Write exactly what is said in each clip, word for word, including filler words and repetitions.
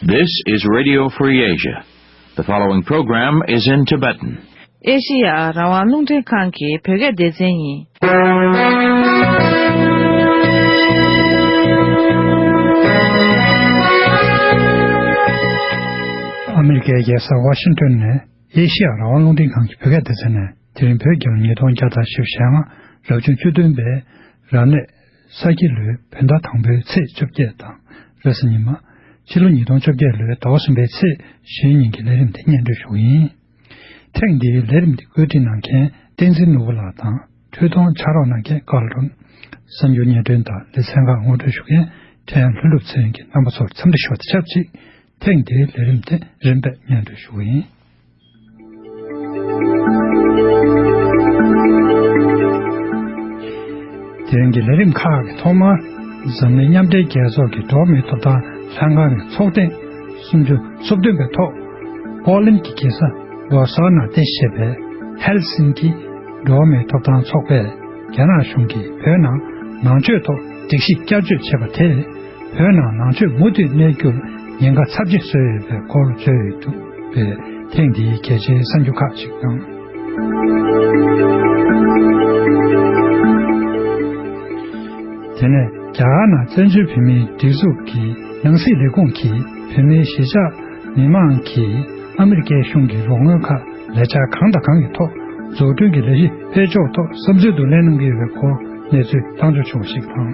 This is Radio Free Asia. The following program is in Tibetan. ཨེ་ཤི་ཡ་རང་དབང་རླུང་འཕྲིན་ཁང་གི་བོད་སྐད་སྡེ་ཚན་ཡིན། ཨ་མི་རི་ཀའི་རྒྱལ་ས་ཝ་ཤིང་ཏོན་ནས་ཨེ་ཤི་ཡ་རང་དབང་རླུང་འཕྲིན་ཁང་གི་བོད་སྐད་སྡེ་ཚན་ནས། དེ་རིང་བོད་རྒྱལ་ལོ་ཉིས་སྟོང་བརྒྱ་དང་བཞི་བཅུ་ཞེ་ལྔ་རབ་བྱུང་བཅུ་བདུན་པའི་རབ་གནས་ས་ཁྱི་ལོའི་བོད་ཟླ་དང་པོའི་ཚེས་བཅོ་བརྒྱད་དང་། རེས་གཟའ་ཉི་མ། ཕྱི་ལོ་ཉིས་སྟོང་བཅོ་བརྒྱད་ལོའི་ཟླ་བ་གསུམ་པའི་ཚེས་བཞི་ཉིན་གྱི་ལས་རིམ་དེ་སྙན་སྒྲོན་ཞུ་གི་ཡིན། ཐེངས་འདིའི་ལས་རིམ་དེ་བཀོད་སྒྲིག་གནང་མཁན་བསྟན་འཛིན་ནོར་བུ་ལགས་དང་། འཕྲུལ་གཏོང་ཕྱག་རོགས་གནང་མཁན་ཀར་ལོན། གསར་འགྱུར་སྙན་སྒྲོན་དང་ལེ་ཚན་ཁག་ངོ་སྤྲོད་ཞུ་མཁན་ཕྲན་ལྷུན་གྲུབ་ཚེ་རིང་གིས་རྣམ་པ་ཚོར་འཚམས་འདྲི་ཞུ་བ་དང་ཆབས་ཅིག། ཐེངས་འདིའི་ལས་རིམ་དེ་རིམ་པས་སྙན་སྒྲོན་ཞུ་གི་ཡིན། དེ་རིང་གི་ལས་རིམ་ཁག་གི་ཐོག་མར། འཛམ་གླིང་མཉམ་འབྲེལ་རྒྱལ་ཚོགས་ཀྱི་འགྲོ་བ་མིའི་ཐོབ་ཐང་ལྷན་ཁང་གི་ཚོགས་ཐེངས་སུམ་ཅུ་སོ་བདུན་པའི་ཐོག་པོ་ལན་གྱི་རྒྱལ་ས་ཝར་སོ་ནང་རྟེན་གཞི་བྱས་པའི་ཧེལ་སིན་ཀི་འགྲོ་བ་མིའི་ཐོབ་ཐང་ཚོགས་པས་རྒྱ་ནག་གཞུང་གིས་བོད་ནང་ནང་ཆོས་ཐོག་སྒྲིག་གཞི་བསྐྱར་བཅོས་བྱས་པ་དེས། བོད་ནང་ནང་ཆོས་མུ་མཐུད་གནས་རྒྱུར་ཉེན་ཁ་ཚབས་ཆེ་བཟོས་ཡོད་པའི་སྐོར་བརྗོད་ཡོད་འདུག་པས། ཐེངས་འདིའི་གལ་ཆེའི་གསར་འགྱུར་ཁག་ཅིག་དང་། དེ་ནས་རྒྱ་གར་ནང་བཙན་བྱོལ་བོད་མིའི་སྒྲིག་འཛུགས་ཀྱི་ནང་སྲིད་ལས་ཁུངས་ཀྱིས་བོད་མིའི་གཞིས་ཆགས་མི་མང་གིས་ཨ་མི་རི་ཀའི་གཞུང་གི་རོགས་དངུལ་ཁག་ལས་འཆར་གང་དང་གང་གི་ཐོག་འཛུགས་སྐྲུན་གྱི་ལས་གཞི་སྤེལ་ཕྱོགས་ཐོག་བསམ་ཚུལ་བསྡུ་ལེན་གནང་གི་ཡོད་པའི་སྐོར་གནས་ཚུལ་བཏང་འབྱོར་བྱུང་བ་ཞིག་དང་།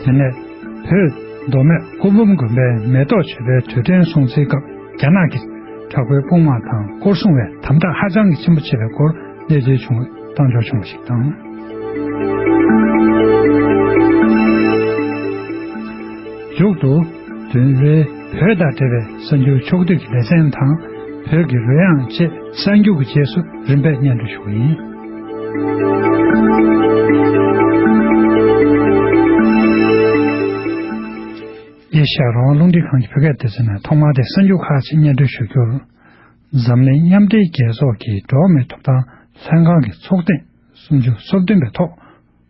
དེ་ནས་བོད་མདོ་སྨད་སྐུ་འབུམ་དགོན་པའི་མེ་ཏོག་མཆོད་པའི་དུས་སྟོན་སྲུང་བརྩིའི་སྐབས་རྒྱ་ནག་གི་དྲག་པོའི་དཔུང་དམག་དང་སྐོར་སྲུང་བས་དམ་དྲག་ཧ་ཅང་གི་ཆེན་པོ་བྱས་པའི་སྐོར་གནས་ཚུལ་བྱུང་བ་བཏང་འབྱོར་བྱུང་བ་ཞིག་དང་། མཇུག་ཏུ། དོན་རེའི་བོད་དང་འབྲེལ་བའི་གསར་འགྱུར་ཕྱོགས་བསྡུས་ཀྱི་ལེ་ཚན་དང་། བོད་ཀྱི་རོལ་དབྱངས་བཅས་གསར་འགྱུར་གྱི་རྗེས་སུ་རིམ་པས་སྙན་སྒྲོན་ཞུ་གི་ཡིན། ཨེ་ཤ་ཡ་རང་དབང་རླུང་འཕྲིན་ཁང་གི་བོད་སྐད་སྡེ་ཚན་ནས་ཐོག་མར་དེ་གསར་འགྱུར་ཁག་ཅིག་སྙན་སྒྲོན་ཞུ་རྒྱུར། འཛམ་གླིང་མཉམ་འབྲེལ་རྒྱལ་ཚོགས་ཀྱི་འགྲོ་བ་མིའི་ཐོབ་ཐང་ལྷན་ཁང་གི་ཚོགས་ཐེངས་སུམ་ཅུ་སོ་བདུན་པའི་ཐོག་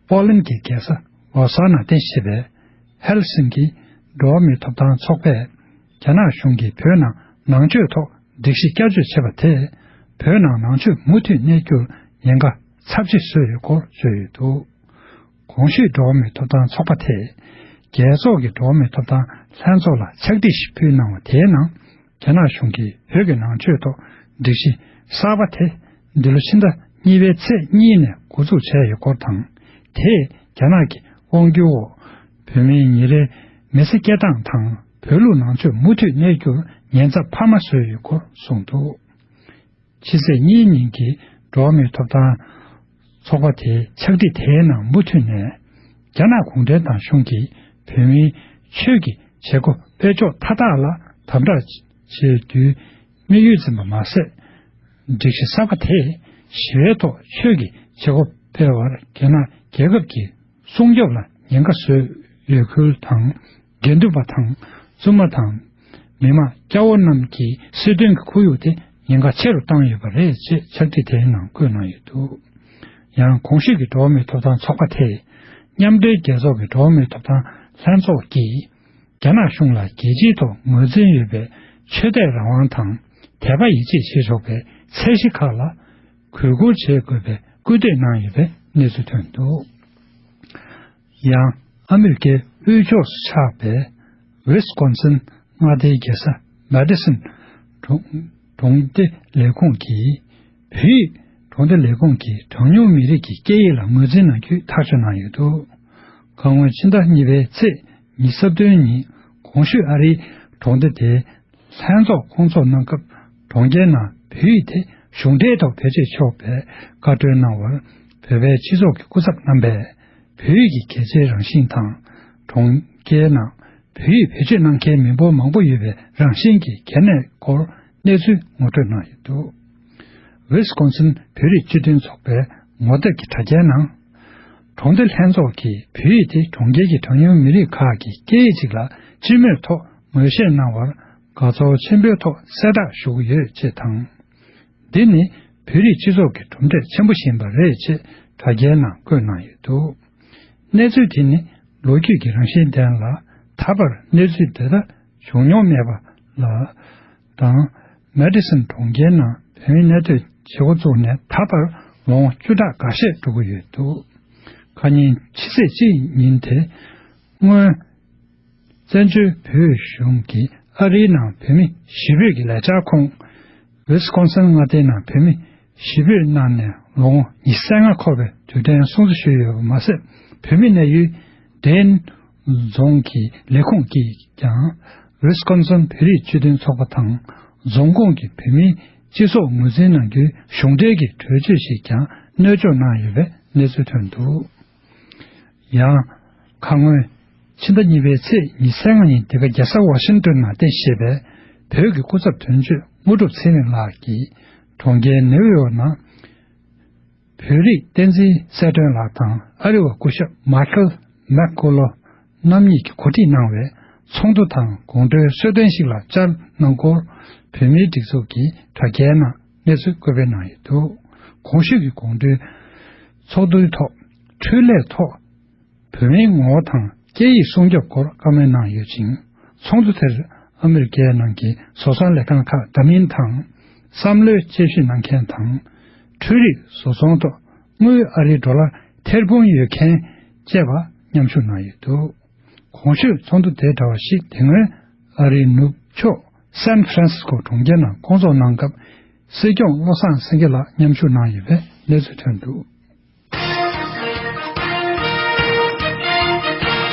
པོ་ལན་གྱི་རྒྱལ་ས་ཝར་སོ་ནང་རྟེན་གཞི་བྱས་པའི་ཧེལ་སིན་ཀི་འགྲོ་བ་མིའི་ཐོབ་ཐང་ཚོགས་པས་རྒྱ་ནག་གཞུང་གིས་བོད་ནང་ནང་ཆོས་ཐོག་སྒྲིག་གཞི་བསྐྱར་བཅོས་བྱས་པ་དེས། བོད་ནང་ནང་ཆོས་མུ་མཐུད་གནས་རྒྱུར་ཉེན་ཁ་ཚབས་ཆེ་བཟོས་ཡོད་སྐོར་བརྗོད་ཡོད་འདུག། གོང་ཞུས་འགྲོ་བ་མིའི་ཐོབ་ཐང་ཚོགས་པ་དེས། རྒྱལ་ཚོགས་ཀྱི་འགྲོ་བ་མིའི་ཐོབ་ཐང་ལྷན་ཚོགས་ལ་ཕྱག་བྲིས་ཤིག་ཕུལ་གནང་བ་དེའི་ནང་། རྒྱ་ནག་གཞུང་གིས་བོད་ཀྱི་ནང་ཆོས་ཐོག་སྒྲིག་གཞི་གསར་པ་དེ། འདི་ལོ་ཕྱི་ཟླ་གཉིས་པའི་ཚེས་གཉིས་ནས་འགོ་འཛུགས་བྱས་ཡོད་སྐོར་དང་། དེས་རྒྱ་ནག་གི་དབང་སྒྱུར་འོག་བོད་མིའི་ཉིན་རེའི་མི་ཚེ་སྐྱེལ་སྟངས་དང་། བོད་ལུགས་ནང་ཆོས་མུ་མཐུད་གནས་རྒྱུར་ཉེན་ཚབས་འཕར་མ་བཟོས་ཡོད་སྐོར་གསུངས་འདུག། ཕྱི་ཚེས་གཉིས་ཉིན་གྱི་འགྲོ་བ་མིའི་ཐོབ་ཐང་ཚོགས་པ་དེའི་ཕྱག་བྲིས་དེའི་ནང་མུ་མཐུད་ནས། རྒྱ་ནག་གུང་ཁྲན་ཏང་གཞུང་གིས་བོད་མིའི་ཆོས་ཀྱི་བྱེད་སྒོ་སྤེལ་ཕྱོགས་མཐའ་དག་ལ་དམ་དྲག་བྱེད་རྒྱུའི་དམིགས་ཡུལ་འཛིན་པ་མ་ཟད། སྒྲིག་གཞི་གསར་པ་དེས་ཞི་བའི་ཐོག་ཆོས་ཀྱི་བྱེད་སྒོ་སྤེལ་བར་རྒྱ་ནག་རྒྱལ་ཁབ་ཀྱི་སྲུང་སྐྱོབ་ལ་ཉེན་ཁ་བཟོས་ཡོད་ཁུལ་དང་། དགེ་འདུན་པ་དང་། བཙུན་མ་དང་། མི་མང་སྐྱ་བོ་རྣམས་ཀྱི་སྲིད་དོན་གྱི་ཁོར་ཡུག་དེ་ཉེན་ཁ་ཆེ་རུ་བཏང་ཡོད་པ་རེད་ཅེས་ཕྱག་བྲིས་དེའི་ནང་བཀོད་གནང་ཡོད་འདུག། ཡང་གོང་ཞུས་ཀྱི་འགྲོ་བ་མིའི་ཐོབ་ཐང་ཚོགས་པ་དེས། མཉམ་འབྲེལ་རྒྱལ་ཚོགས་ཀྱི་འགྲོ་བ་མིའི་ཐོབ་ཐང་ལྷན་ཚོགས་ཀྱིས། རྒྱ་ནག་གཞུང་ལ་རྒྱལ་སྤྱིའི་ཐོག་ངོས་འཛིན་ཡོད་པའི་ཆོས་དད་རང་དབང་དང་། དད་པ་ཡིད་ཆེས་བྱེད་ཆོག་པའི་ཚད་གཞི་ཁག་ལ་གུས་བཀུར་བྱེད་དགོས་པའི་སྐུལ་འདེད་གནང་ཡོད་པའི་གནས་ཚུལ་ཐོན་འདུག། ཡང་། ཨ་མི་རི་ཀའི་དབུས་ཕྱོགས་སུ་ཆགས་པའི་ཝི་སི་ཀོན་སིན་མངའ་སྡེའི་རྒྱལ་ས་མེ་ཏི་སོན་གྲོང་གྲོང་སྡེ་ལས་ཁུངས་ཀྱིས། བོད་ཡིག་གྲོང་སྡེ་ལས་ཁུངས་ཀྱི་གྲངས་ཉུང་མི་རིགས་ཀྱི་སྐད་ཡིག་ལ་ངོས་འཛིན་གནང་རྒྱུའི་ཐག་གཅོད་གནང་ཡོད་འདུག། ཁ་སྔོན་ཕྱི་ཟླ་གཉིས་པའི་ཚེས་ཉི་ཤུ་རྩ་བདུན་ཉིན། གོང་ཞུས་ཨ་རིའི་གྲོང་སྡེ་དེའི་ལྷན་ཚོགས་སྐོང་ཚོགས་གནང་སྐབས། གྲོང་ཁྱེར་ནང་བོད་ཡིག་དེ་གཞུང་འབྲེལ་ཐོག་བེད་སྤྱོད་ཆོག་པའི་བཀའ་འཁྲོལ་གནང་བར། བོད་པའི་སྤྱི་ཚོགས་ཀྱི་སྐུ་ཚབ་རྣམ་པས། བོད་ཡིག་གི་གལ་ཆེའི་རང་བཞིན་དང་། གྲོང་ཁྱེར་ནང་བོད་ཡིག་བེད་སྤྱོད་གནང་མཁན་མི་འབོར་མང་པོ་ཡོད་པའི་རང་བཞིན་གྱི་གལ་གནད་སྐོར་གནས་ཚུལ་ངོ་སྤྲོད་གནང་ཡོད་འདུག། ཝི་སི་ཀོན་སིན་བོད་རིགས་སྤྱི་མཐུན་ཚོགས་པའི་ངོ་དེབ་ཀྱི་དྲ་རྒྱའི་ནང་། གྲོང་སྡེ་ལྷན་ཚོགས་ཀྱིས་བོད་ཡིག་དེ་གྲོང་ཁྱེར་གྱི་གྲངས་ཉུང་མི་རིགས་ཁག་གི་སྐད་ཡིག་ཅིག་ལ་སྤྱི་མོས་ཐོག་ངོས་བཞེས་གནང་བར་དགའ་ཚོར་ཆེན་པོའི་ཐོག་གསལ་བསྒྲགས་ཞུ་གི་ཡོད་ཅེས་དང་། འདི་ནི་བོད་རིགས་སྤྱི་ཚོགས་ཀྱི་གྲུབ་འབྲས་ཆེན་པོ་ཞིག་ཡིན་པ་རེད་ཅེས་དྲ་རྒྱའི་ནང་བཀོད་གནང་ཡོད་འདུག། གནས་ཚུལ་དེ་ནི་ ལོ་རྒྱུས་ཀྱི་རང་བཞིན་ལྡན་ལ། ད་བར་གནས་ཚུལ་དེ་ལྟར་བྱུང་མྱོང་མེད་པ་ལ་དང་། མེ་ཌི་སོན་གྲོང་ཁྱེར་ནང་བོད་མི་གནས་སྡོད་བྱེད་འགོ་བཙུགས་ནས་ད་བར་ལོ་ངོ་བཅུ་ཕྲག་འགའ་ཤས་འགྲོ་གི་ཡོད་འདུག་ཁ་ཉིན་ཕྱི་ཚེས་གཅིག་ཉིན་དེ་སྔོན། བཙན་བྱོལ་བོད་གཞུང་གིས་ཨ་རིའི་ནང་བོད་མི་གཞིས་སྤོས་ཀྱི་ལས་འཆར་ཁོངས། ཝི་སི་ཀོན་སིན་མངའ་སྡེའི་ནང་བོད་མི་གཞིས་སྤོས་གནང་ནས་ལོ་ངོ་ཉི་ཤུ་རྩ་ལྔ་འཁོར་བའི་དུས་དྲན་སྲུང་བརྩི་ཞུས་ཡོད་པ་མ་ཟད། བོད་མི་གནས་ཡུལ་ཌེན་རྫོང་གི་ལས་ཁུངས་ཀྱིས་ཀྱང་། ཝི་སི་ཀོན་སིན་བོད་རིགས་སྤྱི་མཐུན་ཚོགས་པ་དང་། རྫོང་ཁོངས་ཀྱི་བོད་མིའི་སྤྱི་ཚོགས་ངོས་འཛིན་གནང་རྒྱུའི་གཞུང་འབྲེལ་གྱི་གྲོས་ཆོད་ཞིག་ཀྱང་སྣོལ་འཇོག་གནང་ཡོད་པའི་གནས་ཚུལ་ཐོན་འདུག་ཡང་། ཁ་སྔོན། ཕྱི་ཟླ་གཉིས་པའི་ཚེས་ཉི་ཤུ་རྩ་ལྔ་ཉིན་འདི་ག་རྒྱལ་ས་ཝ་ཤིང་ཏོན་ནང་རྟེན་གཞི་བྱས་པའི་བོད་ཀྱི་སྐུ་ཚབ་དོན་གཅོད་དངོས་གྲུབ་ཚེ་རིང་ལགས་ཀྱིས་གྲོང་ཁྱེར་ནེའུ་ཡོག་ནང་བོད་རིགས་བསྟན་འཛིན་གསལ་སྒྲོན་ལགས་དང་ཨ་རི་བ་སྐུ་ཞབས་མཱ་ཁལ་མེག་ཀོ་ལོ་རྣམ་གཉིས་ཀྱིས་གོ་སྒྲིག་གནང་བའི་ཚོགས་འདུ་དང་དགོང་དྲོའི་གསོལ་སྟོན་ཞིག་ལ་བཅར་གནང་སྐོར་བོད་མིའི་སྒྲིག་འཛུགས་ཀྱི་དྲ་རྒྱའི་ནང་གནས་ཚུལ་བཀོད་སྤེལ་གནང་ཡོད་འདུག་གོང་ཞུས་ཀྱི་དགོང་དྲོའི་ཚོགས་འདུའི་ཐོག་འཕྲུལ་ལས་ཐོག་བོད་མིའི་ངོ་བོ་དང་སྐད་ཡིག་སྲུང་སྐྱོབ་སྐོར་བཀའ་མོལ་གནང་ཡོད་ཅིང་། ཚོགས་འདུ་དེར་ཨ་མི་རི་ཀའི་ནང་གི་བཟོ་ཚོང་ལས་ཁང་ཁག་འདྲ་མིན་དང་། བསམ་བློའི་དཔྱད་ཞིབ་གནང་མཁན་དང་། འཕྲུལ་རིག་བཟོ་ཚོང་ཐོག་དངུལ་ཨ་རིའི་ཌོ་ལར་ཐེར་འབུམ་ཡོད་མཁན་བཅས་པ་མཉམ་ཞུགས་གནང་ཡོད་འདུག་གོང་ཞུས་ཚོགས་འདུ་དེ་འདྲ་བ་ཞིག་དེ་སྔོན་ཨ་རིའི་ནུབ་ཕྱོགས་སན་ཧྥ་རན་སི་སྐོ་གྲོང་ཁྱེར་ནང་སྐོང་ཚོགས་གནང་སྐབས། སྲིད་སྐྱོང་བློ་བཟང་སེང་གེ་ལགས་མཉམ་ཞུགས་གནང་ཡོད་པའི་གནས་ཚུལ་ཐོན་འདུག་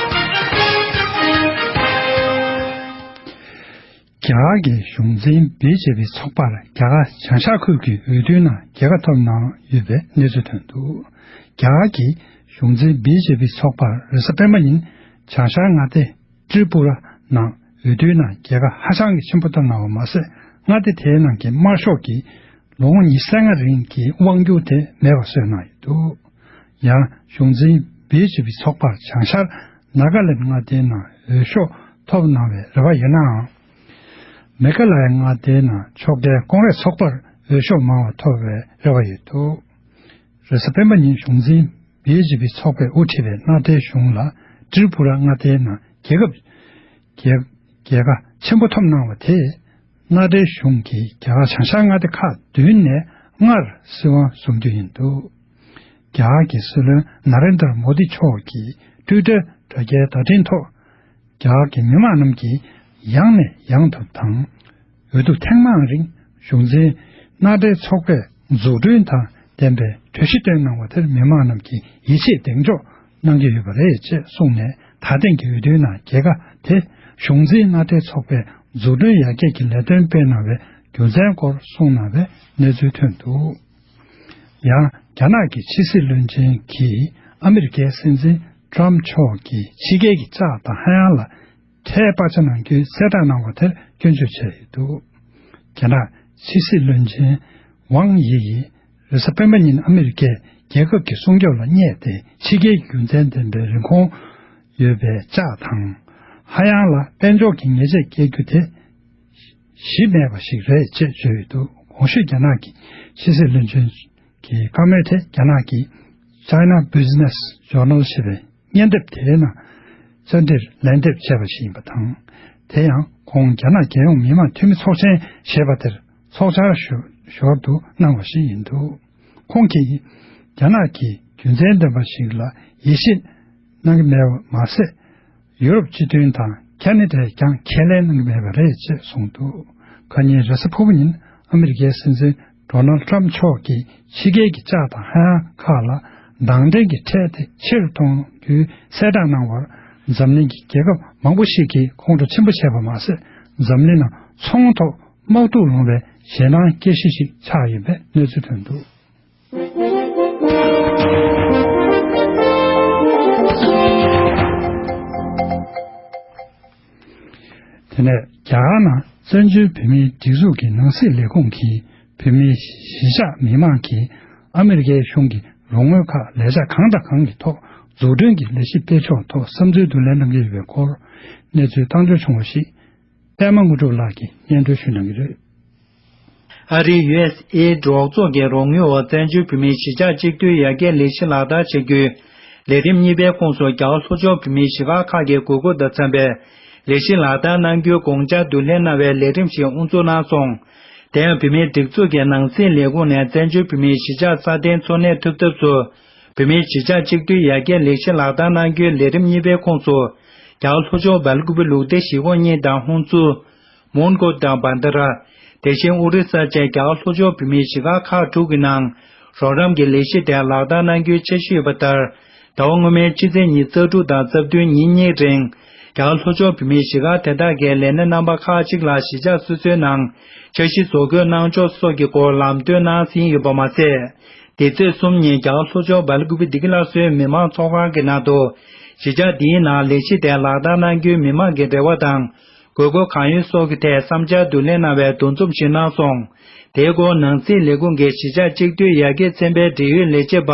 རྒྱ་གར་གྱི་གཞུང་འཛིན་བི་ཇེ་པི་ཚོགས་པར་རྒྱ་གར་བྱང་ཤར་ཁུལ་གྱི་འོས་བསྡུའི་ནང་རྒྱལ་ཁ་ཐོབ་གནང་ཡོད་པའི་གནས་ཚུལ་ཐོན་འདུག་རྒྱ་གར་གྱི་གཞུང་འཛིན་བི་ཇེ་པི་ཚོགས་པར་རེས་གཟའ་སྤེན་པ་ཉིན་བྱང་ཤར་མངའ་སྡེ་ཏྲི་པུ་ར་ནང་འོས་བསྡུའི་ནང་རྒྱལ་ཁ་ཧ་ཅང་གི་ཆེན་པོ་ཐོབ་གནང་བ་མ་ཟད། མངའ་སྡེ་དེའི་ནང་གི་དམར་ཤོག་གི་ལོ་ངོ་ཉི་ཤུ་རྩ་ལྔ་རིང་གི་དབང་སྒྱུར་དེ་མེད་པ་བཟོས་གནང་ཡོད་འདུག་ཡང་གཞུང་འཛིན་བི་ཇེ་པི་ཚོགས་པར་བྱང་ཤར་ནཱ་ག་ལེན་མངའ་སྡེའི་ནང་འོས་ཤོག་ཐོབ་གནང་བའི་རེ་བ་ཡོད་ནའང་། མེ་གྷ་ལ་ཡ་མངའ་སྡེའི་ནང་ཕྱོགས་འགལ་ཀོང་རེས་ཚོགས་པར་འོས་ཤོག་མང་བ་ཐོབ་པའི་རེ་བ་ཡོད་འདུག་རེས་གཟའ་སྤེན་པ་ཉིན་གཞུང་འཛིན་བི་ཇེ་པི་ཚོགས་པས་དབུ་ཁྲིད་པའི་མངའ་སྡེའི་གཞུང་ལ་ཏྲི་པུ་ར་མངའ་སྡེའི་ནང་རྒྱལ་ཁབ་རྒྱལ་རྒྱལ་ཁ་ཆེན་པོ་ཐོབ་གནང་བ་དེས། མངའ་སྡེའི་གཞུང་གིས་རྒྱ་གར་བྱང་ཤར་མངའ་སྡེ་ཁག་བདུན་ནས་ལྔར་སྲིད་དབང་བཟུང་རྒྱུ་ཡིན་འདུག་རྒྱ་གར་གྱི་སྲིད་བློན་ན་རེན་དར་མོ་དི་མཆོག་གིས་ཊུའི་ཊར་དྲ་རྒྱའི་བརྡ་འཕྲིན་ཐོག་རྒྱ་གར་གྱི་མི་མང་རྣམས་ཀྱིས་ཡང་ནས་ཡང་དུ་དང་། འོས་བསྡུ་ཐེངས་མང་རིང་གཞུང་འཛིན་མངའ་སྡེའི་ཚོགས་པས་འཛུགས་སྐྲུན་དང་ལྡན་པའི་གྲོས་གཞི་བཏོན་གནང་བ་དེར་མི་མང་རྣམས་ཀྱིས་ཡིད་ཆེས་གདེང་འཇོག་གནང་གི་ཡོད་པ་རེད་ཅེས་གསུངས་ནས། ད་ཐེངས་ཀྱི་འོས་བསྡུའི་ནང་རྒྱལ་ཁ་དེ་གཞུང་འཛིན་མངའ་སྡེའི་ཚོགས་པས་འཛུགས་སྐྲུན་ཡར་རྒྱས་ཀྱི་ལས་དོན་སྤེལ་གནང་བའི་རྒྱུ་མཚན་སྐོར་གསུངས་གནང་བའི་གནས་ཚུལ་ཐོན་འདུག་ཡང་རྒྱ་ནག་གི་ཕྱི་སྲིད་བློན་ཆེན་གྱིས་ཨ་མི་རི་ཀའི་སྲིད་འཛིན་ཊམ་མཆོག་གིས་ཕྱི་རྒྱལ་གྱི་ལྕགས་དང་ཧ་ཡང་ལ་ཁྲལ་སྤར་ཆ་གནང་རྒྱུའི་གསལ་བསྒྲགས་གནང་བ་དེར་སྐྱོན་བརྗོད་བྱས་ཡོད་འདུག་རྒྱ་ནག་ཕྱི་སྲིད་བློན་ཆེན་ཝང་དབྱི་ཡིས་རེས་གཟའ་སྤེན་པ་ཉིན་ཨ་མི་རི་ཀས་རྒྱལ་ཁབ་ཀྱི་སྲུང་སྐྱོབ་ལ་བསྙད་དེ་ཕྱི་རྒྱལ་གྱི་རྒྱུ་མཚན་ལྡན་པའི་རིན་གོང་ཡོད་པའི་ལྕགས་དང་ཧ་ཡང་ལ་དཔལ་འབྱོར་གྱི་ཉེས་ཆད་བཀལ་རྒྱུ་དེ་གཞི་མེད་པ་ཞིག་རེད་ཅེས་བརྗོད་ཡོད་འདུག་གོང་ཞུས་རྒྱ་ནག་གི་ཕྱི་སྲིད་བློན་ཆེན་གྱི་བཀའ་མོལ་དེ་རྒྱ་ནག་གི་China Business Journal ཞེས་པའི་བརྙན་དེབ་དེའི་ནང་བཅར་འདྲིར་ལན་འདེབས་བྱས་པ་ཞིག་ཡིན་པ་དང་། དེ་ཡང་ཁོང་རྒྱ་ནག་རྒྱལ་ཡོངས་མི་དམངས་འཐུས་མི་ཚོགས་ཆེན་ཞེས་པ་དེར་ཚོགས་བཅར་ཞུ་ཞོར་དུ་གནང་བ་ཞིག་ཡིན་འདུག་ཁོང་གིས་རྒྱ་ནག་གིས་རྒྱུ་མཚན་ལྡན་པ་ཞིག་ལ་ཡིད་ཆེས་གནང་གི་མེད་པ་མ་ཟད། ཡུ་རོབ་སྤྱི་མཐུན་དང་ཁ་ན་ཌས་ཀྱང་ཁས་ལེན་གནང་གི་མེད་པ་རེད་ཅེས་གསུངས་འདུག་ཁ་ཉིན་རེས་གཟའ་ཕུར་བུ་ཉིན་ཨ་མི་རི་ཀའི་སྲིད་འཛིན་ཌོ་ནལ་ཊམ་མཆོག་གིས་ཕྱི་རྒྱལ་གྱི་ལྕགས་དང་ཧ་ཡང་ཁག་ལ་དང་འགྲན་གྱི་ཁྲལ་དེ་ཆེ་རུ་གཏོང་རྒྱུའི་གསལ་བསྒྲགས་གནང་བར། འཛམ་གླིང་གི་རྒྱལ་ཁབ་མང་པོ་ཞིག་གིས་ཁོང་ཁྲོ་ཆེན་པོ་བྱས་པ་མ་ཟད། འཛམ་གླིང་ནང་ཚོང་ཐོག་དམག་འཁྲུག་ལངས་པའི་ཞེད་སྣང་སྐྱེ་གཞི་ཞིག་ཆགས་ཡོད་པའི་གནས་ཚུལ་ཐོན་འདུག་དེ་ནས་རྒྱ་གར་ནང་བཙན་བྱོལ་བོད་མིའི་སྒྲིག་འཛུགས་ཀྱི་ནང་སྲིད་ལས་ཁུངས་ཀྱིས་བོད་མིའི་གཞིས་ཆགས་མི་མང་གིས་ཨ་མི་རི་ཀའི་གཞུང་གི་རོགས་དངུལ་ཁག་ལས་འཆར་གང་དང་གང་གི་ཐོག་འཛུགས་སྐྲུན་གྱི་ལས་གཞི་སྤེལ་ཕྱོགས་ཐོག་བསམ་ཚུལ་བསྡུ་ལེན་གནང་གི་ཡོད་པའི་སྐོར་གནས་ཚུལ་བཏང་འབྱོར་བྱུང་བ་ཞིག་པད་མ་དངོས་གྲུབ་ལགས་ཀྱིས་སྙན་སྒྲོན་ཞུ་གནང་གི་རེད། ཨ་རིའི་ཡུ་ཨེས་ཨེ་ཌི་རོགས་ཚོགས་ཀྱི་རོགས་དངུལ་འོག་བཙན་བྱོལ་བོད་མིའི་གཞིས་ཆགས་གཅིག་སྡུད་ཡར་རྒྱས་ལས་གཞི་ལག་བསྟར་བྱ་རྒྱུའི་ ལས་རིམ་གཉིས་པའི་ཁོངས་སུ་རྒྱ་གར་ལྷོ་ཕྱོགས་བོད་མིའི་གཞིས་སྒར་ཁག་གི་དགོས་མཁོ་དང་འཚམ་པའི་ལས་གཞི་ལག་བསྟར་གནང་རྒྱུའི་དགོངས་འཆར་བསྡུ་ལེན་གནང་བའི་ལས་རིམ་ཞིག་དབུ་འཛུགས་གནང་སོང་། དེ་ཡང་བོད་མིའི་སྒྲིག་འཛུགས་ཀྱི་ནང་སྲིད་ལས་ཁུངས་ནས་བཙན་བྱོལ་བོད་མིའི་གཞིས་ཆགས་སྲ་བརྟན་འཚོ་གནས་ཐུབ་ཐབས་སུ། བོད་མིའི་གཞིས་ཆགས་གཅིག་སྡུད་ཡར་རྒྱས་ལས་གཞི་ལག་བསྟར་གནང་རྒྱུའི་ལས་རིམ་གཉིས་པའི་ཁོངས་སུ། རྒྱ་གར་ལྷོ་ཕྱོགས་སྦེལ་ཀུ་པེ་ལུགས་བདེ་གཞིས་ཁོངས་གཉིས་དང་ཧུན་སུར། མོན་གྷོ་དང་བན་ཏ་ར། དེ་བཞིན་ཨོ་རི་ས་བཅས་རྒྱ་གར་ལྷོ་ཕྱོགས་བོད་མིའི་གཞིས་སྒར་ཁག་དྲུག་གི་ནང་། རོགས་རམ་གྱི་ལས་གཞི་དེ་ལག་བསྟར་གནང་རྒྱུའི་འཆར་གཞི་ཡོད་པ་ལྟར། ཟླ་བ་སྔོན་མའི་ཕྱི་ཚེས་ཉི་ཤུ་རྩ་དྲུག་དང་རྩ་བདུན་ཉིན་གཉིས་རིང་། རྒྱ་གར་ལྷོ་ཕྱོགས་བོད་མིའི་གཞིས་སྒར་དེ་དག་གི་ལས་སྣེ་རྣམ་པ་ཁག་ཅིག་ལ་གཞིས་ཆགས་སོ་སོའི་ནང་འཆར་གཞི་བཟོ་འགོད་གནང་ཕྱོགས་སོགས་ཀྱི་སྐོར་ལམ་སྟོན་གནང་ཟིན་ཡོད་པ་མ་ཟད། འདི་ཚེས་གསུམ་ཉིན་རྒྱ་གར་ལྷོ་ཕྱོགས་སྦེལ་ཀུ་པེ་བདེ་སྐྱིད་སླར་གསོའི་མི་མང་ཚོགས་ཁང་གི་ནང་དུ། གཞིས་ཆགས་འདིའི་ནང་ལས་གཞི་དེ་ལག་བསྟར་གནང་རྒྱུའི་མི་མང་གི་རེ་བ་དང་། དགོས་མཁོ་གང་ཡོད་སོགས་ཀྱི་ཐད་བསམ་འཆར་བསྡུ་ལེན་གནང་བའི་འདུ་འཛོམས་ཤིག་གནང་སོང་། དེའི་སྐོར་ནང་སྲིད་ལས་ཁུངས་ཀྱི་གཞིས་ཆགས་གཅིག་སྡུད་ཡར་རྒྱས་ཚན་པའི་འབྲེལ་ཡོད་ལས་བྱེད་པ་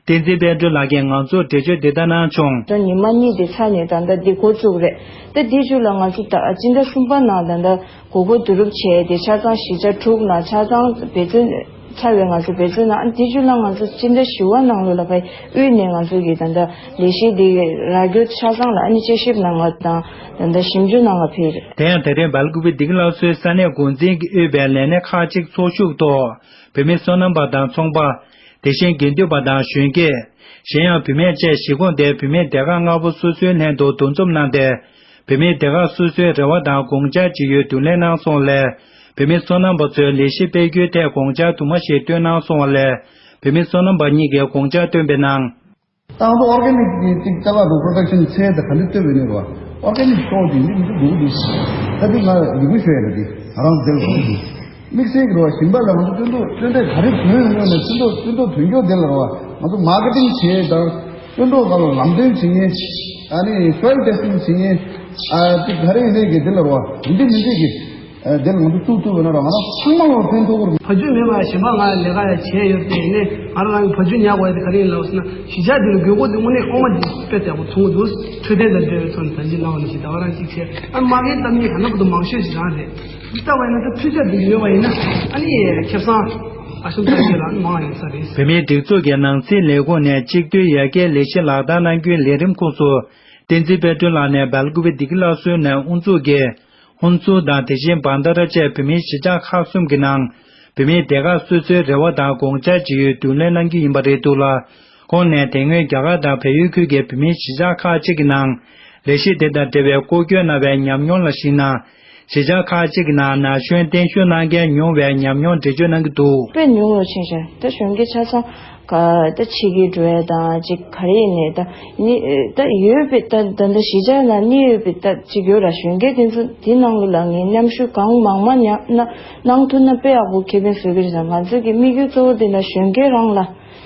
བསྟན་འཛིན་དཔལ་སྒྲོན་ལགས་ཀྱིས་ང་ཚོར་འགྲེལ་བརྗོད་འདི་ལྟར་གནང་བྱུང་། ད་ཉི་མ་གཉིས་དེ་ཚར་ནས་ད་ལྟ་འདི་འགོ་བཙུགས་རེད། ད་འདི་མཇུག་ལ་ང་ཚོ་ད་སྤྱི་ཟླ་གསུམ་པ་ནང་ད་ལྟ་དགོས་མཁོ་བསྡུ་རུབ་བྱས་ཏེ་ཆ་ཚང་གཞིས་ཆགས་དྲུག་ནང་ཆ་ཚང་འབད་བརྩོན། ཚར་བའི་ང་ཚོ་འབད་བརྩོན་གནང་། ཨ་ནི་དེ་བརྒྱུད་ལ་ང་ཚོ་སྤྱི་ཟླ་བཞི་པ་ནང་ལོགས་ལ་ཕར་དབུས་ནས་ང་ཚོ་གི་ད་ལྟ་ལས་གཞི་འདི་རག་རྒྱུ་ཆ་ཚང་ལ་ཨ་ནི་དཔྱད་ཞིབ་གནང་བ་དང་ད་ལྟ་ཞིབ་འཇུག་གནང་བ་ཕེབས་རེད། དེ་ཡང་ད་རེས་སྦེལ་ཀུ་པེ་བདེ་སྐྱིད་སླར་གསོའི་ས་གནས་འགོ་འཛིན་གྱིས་དབུས་པའི་ལས་སྣེ་ཁག་ཅིག་ཚོགས་ཞུགས་ཐོག་བོད་མི་སོ་ནམ་པ་དང་ཚོང་པ། དེ་བཞིན་དགེ་འདུན་པ་དང་གཞོན་སྐྱེས། གཞན་ཡང་བུད་མེད་བཅས་གཞིས་ཁོངས་དེའི་བུད་མེད་སྡེ་ཁག་ལྔ་པོ་སོ་སོའི་ལྷན་དུ་འདུ་འཛོམས་གནང་སྟེ། བུད་མེད་སྡེ་ཁག་སོ་སོའི་རེ་བ་དང་དགོངས་འཆར་ཇི་ཡོད་བསྡུ་ལེན་གནང་སོང་ལས། བུད་མེད་སོ་ནམ་པ་ཚོའི་ལས་གཞི་སྤེལ་རྒྱུའི་ཐད་དགོངས་འཆར་དུ་མ་ཞིག་བཏོན་གནང་སོང་བ་ལས། བུད་མེད་སོ་ནམ་པ་གཉིས་ཀྱིས་དགོངས་འཆར་བཏོན་པའི་ནང་། ད་ང་ཚོ་ཨོར་གེ་ནིག་གི་ཅིག་ལྟ་བ་རུ་པྲོ་ཌག་ཤན་ཚད་དང་ག་འདྲ་བཏོད་པའི་ནི་རོ། ཨོར་གེ་ནིག་ཤོག་གི་ནི་མི་འདུག་འདུག་འདུག་ད་འདི་ང་ཡི་གུ་ཤོད་ཡ་འདི་ང་རང་འདིར་རོ་འདི། དམིགས་བསལ་གྱི་རོ་ཞིང་པ་ལ་ང་ཚོ་སྟོན་ཐོག་སྟོན་ཐོག་ག་རེ་བྱུང་ཡོང་ཡོད་ནས་སྟོན་ཐོག་སྟོན་ཐོག་ཐོན་སྐྱོད་འདི་ལ་རོ། ང་ཚོ་མར་ཀེ་ཊིང་བྱེད་དང་སྟོན་ཐོག་སྒང་ལ་ལམ་སྟོན་བྱེད་མཁན། ཨ་ནི་སོའིལ་ཊེ་སི་ཊིང་བྱེད་མཁན། ཨ་ཏི་ག་རེ་ཡིན་ནའི་གི་འདི་ལ་རོ། འདི་མི་འདི་གི་འདི་ལ་ང་ཚོ་བཙུགས་ཐུབ་པ་ན་རོ་ང་རང་ཚང་མ་ལ་ཕན་ཐོགས་ཀྱི་རེད། བ་ཕྱུགས་མེད་པ་ཞིང་པ་ང་ལས་ཀ་ཡང་བྱས་ཡོད་དེ་ནས་ང་རང་རང་གི་བ་ཕྱུགས་ཉར་དགོས་ཡ་དེ་ག་རེ་ཡིན་ལབ་ཟེར་ན་གཞིས་ཆགས་འདི་ལ་དགོས་མཁོ་དེ་དངོས་གནས་ཨོ་མ་འདི་དཔེ་ལྟ་བུ་མཚུངས་འདུག་འཕྲོད་བསྟེན་དང་འབྲེལ་བའི་ཐོག་ནས་ད་ཅི་གནང་བ་ནང་བཞིན་ད་ག་རང་གཅིག་བྱས་ཨ་མ་གིའི་གཏམ་ངན་ག་ན་བར་དུ་མང་ཤོས་ཤིག་རང་རེད། འདི་ལྟ་བ་ཡིན་ན་ད་འཕྲུལ་ཆས་འདི་ཡོད་པ་ཡིན་ན་ཨ་ནི་ཁེ་བཟང་ཨ་ཤུམ་ཙག་ཅིག་ལ་མང་ཡོང་ས་རེད། བོད་མིའི་སྒྲིག་འཛུགས་ཀྱི་ནང་སྲིད་ལས་ཁུངས་ནས་གཅིག་སྡུད་ཡར་རྒྱས་ལས་གཞི་ལག་བསྟར་གནང་རྒྱུའི་ལས་རིམ་ཁོངས་སུ་བསྟན་འཛིན་དཔལ་སྒྲོན་ལགས་ནས་སྦེལ་ཀུ་པེ་བདེ་སྐྱིད་སླར་གསོའི་ནང་དབུ་འཛུགས་ཀྱིས། ཧུན་སུར་དང་དེ་བཞིན་བན་ཏ་ར་བཅས་བོད་མིའི་གཞིས་ཆགས་ཁག་གསུམ་གྱི་ནང་། བོད་མིའི་སྡེ་ཁག་སོ་སོའི་རེ་བ་དང་དགོངས་འཆར་ཇི་ཡོད་བསྡུ་ལེན་གནང་རྒྱུ་ཡིན་པ་རེད་འདུག་ལ། ཁོང་ནས་དེ་སྔོན་རྒྱ་གར་དང་བལ་ཡུལ་ཁུལ་གྱི་བོད་མིའི་གཞིས་ཆགས་ཁག་ཅིག་གི་ནང་། ལས་གཞི་དེ་དང་འབྲེལ་བའི་སྐོར་སྐྱོད་གནང་བའི་ཉམས་མྱོང་ལ་གཞིགས་ན། གཞིས་ཆགས་ཁག་ཅིག་གི་ནང་ན་གཞོན་བརྟན་བཞུགས་གནང་མཁན་ཉུང་བའི་ཉམས་མྱོང་འགྲེལ་བརྗོད་གནང་གི་འདུག་དཔེ་ཉུང་རུ་ཕྱིན་ཤག་ད་གཞོན་སྐྱེས་ཆ་ཚང་། ག་ད་ཕྱི་རྒྱལ་འགྲོ་ཡ་དང་ཅིག་ག་རེ་ཡིན་ནའི་ད་ནི་ད་ཡོད་པའི་ད་ད་ད་གཞིས་ཆགས་ནང་གནས་ཡོད་པའི་ད་ཅིག་ཡོད་ར་གཞོན་སྐྱེས་དེ་ཚོ་དེ་ནང་ལོ་ལ་ངས་མཉམ་ཞུགས་གང་མང་མང་ཉམས་ན་གནང་ཐུབ་ན་དཔེ་ཡག་པོ་ཁེ་ཕན་བཟོ་གི་རེད་ཟེར། ང་ཚོ་གི་དམིགས་ཡུལ་གཙོ་བོ་དེ་ན་གཞོན་སྐྱེས་རང་ལ་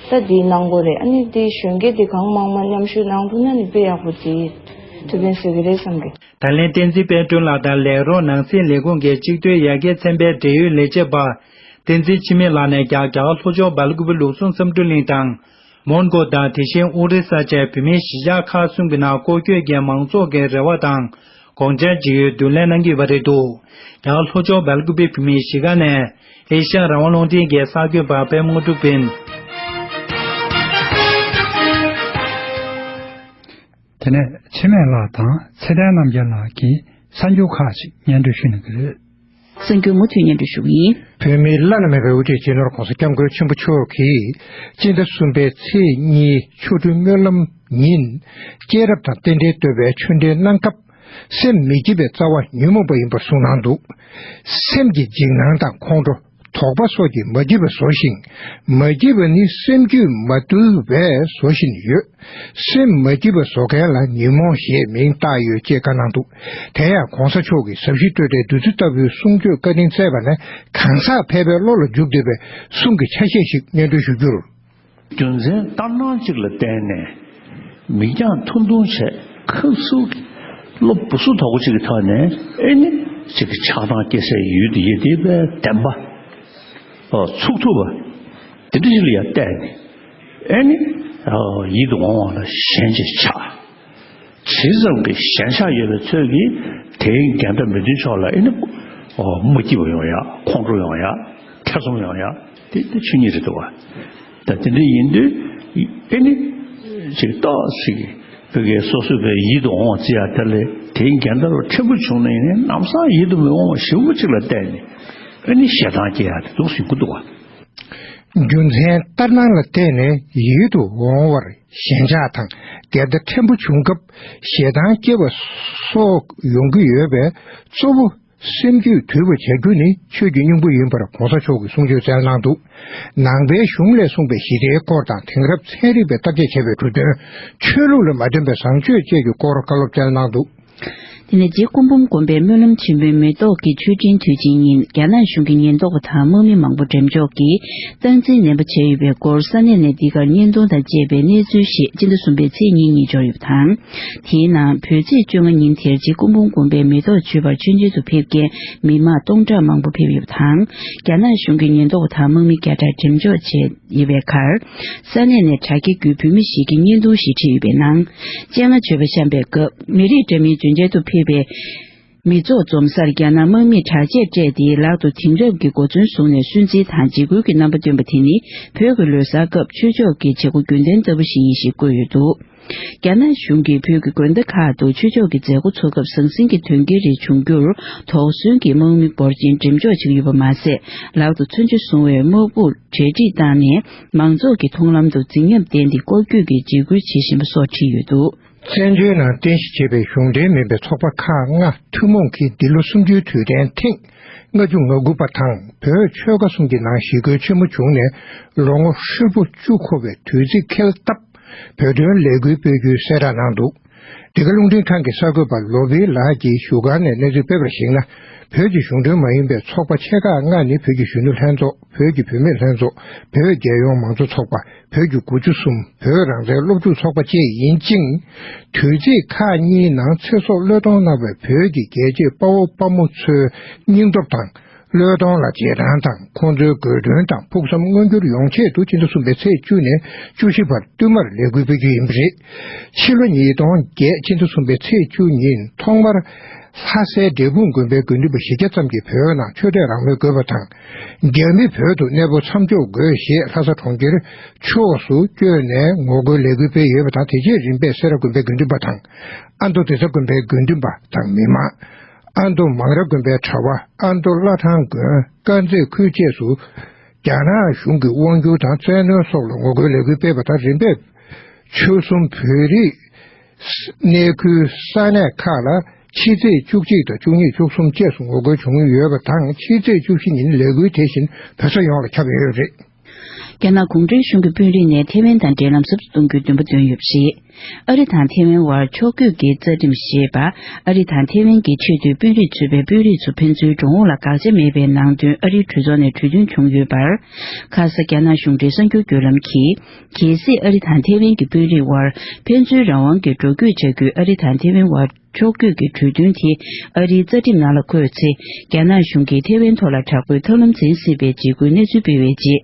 ད་དེ་གནང་དགོས་རེད། ཨ་ནི་དེ་གཞོན་སྐྱེས་དེ་གང་མང་མང་མཉམ་ཞུགས་གནང་ཐུབ་ན་ནི་དཔེ་ཡག་པོ་དེ་ཐུགས་ཕན་གསོས་གི་རེད་བསམ་གི། ད་ལན་བསྟན་འཛིན་དཔལ་སྒྲོན་ལགས་དང་ལས་རོགས་ནང་སྲིད་ལས་ཁུངས་ཀྱི་གཅིག་སྡུད་ཡར་རྒྱས་ཚན་པའི་འབྲེལ་ཡོད་ལས་བྱེད་པ། བསྟན་འཛིན་འཆི་མེད་ལགས་ནས་ཀྱང་རྒྱ་གར་ལྷོ་ཕྱོགས་སྦེལ་ཀུ་པེ་ལུགས་ཟུང་བསམ་གྲུབ་གླིང་དང་། མོན་གྷོ་དང་དེ་བཞིན་ཨོ་རི་ས་བཅས་བོད་མིའི་གཞིས་ཆགས་ཁག་གསུམ་གྱི་ནང་སྐོར་སྐྱོད་ཀྱིས་མང་ཚོགས་ཀྱི་རེ་བ་དང་དགོངས་འཆར་ཇི་ཡོད་བསྡུ་ལེན་གནང་གི་ཡོད་པ་རེད་འདུག་རྒྱ་གར་ལྷོ་ཕྱོགས་སྦེལ་ཀུ་པེ་བོད་མིའི་གཞིས་ཀ་ནས་ཨེ་ཤ་ཡ་རང་དབང་རླུང་འཕྲིན་གྱི་གསར་འགོད་པ་པད་མ་དངོས་གྲུབ་ཡིན། དེ་ནས་འཆི་མེད་ལགས་དང་ཚེ་བརྟན་རྣམ་རྒྱལ་ལགས་ཀྱིས་གསར་འགྱུར་ཁག་ཅིག་སྙན་སྒྲོན་ཞུ་གནང་གི་རེད། གསར་འགྱུར་མུ་མཐུད་སྙན་སྒྲོན་ཞུ་གི་ཡིན། བོད་མིའི་བླ་ན་མེད་པའི་དབུ་ཁྲིད་སྤྱི་ནོར་༸གོང་ས་༸སྐྱབས་མགོན་ཆེན་པོ་མཆོག་གིས་སྤྱི་ཟླ་གསུམ་པའི་ཚེས་གཉིས་ཆོ་འཕྲུལ་སྨོན་ལམ་ཉིན་སྐྱེས་རབས་དང་རྟེན་འབྲེལ་བསྟོད་པའི་ཆོས་འབྲེལ་གནང་སྐབས། སེམས་མི་སྐྱིད་པའི་རྩ་བ་ཉོན་མོངས་པ་ཡིན་པར་གསུངས་གནང་འདུག་སེམས་ཀྱི་འཇིགས་སྣང་དང་ཁོང་ཁྲོ། དོགས་པ་སོགས་ཀྱིས་མ་སྐྱིད་པ་བཟོ་ཞིང་། མ་སྐྱིད་པ་ནི་སེམས་རྒྱུད་མ་དུལ་བས་བཟོ་བཞིན་ཡོད། སེམས་མ་སྐྱིད་པ་བཟོ་མཁན་ལ་ཉོན་མོངས་ཞེས་མིང་བཏགས་ཡོད་ཅེས་བཀའ་གནང་འདུག་དེ་ཡང་༸གོང་ས་མཆོག་གིས་ཟབ་ཞི་བསྟོད་སྒྲའི་བདུད་རྩི་ལྟ་བུའི་གསུང་ཆོས་བཀའ་དྲིན་སྩལ་བ་ལས་གང་ཟག་ཕལ་པའི་བློ་ལ་འཇུག་བདེ་བའི་གསུང་གི་ཆ་ཤས་ཤིག་སྙན་སྒྲོན་ཞུ་རྒྱུར། རྒྱུ་མཚན་ལྟར་སྣང་གཅིག་ལ་བརྟེན་ནས་མིག་རྒྱང་ཐུང་ཐུང་བྱས་ཁ་སུ་གི་བློ་སྦུ་སུ་དོག་པོ་གཅིག་གི་ཐོག་ནས་ཨེ་ནི་གཅིག་གི་ཆགས་སྡང་སྐྱེ་སའི་ཡུལ་དུ་ཡེ་དེ་བའི་བདེན་པ་ཨོ་ཚུགས་ཐུབ་པ་དེ་འདྲ་ཞིག་ལ་ཡང་བལྟས་ནས་ཨེ་ནི་ཨོ་ཡིད་དུ་འོང་བ་ལ་ཞེན་ཅིག་ཆགས། ཇི་ཙམ་གྱི་ཞེན་ཆགས་ཡོད་པའི་ཚོད་ཀྱིས་དེའི་འགལ་ཟླ་མི་མཐུན་ཕྱོགས་ལ་ཨེ་ནི་ཨོ་མ་སྐྱིད་པ་ཡོང་ཡ་ཁོང་ཁྲོ་ཡོང་ཡ་ཐེ་ཚོམ་ཡོང་ཡ་དེ་དེ་ཆོས་ཉིད་རེད་འདུག་བ། ད་དེ་འདྲ་ཡིན་དུས་ཨེ་ནི་ ཅིག་ཏོག་ཙམ་བོད་སྐད་སོ་སོའི་བའི་ཡིད་དུ་འོང་བ་བརྩི་ཡ་དེ་ལས་དེའི་འགལ་ཟླ་རུ་ཕྲན་བུ་བྱུང་ན་ཡིན་ནའི་ལམ་སང་ཡིད་དུ་མི་འོང་བ་ཞེ་པོ་ཅིག་ལ་བལྟས་ནས་ཨ་ནི་ཞེ་སྡང་སྐྱེ་ཡ་དེ་འདུག་ཟེར་གྱི་འདུག་བ། རྒྱུ་མཚན་ལྟར་སྣང་ལ་བརྟེན་ནས་ཡིད་དུ་འོང་བར་ཞེན་ཆགས་དང་འགལ་ཟླ་ཕྲན་བུ་བྱུང་སྐབས་ཞེ་སྡང་སྐྱེ་བ་སོགས་ཡོང་གི་ཡོད་པས། གཙོ་བོ་སེམས་རྒྱུད་དུལ་བ་བྱ་རྒྱུ་ནི་ཆོས་ཀྱི་སྙིང་པོ་ཡིན་པར་གོང་ས་མཆོག་གིས་གསུང་ཆོས་སྩལ་གནང་འདུག། ནང་པའི་གཞུང་ལས་གསུངས་པའི་ཞི་བདེའི་སྐོར་དང་དེང་རབས་ཚན་རིག་པས་བརྟག་དཔྱད་བྱས་པའི་གྲུབ་དོན། ཆོས་ལུགས་ལ་མ་འདྲེན་པའི་བཟང་སྤྱོད་བཅས་ཀྱི་སྐོར་བཀའ་སློབ་སྩལ་གནང་འདུག། དེ་ནས་རྗེ་སྐུ་འབུམ་དགོན་པའི་སྨོན་ལམ་ཆེན་མོའི་མེ་ཏོག་གི་མཆོད་སྤྲིན་དུས་ཆེན་ཉིན་རྒྱ་ནག་གཞུང་གི་ཉེན་རྟོག་པ་དང་དམག་མི་མང་པོ་འགྲེམས་འཇོག་གིས་སྟངས་འཛིན་ནན་པོ་བྱས་ཡོད་པའི་སྐོར་ས་གནས་ནས་འདི་གར་བརྙན་ཐུང་དང་བཅས་པའི་གནས་ཚུལ་ཞིག་སྤྱི་ཟླ་གསུམ་པའི་ཚེས་གཉིས་ཉིན་འབྱོར་ཡོད་པ་དང་། དེའི་ནང་བོད་ཚེས་བཅོ་ལྔ་ཉིན་དེར་རྗེ་སྐུ་འབུམ་དགོན་པའི་མེ་ཏོག་མཆོད་པར་མཆོད་མཇལ་དུ་ཕེབས་མཁན་མི་མང་སྟོང་ཕྲག་མང་པོ་ཕེབས་ཡོད་པ་དང་། རྒྱ་ནག་གཞུང་གི་ཉེན་རྟོག་པ་དང་དམག་མི་བརྒྱ་ཕྲག་འགྲེམས་འཇོག་བྱས་ཡོད་པའི་ཁར། ས་གནས་ནས་དྲ་རྒྱ་བརྒྱུད་བོད་མི་ཞིག་གིས་བརྙན་ཐུང་ཞིག་བྲིས་ཡོད་པའི་ནང་། སྤྱན་སྔ་མཆོད་པ་བཤམས་པའི་སྐབས་མི་རིགས་འདྲ་མིན་མཇལ་མཇལ་དུ་ཕེབས་པའི་མི་ཚོགས་འཛོམས་སར་རྒྱ་ནག་དམག་མིས་དྲག་ཆས་སྤྲས་ཏེ་ལག་ཏུ་དེང་རབས་ཀྱི་གོ་མཚོན་བཟུང་ནས་སུན་གཙེར་དང་འཇིགས་སྐུལ་གྱི་རྣམ་པ་སྟོན་པ་དེ་ནི་བོད་ཀྱི་ལོ་གསར་སྐབས་ཆོས་ཕྱོགས་ཀྱི་བྱེད་སྒོ་རྒྱུན་ལྡན་ལྟ་བུ་ཞིག་ཡིན་ཞེས་བཀོད་ཡོད་འདུག། རྒྱ་ནག་གཞུང་གིས་བོད་ཀྱི་དགོན་སྡེ་ཁག་ཏུ་ཆོས་ཕྱོགས་ཀྱི་མཛད་སྒོ་འཚོགས་སྐབས་ཟང་ཟིང་གི་དོན་རྐྱེན་རེ་བྱུང་རྒྱུར་དོགས་ཟོན་གྱིས་དམག་མི་འབོར་ཆེན་འགྲེམས་འཇོག་བྱེད་ཀྱི་ཡོད་པ་མ་ཟད། ལག་ཏུ་མཚོན་ཆ་བཟུང་བའི་དམག་དཔུང་གྲལ་སྒྲིག་བཏང་ནས་མང་ཚོགས་ཀྱི་མཐོང་ལམ་དུ་རྫིག་ཉམས་བསྟན་ཏེ་སྐོར་སྐྱོད་ཀྱིས་འཇིགས་སྐུལ་བྱེད་བཞིན་པ་སོགས་བྲིས་ཡོད་འདུག། བཙན་བྱོལ་ནང་རྟེན་གཞི་བྱས་པའི་གཞུང་འབྲེལ་མིན་པའི་ཚོགས་པ་ཁག་ལྔ་ཐུན་མོང་གིས་འདི་ལོ་གསུམ་བཅུའི་དུས་དྲན་ཐེངས་ལྔ་བཅུ་ང་དགུ་པ་དང་བོད་ཆོལ་ཁ་གསུམ་གྱི་ནང་ཞི་རྒོལ་ཆེན་མོ་བྱུང་ནས་ལོ་ངོ་ཧྲིལ་པོ་བཅུ་འཁོར་བའི་དུས་ཚིགས་འཁེལ་སྟབས། བོད་དོན་ལས་འགུལ་སྤེལ་རྒྱུའི་གསལ་བསྒྲགས་གནང་འདུག། འདི་ག་རླུང་འཕྲིན་ཁང་གི་གསར་འགོད་པ་ལོ་བི་ལགས་ཀྱིས་བཞུགས་སྒར་ནས་གནས་ཚུལ་སྤེལ་བར་གཞིགས་ན། བོད་ཀྱི་གཞུང་འབྲེལ་མ་ཡིན་པའི་ཚོགས་པ་ཆེ་ཁག་ལྔ་ནི་བོད་ཀྱི་གཞོན་ནུ་ལྷན་ཚོགས། བོད་ཀྱི་བུད་མེད་ལྷན་ཚོགས། བོད་རྒྱལ་ཡོངས་མང་གཙོ་ཚོགས་པ། བོད་ཀྱི་དགུ་བཅུ་གསུམ། བོད་རང་བཙན་སློབ་ཕྲུག་ཚོགས་པ་བཅས་ཡིན་ཅིང་། དུས་ཚིགས་ཁག་གཉིས་ནང་ཚེ་སྲོག་བློས་གཏོང་གནང་བའི་བོད་ཀྱི་རྒྱལ་གཅེས་དཔའ་བོ་དཔའ་མོ་ཚོའི་སྙིང་སྟོབས་དང་། བློས་གཏོང་ལ་རྗེས་འབྲང་དང་ཁོང་ཚོའི་དགོས་འདུན་དང་ཕུགས་བསམ་མངོན་འགྱུར་ཡོང་ཆེད་དུ་སྤྱི་ཟླ་གསུམ་པའི་ཚེས་བཅུ་ནས་བཅུ་བཞི་བར་བསྟུད་མར་ལས་འགུལ་སྤེལ་རྒྱུ་ཡིན་པ་རེད། ཕྱི་ལོ་ཉིས་སྟོང་བརྒྱད་སྤྱི་ཟླ་གསུམ་པའི་ཚེས་བཅུ་ཉིན་ཐོག་མར་ལྷ་སའི་འབྲས་སྤུངས་དགོན་པའི་དགེ་འདུན་པ་བཞི་བརྒྱ་ཙམ་གྱིས་བོད་ནང་ཆོས་དད་རང་མོས་དགོས་པ་དང་། རྒྱ་མི་བོད་དུ་གནས་སྤོ་མཚམས་འཇོག་དགོས་ཞེས་ལྷ་ས་གྲོང་ཁྱེར་ཕྱོགས་སུ་བསྐྱོད་ནས་ངོ་རྒོལ་ལས་འགུལ་སྤེལ་ཡོད་པ་དང་། དེ་རྗེས་རིམ་པས་སེ་ར་དགོན་པའི་དགེ་འདུན་པ་དང་། ཨ་མདོ་གདན་ས་དགོན་པའི་དགེ་འདུན་པ་དང་མི་མང་། ཨ་མདོ་མང་ར་དགོན་པའི་གྲྭ་པ། ཨ་མདོ་བླ་བྲང་དགོན་དཀར་མཛེས་ཁུལ་བཅས་སུ་རྒྱ་ནག་གཞུང་གི་དབང་སྒྱུར་དང་བཙན་གནོན་སོགས་ལ་ངོ་རྒོལ་ལས་འགུལ་སྤེལ་བ་དང་། རིམ་པས་ཆོལ་གསུམ་བོད་རིགས་གནས་ཁུལ་ས་གནས་ཁག་ལ་ཕྱི་ཚེས་བཅུ་གཅིག་དང་བཅུ་གཉིས་བཅུ་གསུམ་བཅས་སུ་ངོ་རྒོལ་བྱུང་ཡོད་པ་དང་། ཕྱི་ཚེས་བཅུ་བཞི་ཉིན་ལས་འགུལ་དེ་བཞིན་བོད་ས་ཡོངས་ལ་ཁྱབ་ཡོད་རེད། རྒྱ་ནག་གུང་ཁྲན་གཞུང་གི་དཔོན་རིགས་ནས་ཐེ་ཝན་དང་འབྲེལ་ལམ་ཟབ་ཏུ་གཏོང་རྒྱུའི་འདུན་པ་བཏོན་ཡོད་པ་རེད། ཨ་རི་དང་ཐེ་ཝན་དབར་ཕྱོགས་བསྐྱོད་ཀྱི་རྩ་ཁྲིམས་ཞེས་པ། ཨ་རི་དང་ཐེ་ཝན་གྱི་ཆེས་མཐོའི་དཔོན་རིགས་ཚུད་པའི་དཔོན་རིགས་ཚོ་ཕན་ཚུན་འགྲོ་འོང་ལ་དགག་བྱ་མེད་པའི་ནང་དོན་ཨ་རིའི་གྲོས་ཚོགས་ནས་གྲོས་མཐུན་བྱུང་ཡོད་པར། ཁ་ས་རྒྱ་ནག་གཞུང་འབྲེལ་གསར་འགྱུར་བརྒྱུད་ལམ་གྱིས། གལ་སྲིད་ཨ་རི་དང་ཐེ་ཝན་གྱི་དཔོན་རིགས་དབར་ཕན་ཚུན་རང་དབང་གིས་འགྲོ་སྐྱོད་བྱ་རྒྱུའི་ཨ་རི་དང་ཐེ་ཝན་དབར་ཕྱོགས་བསྐྱོད་ཀྱི་གྲོས་མཐུན་དེ་ཨ་རིའི་རྩ་ཁྲིམས་ནང་ལ་འཁོད་ཚེ། རྒྱ་ནག་གཞུང་གིས་ཐེ་ཝན་ཐོག་ལ་དྲག་པོའི་ཐབས་ལམ་འཛིན་སྲིད་པའི་འཇིགས་སྐུལ་གནས་ཚུལ་སྤེལ་བའི་རྗེས།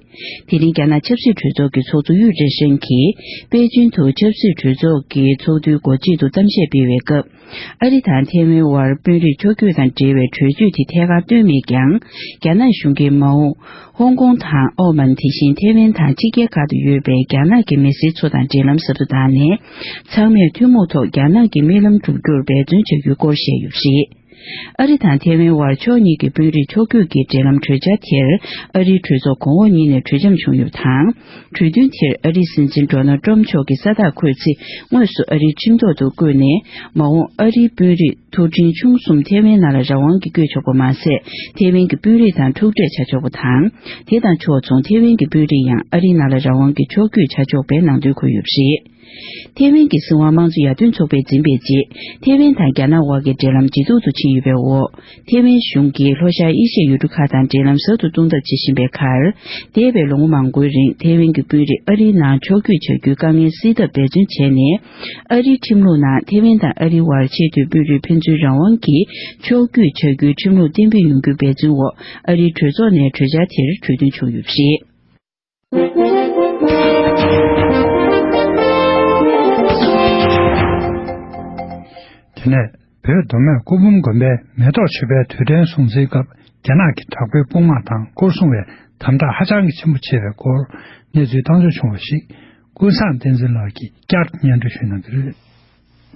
དེ་རིང་རྒྱ་ནག་ཆབ་སྲིད་གྲོས་ཚོགས་ཀྱི་ཚོགས་གཙོ་ཡུས་ཀྲེང་ཧྲེང་གིས་པེ་ཅིན་དུ་ཆབ་སྲིད་གྲོས་ཚོགས་ཀྱི་ཚོགས་འདུའི་འགོ་བྱེད་དུ་གཏམ་བཤད་སྤེལ་བའི་སྐབས། ཨ་རི་དང་ཐེ་ཝན་དབར་དཔོན་རིགས་ཕྱོགས་བསྐྱོད་དང་འབྲེལ་བའི་གྲོས་ཆོད་དེ་ཐད་ཀར་བཏོན་མེད་ཀྱང་། རྒྱ་ནག་གཞུང་གིས་མ་འོངས་ཧོང་ཀོང་དང་ཨའོ་མན། དེ་བཞིན་ཐེ་ཝན་དང་ཕྱི་རྒྱལ་ཁག་ཏུ་ཡོད་པའི་རྒྱ་ནག་གི་མི་སེར་ཚོ་དང་འབྲེལ་ལམ་ཟབ་ཏུ་བཏང་ནས། ཚང་མས་ཐུན་མོང་ཐོག་རྒྱ་ནག་གི་རྨི་ལམ་འགྲུབ་རྒྱུར་འབད་བརྩོན་བྱ་རྒྱུའི་སྐོར་བཤད་ཡོད་པ་རེད། ཨ་རི་དང་ཐེ་ཝན་དབར་ཕྱོགས་གཉིས་ཀྱི་དཔོན་རིགས་ཕྱོགས་བསྐྱོད་ཀྱི་འབྲེལ་ལམ་གྲོས་འཆར་དེར་ཨ་རིའི་གྲོས་ཚོགས་གོང་འོག་གཉིས་ནས་གྲོས་འཆམ་བྱུང་ཡོད་པ་དང་། གྲོས་མཐུན་དེར་ཨ་རིའི་སྲིད་འཛིན་ཌོ་ནལ་ཏྲམ་མཆོག་གིས་ས་རྟགས་འཁོད་ཚེ། དངོས་སུ་ཨ་རིའི་ཁྲིམས་ཐོག་ཏུ་བཀོད་ནས། མ་འོངས་ཨ་རིའི་དཔོན་རིགས་མཐོ་འབྲིང་ཆུང་གསུམ་ཐེ་ཝན་ནང་ལ་རང་དབང་གིས་བསྐྱོད་ཆོག་པ་མ་ཟད། ཐེ་ཝན་གྱི་དཔོན་རིགས་དང་ཐུག་འཕྲད་བྱ་ཆོག་པ་དང་། དེ་དང་ཕྱོགས་མཚུངས་ཐེ་ཝན་གྱི་དཔོན་རིགས་ཡང་ཨ་རིའི་ནང་ལ་རང་དབང་གིས་ཕྱོགས་བསྐྱོད་བྱ་ཆོག་པའི་ནང་དོན་འཁོད་ཡོད་པ་རེད། ཐེ་ཝན་གྱི་སྲིད་དབང་དམངས་གཙོ་ཡར་ཐོན་ཚོགས་པས་འཛིན་པའི་རྗེས། ཐེ་ཝན་དང་རྒྱ་ནག་དབར་གྱི་འབྲེལ་ལམ་ཇེ་སྡུག་ཏུ་ཕྱིན་ཡོད་པའི་འོག། ཐེ་ཝན་གཞུང་གིས་ལྷོ་ཤར་ཨེ་ཤི་ཡའི་ཡུལ་གྲུ་ཁག་དང་འབྲེལ་ལམ་ཟབ་ཏུ་གཏོང་ཐབས་བྱེད་བཞིན་པའི་ཁར། འདས་པའི་ལོ་ངོ་མང་པོའི་རིང་ཐེ་ཝན་གྱི་དཔོན་རིགས་ཨ་རིའི་ནང་ཕྱོགས་བསྐྱོད་བྱ་རྒྱུའི་དཀའ་ངལ་སེལ་ཐབས་འབད་བརྩོན་བྱས་ནས། ཨ་རིའི་ཁྲིམས་ལུགས་ནང་ཐེ་ཝན་དང་ཨ་རིའི་དབར་ཆེས་མཐོའི་དཔོན་རིགས་ཕན་ཚུན་རང་དབང་གིས་ཕྱོགས་བསྐྱོད་བྱ་རྒྱུའི་ཁྲིམས་ལུགས་གཏན་འབེབས་ཡོང་རྒྱུའི་འབད་བརྩོན་འོག། ཨ་རིའི་གྲོས་ཚོགས་ནས་གྲོས་འཆར་དེར་གྲོས་མཐུན་བྱུང་ཡོད་པ་རེད། དེ་ནས་བོད་མདོ་སྨད་སྐུ་འབུམ་དགོན་པའི་མེ་ཏོག་མཆོད་པའི་དུས་དྲན་སྲུང་བརྩིའི་སྐབས་རྒྱ་ནག་གི་དྲག་པོའི་དཔུང་དམག་དང་སྐོར་སྲུང་བས་དམ་དྲག་ཧ་ཅང་གི་ཆེན་པོ་བྱས་པའི་སྐོར་གནས་ཚུལ་བཏང་འབྱོར་བྱུང་བ་ཞིག། ཀུན་བཟང་བསྟན་འཛིན་ལགས་ཀྱིས་བསྐྱར་དུ་སྙན་སྒྲོན་ཞུ་གནང་གི་རེད།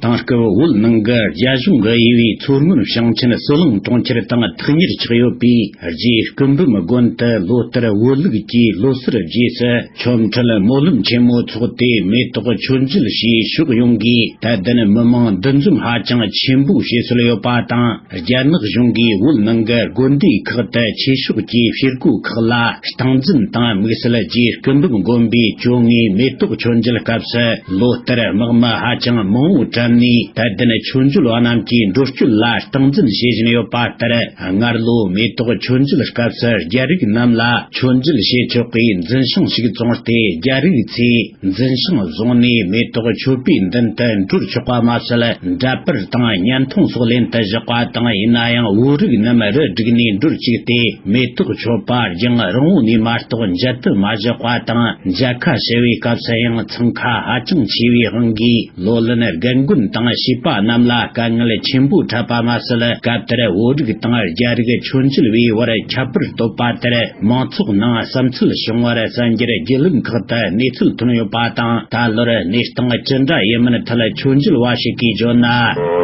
དེང་སྐབས་བོད་ནང་གི་རྒྱ་གཞུང་གི་དབྱེ་བའི་མཚོ་སྔོན་ཞིང་ཆེན་ཟི་ལིང་གྲོང་ཁྱེར་དང་ཐག་ཉེར་ཆགས་ཡོད་པའི་རྗེ་སྐུ་འབུམ་དགོན་དུ་ལོ་ལྟར་བོད་ལུགས་ཀྱི་ལོ་གསར་རྗེས་སུ་ཆོ་འཕྲུལ་སྨོན་ལམ་ཆེན་མོ་འཚོགས་ཏེ། མེ་ཏོག་མཆོད་མཇལ་ཞུས། ཕྱོགས་ཡོངས་ཀྱི་དད་ལྡན་མི་མང་འདུ་འཛོམས་ཧ་ཅང་ཆེན་པོ་བྱེད་སྲོལ་ཡོད་པ་དང་། རྒྱ་ནག་གཞུང་གིས་བོད་ནང་གི་དགོན་སྡེ་ཁག་ཏུ་ཆོས་ཕྱོགས་ཀྱི་བྱེད་སྒོ་ཁག་ལ་སྟངས་འཛིན་དང་། དམིགས་བསལ་རྗེ་སྐུ་འབུམ་དགོན་པའི་ཇོ་ངའི་མེ་ཏོག་མཆོད་མཇལ་སྐབས་སུ། ལོ་ལྟར་དམག་མི་ཧ་ཅང་མང་བོ་བཀྲམ་ནས་དད་ལྡན་ཆོས་འབྱོར་བ་རྣམས་ཀྱི་འགྲོ་སྐྱོད་ལ་སྟངས་འཛིན་བྱེད་བཞིན་ཡོད་པ་ལྟར། སྔར་ལོ་མེ་ཏོག་མཆོད་མཇལ་སྐབས་སུ་རྒྱ་རིགས་རྣམས་ལ་མཆོད་མཇལ་བྱེད་ཆོག་པའི་འཛིན་བྱང་ཞིག་བཙོངས་ཏེ། རྒྱ་རིགས་ཚོས་འཛིན་བྱང་བཟུང་ནས་མེ་ཏོག་མཆོད་པའི་མདུན་དུ་འགྲོ་ཆོག་པ་མ་ཟད། འདྲ་པར་དང་བརྙན་ཐུང་སོགས་ལེན་དུ་བཞག་པ་དང་། ཡིན་ན་ཡང་བོད་རིགས་རྣམས་རུ་བསྒྲིགས་ནས་འགྲུལ་བཅུག་སྟེ། མེ་ཏོག་མཆོད་པ་རྒྱང་རིང་བོ་ནས་མ་གཏོགས་མཇལ་དུ་མ་བཞག་པ་དང་། མཇལ་ཁ་ཞུ་བའི་སྐབས་སུ་ཡང་འཚང་ཁ་ཧ་ཅང་ཆེ་བའི་དབང་གིས། ལོ་ལོན་རྒན་རྒོན་དང་བྱིས་པ་རྣམས་ལ་དཀའ་ངལ་ཆེན་པོ་འཕྲད་པ་མ་ཟད། སྐབས་དེར་བོད་རིགས་དང་རྒྱ་རིགས་ཆོས་མཇལ་བའི་བར་ཁྱད་པར་བཏོད་པ་དེར། མང་ཚོགས་ནང་བསམ་ཚུལ་བྱུང་བར་གསན་རྒྱུར་བརྒྱུད་ལམ་ཁག་ཏུ་གནས་ཚུལ་ཐོན་ཡོད་པ་དང་། ད་ལོར་གནས་སྟངས་ཅི་འདྲ་ཡིན་མིན་ཐད་ཆོས་མཇལ་བ་ཞིག་གིས་བརྗོད་ན།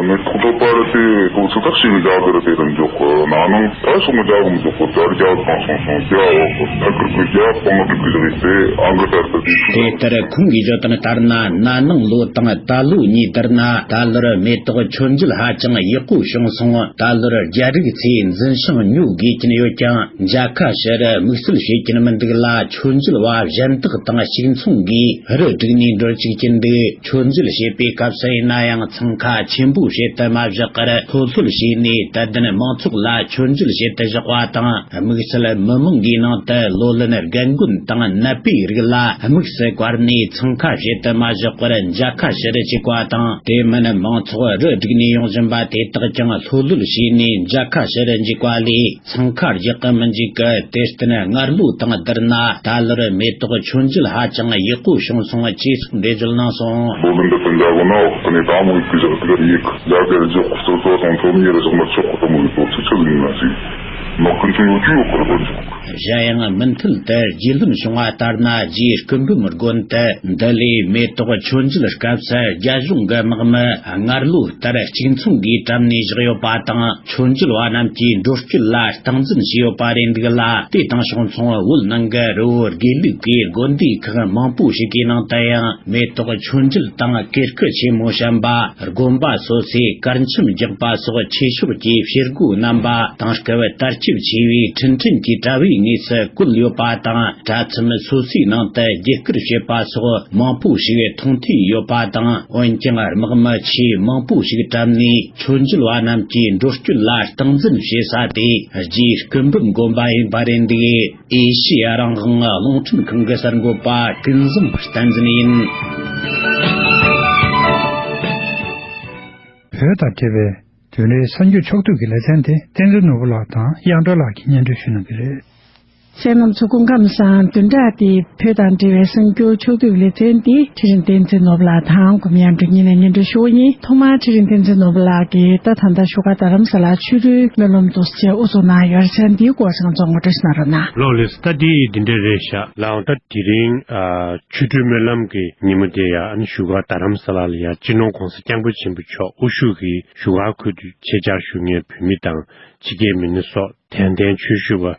གནས་སྟངས་ཐོག་པ་རེད་དེ། ཁོ་ཚོ་ཐག་ཞིག་རྒྱ་གར་དེ་རུ་འཇོག་གི་ན་ནིང་ད་སོང་རྒྱ་གར་འཇོག་གི་ད་རྒྱ་གར་སོང་སོང་རྒྱ་འོག་གི་ཐད་ཀར་གི་རྒྱ་སྤང་སྒྲིག་གི་རེད་དེ། ཨང་གི་ལྟར་དུ་དུས་དེ་ཚོད། ལྟར་ཁོང་གིས་བརྗོད་དོན་ལྟར་ན། ན་ནིང་ལོ་དང་ད་ལོ་གཉིས་བསྡུར་ན། ད་ལོར་མེ་ཏོག་མཆོད་མཇལ་ཧ་ཅང་ཡག་པོ་བྱུང་སོང་། ད་ལོར་རྒྱ་རིགས་ཚོས་འཛིན་བྱང་ཉོ་དགོས་ཀྱིན་ཡོད་ཀྱང་། མཇལ་ཁ་ཞུ་རུ་དམིགས་བསལ་བྱེད་ཀྱིན་མི་འདུག་ལ། ཆོས་མཇལ་བ་གཞན་དག་དང་གཅིག་མཚུངས་ཀྱིས་རུ་བསྒྲིགས་ནས་འགྲུལ་བཅུག་གིན་འདུག་ཆོས་མཇལ་བྱེད་པའི་སྐབས་སུ་ཡིན་ན་ཡང་འཚང་ཁ་ཆེན་པོ་བྱེད་དུ་མ་བཞག་པར། ལྷོད་ལྷོད་བྱས་ནས་དད་ལྡན་མང་ཚོགས་ལ་ཆོས་མཇལ་བྱེད་དུ་བཞག་པ་དང་། དམིགས་བསལ་མི་མང་གི་ནང་དུ་ལོ་ལོན་རྒན་རྒོན་དང་ནད་པའི་རིགས་ལ་དམིགས་སུ་བཀར་ནས་འཚང་ཁ་བྱེད་དུ་མ་བཞག་པར་མཇལ་ཁ་ཞུ་རུ་བཅུག་པ་དང་། དེ་མིན་མང་ཚོགས་རུ་བསྒྲིགས་ནས་ཡོང་བཞིན་པ་དེ་དག་ཀྱང་ལྷོད་ལྷོད་བྱས་ནས་མཇལ་ཁ་ཞུ་རུ་འཇུག་པ་ལས། འཚང་ཁ་རྒྱག་གི་མི་འཇུག་གི། དེར་བརྟེན་སྔར་ལོ་དང་བསྡུར་ན་ད་ལོར་མེ་ཏོག་མཆོད་མཇལ་ཧ་ཅང་ཡག་པོ་བྱུང་སོང་ཅེས་སོགས་འགྲེལ་བརྗོད་གནང་སོང་། ལོ་ལོན་འདི་དང་འཇའ་གོ་ན་འོག་ཏུ་ནས་དང་མོ་ཡིག་གི་ཞག་དེ་ཡིག་ལ་གར་འཇོག་སོ་སོ་དང་ཚོམ་ཉེ་རུ་བཞག་ན་ཆོག་གོ་དང་མོ་ཡིག་ཏོ་ཚིག་ཆ་ལིང་ན་ཞིག་མ་ཀུན་ཚོ་ཡོད་ཀྱི་ཡོད་གར་གོ་འཇོག་གཞན་ཡང་མུ་མཐུད་དུ་རྒྱུས་ལོན་བྱུང་བ་ལྟར་ན། རྗེ་སྐུ་འབུམ་དགོན་དུ་འདི་ལོའི་མེ་ཏོག་མཆོད་མཇལ་སྐབས་སུ་རྒྱ་གཞུང་གི་དམག་མི་སྔར་ལོ་ལྟར་གཅིག་མཚུངས་ཀྱིས་བཀྲམ་ནས་བཞག་ཡོད་པ་དང་། ཆོས་མཇལ་བ་རྣམས་ཀྱི་འགྲོ་སྐྱོད་ལ་སྟངས་འཛིན་བྱས་ཡོད་པ་རེད་འདུག་ལ། དེ་དང་ཕྱོགས་མཚུངས་བོད་ནང་གི་རི་བོ་དགེ་ལུགས་ཀྱི་དགོན་སྡེ་ཁག་མང་པོ་ཞིག་གི་ནང་དུ་ཡང་མེ་ཏོག་མཆོད་མཇལ་དང་གུར་ཁུ་ཆེན་མོ་བཤམས་པ། དགོན་པ་སོ་སོའི་གར་འཆམ་རྒྱག་པ་སོགས་ཆོས་ཕྱོགས་ཀྱི་བྱེད་སྒོ་རྣམ་པ། དེང་སྐབས་དར་ཁྱབ་ཆེ་བའི་འཕྲིན་ཕྲན་གྱི་དྲ་བའི་ངོས་སུ་བཀོད་ཡོད་པ་དང་། དྲ་ཚོམས་སོ་སོའི་ནང་དུ་བརྒྱུད་བསྐུར་བྱེད་པ་སོགས་མང་པོ་ཞིག་མཐོང་ཐོས་ཡོད་པ་དང་། འོན་ཀྱང་དམག་མི་ཆེས་མང་པོ་ཞིག་བཀྲམ་ནས་ཆོས་མཇལ་བ་རྣམས་ཀྱི་འགྲོ་སྐྱོད་ལ་སྟངས་འཛིན་བྱེད་ས་དེ་རྗེ་སྐུ་འབུམ་དགོན་པ་ཡིན་པ་རེད་འདུག་ཨེ་ཤེ་ཡ་རང་དབང་རླུང་འཕྲིན་ཁང་གི་གསར་འགོད་པ་ཀུན་བཟང་བསྟན་འཛིན་ཡིན། བོད་དང་འབྲེལ་བའི་བདུན་རེའི་གསར་འགྱུར་ཕྱོགས་བསྡུས་ཀྱི་ལེ་ཚན་དེ་བསྟན་འཛིན་ནོར་བུ་ལགས་དང་གཡང་སྒྲོལ་ལགས་ཀྱིས་སྙན་སྒྲོན་ཞུ་གནང་གི་རེད། གསན་མཁན་རྣམ་ཚོ་སྐུ་ཁམས་བཟང་། བདུན་ཕྲག་འདིའི་བོད་དང་འབྲེལ་བའི་གསར་འགྱུར་ཕྱོགས་བསྡུས་ལེ་ཚན་འདི་ཁྲི་རིན་བསྟན་འཛིན་ནོར་བུ་ལགས་དང་འགོམ་གཡང་སྒྲོལ་གཉིས་ནས་སྙན་སྒྲོན་ཞུ་བ་ཡིན། ཐོག་མར་ཁྲི་རིན་བསྟན་འཛིན་ནོར་བུ་ལགས་ཀྱིས་ད་ད་ལྟ་བཞུགས་སྒར་རྡ་རམ་ས་ལར་ཆོ་འཕྲུལ་སྨོན་ལམ་འདུག་སེ་བཅས་དབུ་འཛུགས་གནང་ཡོད་རེད། ཚན་འདིའི་སྐོར་ཞིག་ཚོགས་ངོ་སྤྲོད་ཞིག་གནང་རོགས་གནང་། ལགས་ལགས་སོ། ད་འདི་འདི་འདྲ་རེད་ཤག་ལགས་འོང་། ད་དེ་རིང་ཨ་ཆོ་འཕྲུལ་སྨོན་ལམ་གྱི་ཉིན་མོ་དེ་ཡ་ཨ་ནི་བཞུགས་སྒར་རྡ་རམ་ས་ལ་ལ་ཡ་སྤྱི་ནོར་༧གོང་ས་༧སྐྱབས་མགོན་ཆེན་པོ་མཆོག་དབུ་བཞུགས་ཀྱིས་བཞུགས་སྒར་ཁུལ་དུ་ཆེད་བཅར་ཞུ་མཁན་བོད་མི་དང་ཕྱི་རྒྱལ་མི་སྣ་སོགས་དད་ལྡན་ཆོས་ཞུ་བ་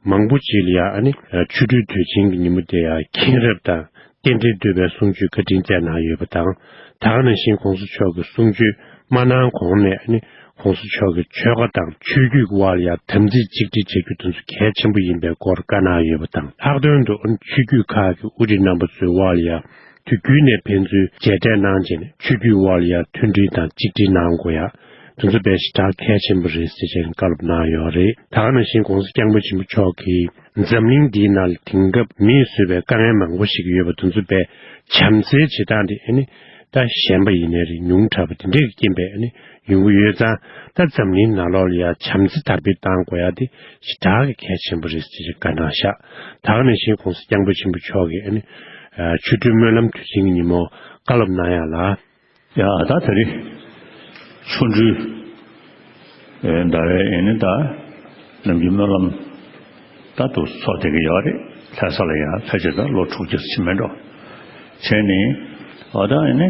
མང་པོ་ཅིག་ལ་ཡ་ཨ་ནི་ཆོ་འཕྲུལ་དུས་ཆེན་གྱི་ཉིན་མོ་དེ་ཡ་མཁྱེན་རབ་དང་རྟེན་འབྲེལ་བསྟོད་པའི་གསུང་ཆོས་བཀའ་དྲིན་སྩལ་གནང་ཡོད་པ་དང་། ད་ག་ནང་བཞིན་༧གོང་ས་མཆོག་གི་གསུང་ཆོས་མ་གནང་གོང་ནས་ཨ་ནི་༧གོང་ས་མཆོག་གི་ཆོལ་ཁ་དང་ཆོས་བརྒྱུད་ཀྱི་དབར་ལ་ཡ་དམ་ཚིག་གཅིག་སྒྲིལ་བྱ་རྒྱུ་དེ་ཚོ་གལ་ཆེན་པོ་ཡིན་པའི་སྐོར་བཀའ་གནང་ཡོད་པ་དང་། ལྷག་དོན་དུ་ཨ་ནི་ཆོས་བརྒྱུད་ཁག་གི་དབུ་ཁྲིད་རྣམ་པ་ཚོའི་དབར་ལ་ཡ་དུས་རྒྱུན་ནས་ཕན་ཚུན་མཇལ་འཕྲད་གནང་བྱས་ནས་ཆོས་བརྒྱུད་དབར་ལ་ཡ་མཐུན་སྒྲིལ་དང་གཅིག་སྒྲིལ་གནང་དགོས་ཡ། དེ་ཚོ་དཔེ་ཞེ་དྲག་གལ་ཆེན་པོ་རེད་ཟེར་བྱས་བཀའ་སློབ་གནང་ཡོད་རེད། ད་ག་ནང་བཞིན་༧གོང་ས་༧སྐྱབས་མགོན་ཆེན་པོ་མཆོག་གིས་འཛམ་གླིང་འདིའི་ནང་ལ་དེང་སྐབས་མིས་བཟོས་པའི་དཀའ་ངལ་མང་པོ་ཞིག་ཡོད་པ་དེ་ཚོ་དཔེ་བྱམས་བརྩེའི་བྱེད་སྟངས་དེ་ཨ་ནི་ད་ཞན་པ་ཡིན་ནའི་རེད། ཉུང་དྲགས་པ་དེ་འདྲས་ཀྱི་རྐྱེན་པས་ཨ་ནི་ཡོང་གི་ཡོད་ཙང་། ད་འཛམ་གླིང་ནང་ལོགས་ལ་ཡ་བྱམས་བརྩེ་དར་སྤེལ་གཏང་དགོས་ཡ་དེ་ཞེ་དྲག་གི་གལ་ཆེན་པོ་རེད་ཟེར་བཀའ་གནང་ཤག་ད་ག་ནང་བཞིན་༧གོང་ས་༧སྐྱབས་མགོན་ཆེན་པོ་མཆོག་གིས་ཨ་ནི་ཆོ་འཕྲུལ་སྨོན་ལམ་དུས་ཆེན་གྱི་ཉིན་མོ་བཀའ་སློབ་གནང་ཡ་ལ། ཡ་ད་དེ་རིང་ཆོ་འཕྲུལ་ཟླ་བའི་ཨེ་ནི་ད་ནམ་རྒྱུན་སྨོན་ལམ་ད་དུ་ཚོགས་བསྡད་ཀྱི་ཡོད་རེད། ལྷ་ས་ལ་ཡང་ཕལ་ཆེར་ད་ལོ་དྲུག་ཅུ་ཕྱིན་མེད་འགྲོ། དྲན་ནས་འོ་ད་ཨེ་ནི་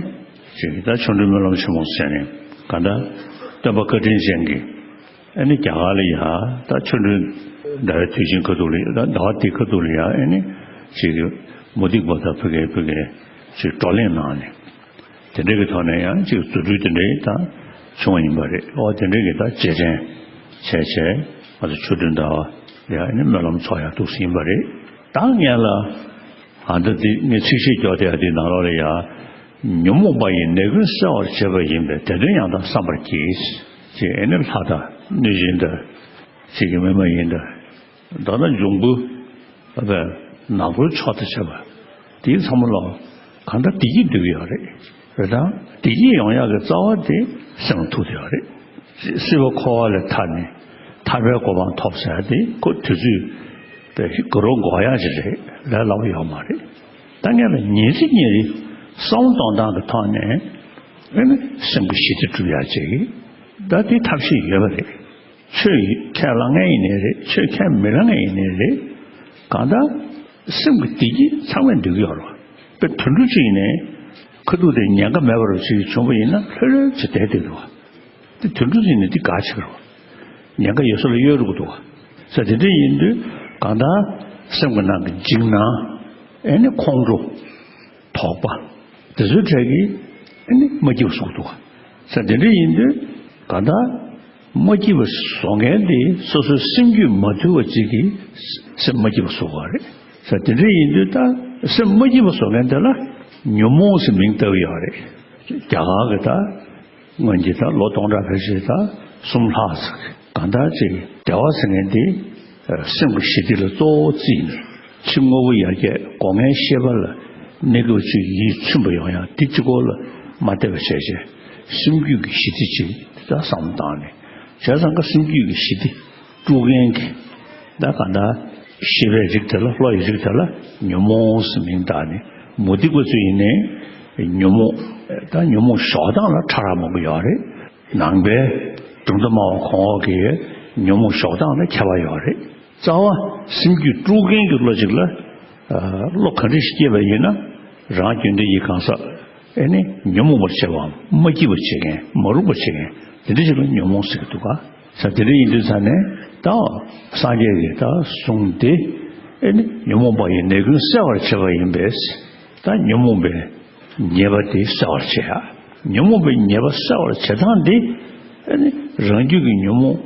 ཅིག་ད་ཆོ་འཕྲུལ་སྨོན་ལམ་ཆེན་མོ་ཟེར་ནས་གང་ལྟར་སྟོན་པ་བཀའ་དྲིན་ཅན་གྱིས་ཨེ་ནི་རྒྱ་གར་ལ་ཡ་ད་ཆོ་འཕྲུལ་ཟླ་བའི་དུས་ཆེན་ཁ་ཐུག་ལ་ཡ་ད་ཟླ་བ་དེ་ཁ་ཐུག་ལ་ཡ་ཨེ་ནི་ཅིག་མུ་སྟེགས་པ་དང་ཕ་གིའི་ཕ་གིའི་ཅིག་བགྲོ་གླེང་གནང་ནས། དེ་འདྲའི་གི་ཐོག་ནས་ཡང་ཅིག་རྫུ་འཕྲུལ་དེ་འདྲའི་དང་བྱུང་བ་ཡིན་པ་རེད། ཨོ་དེ་འདྲའི་གི་ད་རྗེས་དྲན་བྱས་བྱས་ང་ཚོ་ཆོ་འཕྲུལ་ཟླ་བ་ཡང་ནི་སྨོན་ལམ་ཚོགས་ཡག་འདུག་ཟིན་པ་རེད། ད་ངས་ལ་ཨ་འདི་འདི་ངས་ཚིག་བཤད་རྒྱག་དེ་ཡ་དེ་ནང་ལོགས་ལ་ཡ་ཉོན་མོངས་པ་ཡི་ནད་ཀུན་སེལ་བར་བྱེད་པ་ཡིན་པས་དེ་དོན་ཡང་དག་བསམ་པར་གྱིས། ཅེས་ཨེ་ནི་ལྷ་དང་གནོད་སྦྱིན་དང་ཅིག་གི་མི་མ་ཡིན་དང་། མདོར་ན་འབྱུང་པོ་བས་ནག་པོའི་ཕྱོགས་དང་བཅས་པ་དེའི་ཚང་མ་ལ་གང་ལྟར་བདེ་སྐྱིད་འདོད་ཀྱི་ཡོད་རེད། རེད་དང་བདེ་སྐྱིད་ཡོང་ཡག་གི་རྩ་བ་དེ་སེམས་ལ་ཐུག་བསྡད་ཡོད་རེད། སྲིད་པ་འཁོར་བ་ལས་ཐར་ནས་ཐར་པའི་གོ་འཕང་ཐོབ་ཟེར་ཡ་དེ་ཁོ་དུས་ཚོད་པའི་གུ་རུ་འགོག་ཡག་ཅིག་རེད་ལས་སླ་པོ་ཡོད་མ་རེད། ད་ངས་ལ་ཉིན་རེ་ཉིན་རེ་བསམ་བློ་གཏོང་སྟངས་ཀྱི་ཐོག་ནས་ཨེ་ནི་སེམས་ཀྱི་ཞི་བདེ་སྒྲུབ་ཡག་ཅིག་ད་དེ་ཐབས་ཤེས་ཡོད་པ་རེད། ཆོས་ཁས་བླངས་མཁན་ཡིན་ནའི་རེད། ཆོས་ཁས་མི་བླངས་མཁན་ཡིན་ནའི་རེད། གང་ལྟར་སེམས་ཀྱི་བདེ་སྐྱིད་ཚང་མས་འདོད་ཀྱི་ཡོད་རེད། དཔེ་དུད་འགྲོ་གཅིག་ཡིན་ནའི་ཁ་ཐུག་དེ་ཉེན་ཁ་མེད་པ་རུ་ཅིག་བྱུང་བ་ཡིན་ན་ལྷོད་ལྷོད་ཅིག་བསྡད་བསྡད་འདུག་བ། དེ་དུད་འགྲོ་གཅིག་ཡིན་ནའི་དེ་དགའ་ཆེ་རུ་ཉེན་ཁ་ཡོད་ས་ལ་གཡོལ་རུ་འདུག་བ། ས་དེ་འདྲ་ཡིན་དུས་གང་ལྟར་སེམས་ཀྱི་ནང་གི་འཇིགས་སྣང་ཨེ་ནི་ཁོང་ཁྲོ། དོགས་པ། དེ་ཚོའི་གྲས་ཀྱིས་ཨ་ནི་མ་སྐྱིད་པ་བཟོ་གི་འདུག་ག་ས་དེ་འདྲ་ཡིན་དུས་གང་ལྟར་མ་སྐྱིད་པ་བཟོ་མཁན་དེ་སོ་སོའི་སེམས་རྒྱུད་མ་དུལ་བ་ཅིག་གིས་སེམས་མ་སྐྱིད་པ་བཟོ་གི་རེད། ས་དེ་འདྲ་ཡིན་དུས་ད་སེམས་མ་སྐྱིད་པ་བཟོ་མཁན་དེ་ལ་ཉོན་མོངས་ཟེར་མིང་བཏགས་ཡོད་རེད། རྒྱ་གར་གྱི་ད་སྔོན་གྱི་ད་ལོ་སྟོང་ཕྲག་ཕལ་ཆེར་ད་གསུམ་ལྷག་ཙམ་གང་ལྟར་ཅིག་བདེ་བ་ཟེར་མཁན་དེ་སེམས་ཀྱི་ཞི་བདེ་ལ་གཙོ་བོ་བརྩིས་ནས་ཕྱི་དངོས་པོ་ཡར་རྒྱས་སྒོ་ལྔའི་ཤེས་པ་ལ་གནས་སྐབས་ཅིག་ཡིད་ཚིམ་པ་ཡོང་ཡ་དེ་གཅིག་པོ་ལ་མ་བལྟས་པ་བྱས་བྱས་སེམས་རྒྱུད་ཀྱི་ཞི་བདེ་ཅིག་ད་བསམ་བློ་བཏང་ནས་བྱས་ཙང་ཀ་སེམས་རྒྱུད་ཀྱི་ཞི་བདེ་དཀྲུག་མཁན་གྱི་ད་གང་ལྟར་ཤེས་པའི་རིགས་དེ་ལ་བློ་ཡི་རིགས་དེ་ལ་ཉོན་མོངས་སུ་མིང་བཏགས་ནས་མུ་སྟེགས་པ་ཚོ་ཡིན་ནའི་ཉོན་མོངས་ད་ཉོན་མོངས་ཞོགས་སྟངས་ལ་ཕྲ་རགས་མང་པོ་ཡོད་རེད། ནང་པའི་གྲུབ་མཐའ་སྨྲ་བ་གོང་འོག་གི་ཉོན་མོངས་ཞོགས་སྟངས་ལ་ཁྱད་པར་ཡོད་རེད། རྩ་བ་སེམས་རྒྱུད་དཀྲུག་མཁན་གྱི་བློ་ཅིག་ལ་ཨ་བློ་ག་འདྲ་ཞིག་སྐྱེས་པ་ཡིན་ན་རང་རྒྱུད་འདི་ཡི་གང་ཟག་ཨེ་ནི་ཉོན་མོངས་པར་བྱེད་པའམ་མ་སྐྱིད་པར་བྱེད་མཁན་མ་རུངས་པར་བྱེད་མཁན་དེ་འདྲ་ཞིག་ལ་ཉོན་མོངས་ཟེར་གྱི་འདུག་ག་ས་དེ་འདྲ་ཡིན་དུས་ས་ནས་ད་སངས་རྒྱས་ཀྱིས་ད་གསུངས་ཏེ་ཨེ་ནི་ཉོན་མོངས་པ་ཡི་ནད་ཀུན་སེལ་བར་བྱེད་པ་ཡིན་པས་ད་ཉོན་མོངས་པའི་ཉེས་པ་དེ་སེལ་བར་བྱེད་ཡ། ཉོན་མོངས་པའི་ཉེས་པ་སེལ་བར་བྱེད་སྟངས་དེ་ཨ་ནི་རང་རྒྱུད་ཀྱི་ཉོན་མོངས་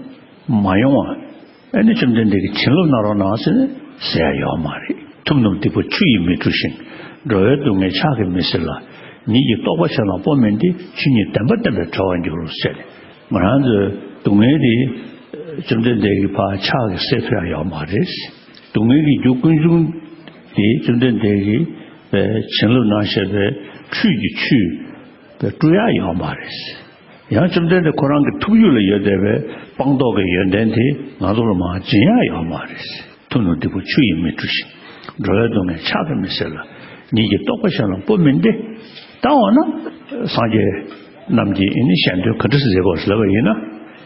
མ་ཡོང་བ་ཨ་ནི་བཅོམ་ལྡན་འདས་ཀྱིས་བྱིན་རླབས་གནང་རོགས་གནང་ཟེར་ནས་ཟེར་ཡ་ཡོད་མ་རེད། ཐུབ་རྣམས་སྡིག་པ་ཆུ་ཡིས་མི་འཁྲུ་ཞིང་། འགྲོ་བའི་སྡུག་བསྔལ་ཕྱག་གིས་མི་སེལ་ལ། ཉིད་ཀྱི་རྟོགས་པ་བྱིན་རླབས་སྤོ་མིན་ཏེ། ཆོས་ཉིད་བདེན་པ་བསྟན་པས་གྲོལ་བར་འགྱུར་ཟེར་ནས་ང་རང་ཚོའི་སྡུག་བསྔལ་དེ་བཅོམ་ལྡན་འདས་ཀྱིས་ཕར་ཕྱག་གིས་སེལ་ཐུབ་ཡ་ཡོད་མ་རེད། སྡུག་བསྔལ་གྱི་རྒྱུ་ཀུན་འབྱུང་དེ་བཅོམ་ལྡན་འདས་ཀྱིས་བྱིན་རླབས་གནང་བཞག་པའི་ཆོས་ཀྱི་ཆུས་བཀྲུ་ཡ་ཡོད་མ་རེད། ཡང་བཅོམ་ལྡན་འདས་ཁོ་རང་གི་ཐུགས་རྒྱུད་ལ་ཡོད་བསྡད་པའི་སྤངས་རྟོགས་ཀྱི་ཡོན་ཏན་དེ་ང་ཚོ་ལ་མར་སྦྱིན་ཡ་ཡོད་མ་རེད། ཐུབ་རྣམས་སྡིག་པ་ཆུ་ཡིས་མི་འཁྲུ་ཞིང་། འགྲོ་བའི་སྡུག་བསྔལ་ཕྱག་གིས་མི་སེལ་ལ། ཉིད་ཀྱི་རྟོགས་པ་བྱིན་རླབས་སྤོ་མིན་ཏེ། ད་འོ་ན་སངས་རྒྱས་རྣམས་ཀྱིས་ཨེ་ནི་གཞན་དོན་ག་འདྲ་སེ་མཛད་དགོས་ཟེར་ལབ་པ་ཡིན་ན།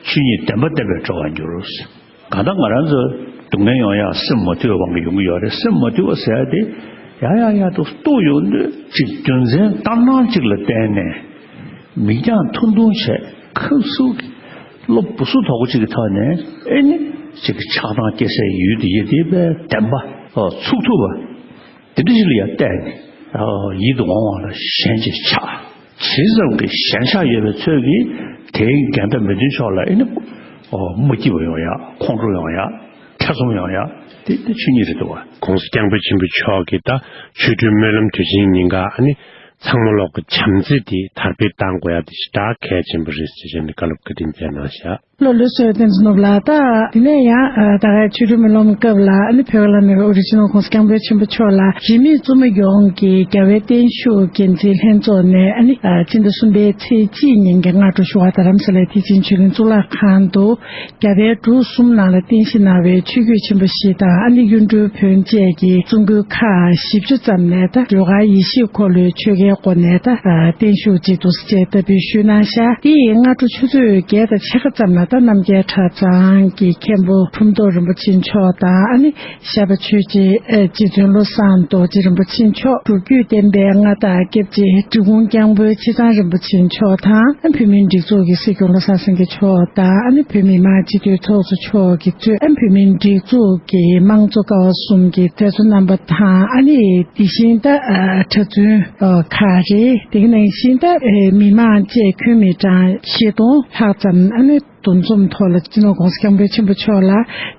ཆོས་ཉིད་བདེན་པ་བསྟན་པས་གྲོལ་བར་འགྱུར། གང་ལྟར་ང་རང་ཚོ་སྡུག་བསྔལ་ཡོང་ཡ་སེམས་མ་དུལ་བའི་དབང་གིས་ཡོང་གི་ཡོད་རེད། སེམས་མ་དུལ་བ་ཟེར་ཡ་དེ་ཡ་ཡ་ཡ་དུ་རྟོགས་ཡོང་དུས་ཅིག་རྒྱུ་མཚན་ལྟར་སྣང་ཅིག་ལ་བརྟེན་ནས་མིག་རྒྱང་ཐུང་ཐུང་བྱས་ཁ་སུ་གི་བློ་སྦུ་སུ་དོག་པོ་ཅིག་གི་ཐོག་ནས་ཨེ་ནི་ཅིག་གི་ཆགས་སྡང་སྐྱེ་སའི་ཡུལ་དེ་ཡེ་དེ་བས་བདེན་པ་ཨོ་ཚུགས་ཐུབ་པ། དེ་འདྲ་ཞིག་ལ་ཡང་བལྟས་ནས་ཡིད་དུ་འོང་བ་ལ་ཞེན་ཅིང་ཆགས། ཇི་ཙམ་གྱི་ཞེན་ཆགས་ཡོད་པའི་ཚོད་ཀྱིས་དེའི་འགལ་ཟླ་མི་མཐུན་ཕྱོགས་ལ་ཨེ་ནི་མ་སྐྱིད་པ་ཡོང་ཡ། ཁོང་ཁྲོ་ཡོང་ཡ། ཐེ་ཚོམ་ཡོང་ཡ། དེ་དེ་ཆོས་ཉིད་རེད་འདུག་བ། ༸གོང་ས་༸སྐྱབས་མགོན་ཆེན་པོ་མཆོག་གིས་ད་ཆོ་འཕྲུལ་སྨོན་ལམ་དུས་ཆེན་ཉིན་ཀ་ཨ་ནི་ཚང་མ་ལོག་གི་བྱམས་བརྩེ་དེ་དར་སྤེལ་གཏང་དགོས་ཡ་དེ་ཞེ་དྲག་གལ་ཆེན་པོ་རེད་ཟེར་བྱས་ནས་བཀའ་སློབ་བཀའ་དྲིན་བསྩལ་གནང་ཤག་ལོ་ལོ་སོས་བསྟན་འཛིན་ནོར་བུ་ལགས། ད་དེ་ནས་ཡང་ད་ག་ཆོ་འཕྲུལ་སྨོན་ལམ་སྐབས་ལ་ཨ་ནི་བོད་ལ་མེད་པའི་ཨོ་རི་ཇི་ནལ་༸གོང་ས་༸སྐྱབས་མགོན་ཆེན་པོ་མཆོག་ལ་རིས་མེད་བཙུན་མ་ཡོངས་ཀྱིས་རྒྱལ་བའི་བརྟན་བཞུགས་འགན་འཛིན་ལྷན་ཚོགས་ནས་ཨ་ནི་སྤྱི་ཟླ་གསུམ་པའི་ཚེས་གཅིག་ཉིན་གྱི་སྔ་དྲོ་ཞོགས་པ་རྡ་རམ་ས་ལའི་ཐེག་ཆེན་ཆོས་གླིང་གཙུག་ལག་ཁང་དུ་རྒྱལ་བའི་འབྲུག་གསུམ་ནང་ལ་རྟེན་གཞི་གནང་བའི་ཆོས་བརྒྱུད་ཆེན་པོ་བཞི་དང་ཨ་ནི་གཡུང་དྲུང་བོན་བཅས་ཀྱི་གསུང་སྐུ་ཁག་བཞི་བཅུ་ཙམ་ནས་ད་སྒྲོལ་དཀར་ཡེ་ཤེས་འཁོར་ལོའི་ཆོ་གའི་སྒོ་ནས་ད་བརྟན་བཞུགས་ཅིག་འདུག་སེ་བཅས་བསྟར་སྤེལ་ཞུས་གནང་ཤག་དེ་ཡི་སྔ་དྲོ་ཆུ་ཚོད་བརྒྱད་དང་ཕྱེད་ཀ་ཙམ་ལ། ད་རྣམ་རྒྱལ་གྲྭ་ཚང་གི་མཁན་པོ་ཁྲོམ་ཐོག་རིན་པོ་ཆེ་མཆོག་དང་། ཨ་ནི་ཤར་པ་ཆོས་རྗེ་ཨེ་རྗེ་བཙུན་བློ་བཟང་རྡོ་རྗེ་རིན་པོ་ཆེ་མཆོག། སྒྲུབ་བརྒྱུད་བསྟན་པའི་མངའ་བདག་སྐྱབས་རྗེ་འབྲི་གུང་སྐྱབས་མགོན་ཆེ་ཚང་རིན་པོ་ཆེ་མཆོག་དང་། ཨ་བོད་མིའི་སྒྲིག་འཛུགས་ཀྱི་སྲིད་སྐྱོང་བློ་བཟང་སེང་གེ་མཆོག་དང་། ཨ་ནི་བོད་མི་མང་སྤྱི་འཐུས་ཚོགས་གཙོ་མཆོག་གིས་གཙོས། ཨ་བོད་མིའི་སྒྲིག་འཛུགས་ཀྱི་དམངས་གཙོ་ཀ་བ་གསུམ་གྱི་མཛད་གཙོ་རྣམ་པ་དང་། ཨ་ནི་དེ་བཞིན་ད་ཨ་གྲྭ་བཙུན་ཨ་ཁག་རེད། དེ་ག་ནང་བཞིན་ད་ཨེ་མི་མང་བཅས་ཁྱོན་མི་གྲངས་བཞི་སྟོང་ལྷག་ཙམ། ཨ་ནི་འདུ་འཛོམས་ཐོག་ལ་སྤྱི་ནོར་༸གོང་ས་༸སྐྱབས་མགོན་ཆེན་པོ་མཆོག་ལ་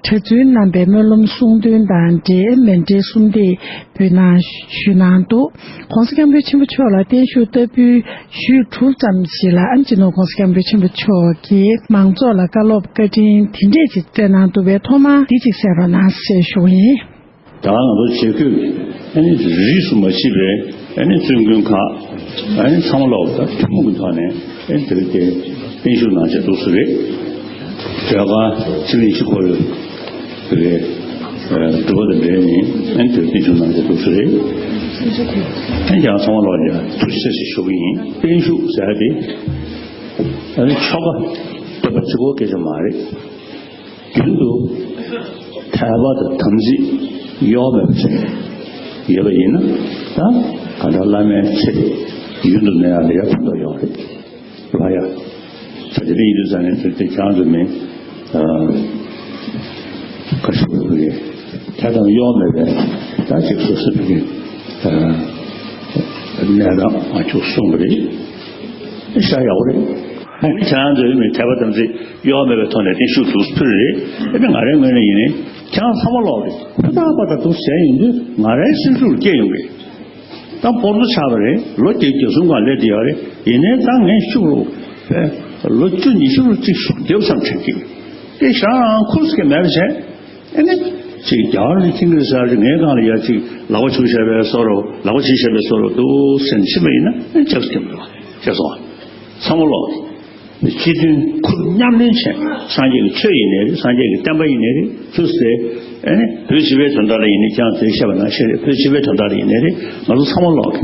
གྲྭ་བཙུན་རྣམ་པའི་སྨོན་ལམ་གསུང་འདོན་དང་འབྲེལ་མཎྜལ་གསུམ་བཏེགས་འབུལ་གནང་ཞུས་གནང་འདུག། ༸གོང་ས་༸སྐྱབས་མགོན་ཆེན་པོ་མཆོག་ལ་བརྟན་བཞུགས་བསྟར་འབུལ་ཞུས་གྲུབ་ཙམ་ཞིག་ལ། ཨ་ནི་སྤྱི་ནོར་༸གོང་ས་༸སྐྱབས་མགོན་ཆེན་པོ་མཆོག་གིས་མང་ཚོགས་ལ་བཀའ་སློབ་བཀའ་དྲིན་དེ་འདྲས་ཅིག་སྩལ་གནང་འདུག་པས། ཐོག་མར་འདི་ཅིག་གསན་རོགས་གནང་ཞེས་ཞུ་བ་ཡིན། ད་ང་ཚོ་བྱེད་སྒོས་ཨ་ནི་རིས་སུ་མ་མཆིས་པའི་ཨ་ནི་བཙུན་དགོན་ཁག་ཨ་ནི་ཚང་མ་ལོག་ད་ཐུན་མོང་གི་ཐོག་ནས་ཨ་ནི་དེ་རིང་དེ་བརྟན་བཞུགས་གནང་བྱས་འདུག་སེ་རེད། དེ་ག་ཕྱི་གླིང་གཞིས་ཁོ་རེ་དེ་གའི་སྒྲུབ་པ་དང་འབྲེལ་ནས་ཨ་ནི་དེ་བརྟན་བཞུགས་གནང་བྱས་འདུག་སེ་རེད། ཨ་ནི་ཡང་ཚང་མ་ལོག་ལ་ཐུགས་རྗེ་ཆེ་ཞུ་གི་ཡིན། བརྟན་བཞུགས་ཟེར་ཡ་དེ་ཨ་ནི་ཆོ་ག་འདོན་པ་གཅིག་པོ་སྐད་ཆ་མ་རེད། རྒྱུན་དུ་དད་པ་དང་དམ་ཚིག་གཡོ་མེད་པ་བྱས་ཡོད་པ་ཡིན་ན། ད་གང་ལྟར་བླ་མའི་ཚེ་རིང་དུ་གནས་ཡག་ལ་ཡང་ཕན་ཐོགས་ཡོང་རེད། ལ་ཡ། ད་དེ་འདྲ་ཡིན་དུས་ཙང་ནས་དེ་དེ་ཁྱེད་རང་ཚོ་མི་ཁ་ཤུགས་རེད། དད་དམ་གཡོ་མེད་པའི་ད་ཅིག་སོ་སོ་གི་གནས་སྟངས་ང་ཚོས་གསུངས་པ་རེད། ཤ་ཡག་པོ་རེད། ཨ་ནི་ཁྱེད་རང་ཚོའི་མི་དད་པ་དམ་ཚིག་གཡོ་མེད་པའི་ཐོག་ནས་བརྟན་བཞུགས་འདུག་ཕུལ་རེད། ཨ་ནི་ང་རའི་ངོས་ནས་ཡིན་ནའི་ཁྱེད་རང་ཚང་མ་ལོག་རེད། ཕུ་ཐག་པ་དང་དུ་ཟས་ཡོང་དུས་ང་རའི་སེམས་ཤུགས་སྐྱེ་ཡོང་གི། ད་སྤོ་རོ་ཆགས་པ་རེད། ལོ་བརྒྱད་ཅུ་གྱ་གསུམ་སྒང་སླེབས་བསྡད་ཡོད་རེད། ཡིན་ནའི་ད་ངས་ཤུགས་རུ་ལོ་བཅུ་ཉི་ཤུ་རུ་གཅིག་ཤུགས་རྒྱབ་བསམ་དྲན་གི། དེ་ཞང་རང་ཁུར་སྐད་མེད་པ་བྱས། ཨེ་ནི། ཅིག་རྒྱ་གར་ནས་ཁྱིམ་གྱི་ས་རི་ངའི་སྒང་ལ་ཡ་ཅིག་ལག་པ་ཆུ་བྱས་པའི་བཟོ་རོ་ལག་པ་ཆུ་བྱས་པའི་བཟོ་རོ་འདུག་སེ་ཕྱིན་པ་ཡིན་ན་ཨེ་ཅག་སྐྱེམ་འདུག་ཅེས་སོང་། ཚང་མ་ལོག་སྤྱི་མཐུན་ཁུར་མཉམ་ལེན་བྱས། སངས་རྒྱས་ཀྱི་ཆོས་ཡིན་ནའི་རེད། སངས་རྒྱས་ཀྱི་བསྟན་པ་ཡིན་ནའི་རེད། ཆུ་ཟེར་ཨེ་ནི་བོད་སྤྱི་པའི་དོན་དག་ལ་ཡིན་ནའི་ཀྱང་དེ་བཤད་པ་ནང་བཞིན་རེད། བོད་སྤྱི་པའི་དོན་དག་ལ་ཡིན་ནའི་རེད། ང་ཚོ་ཚང་མ་ལོག་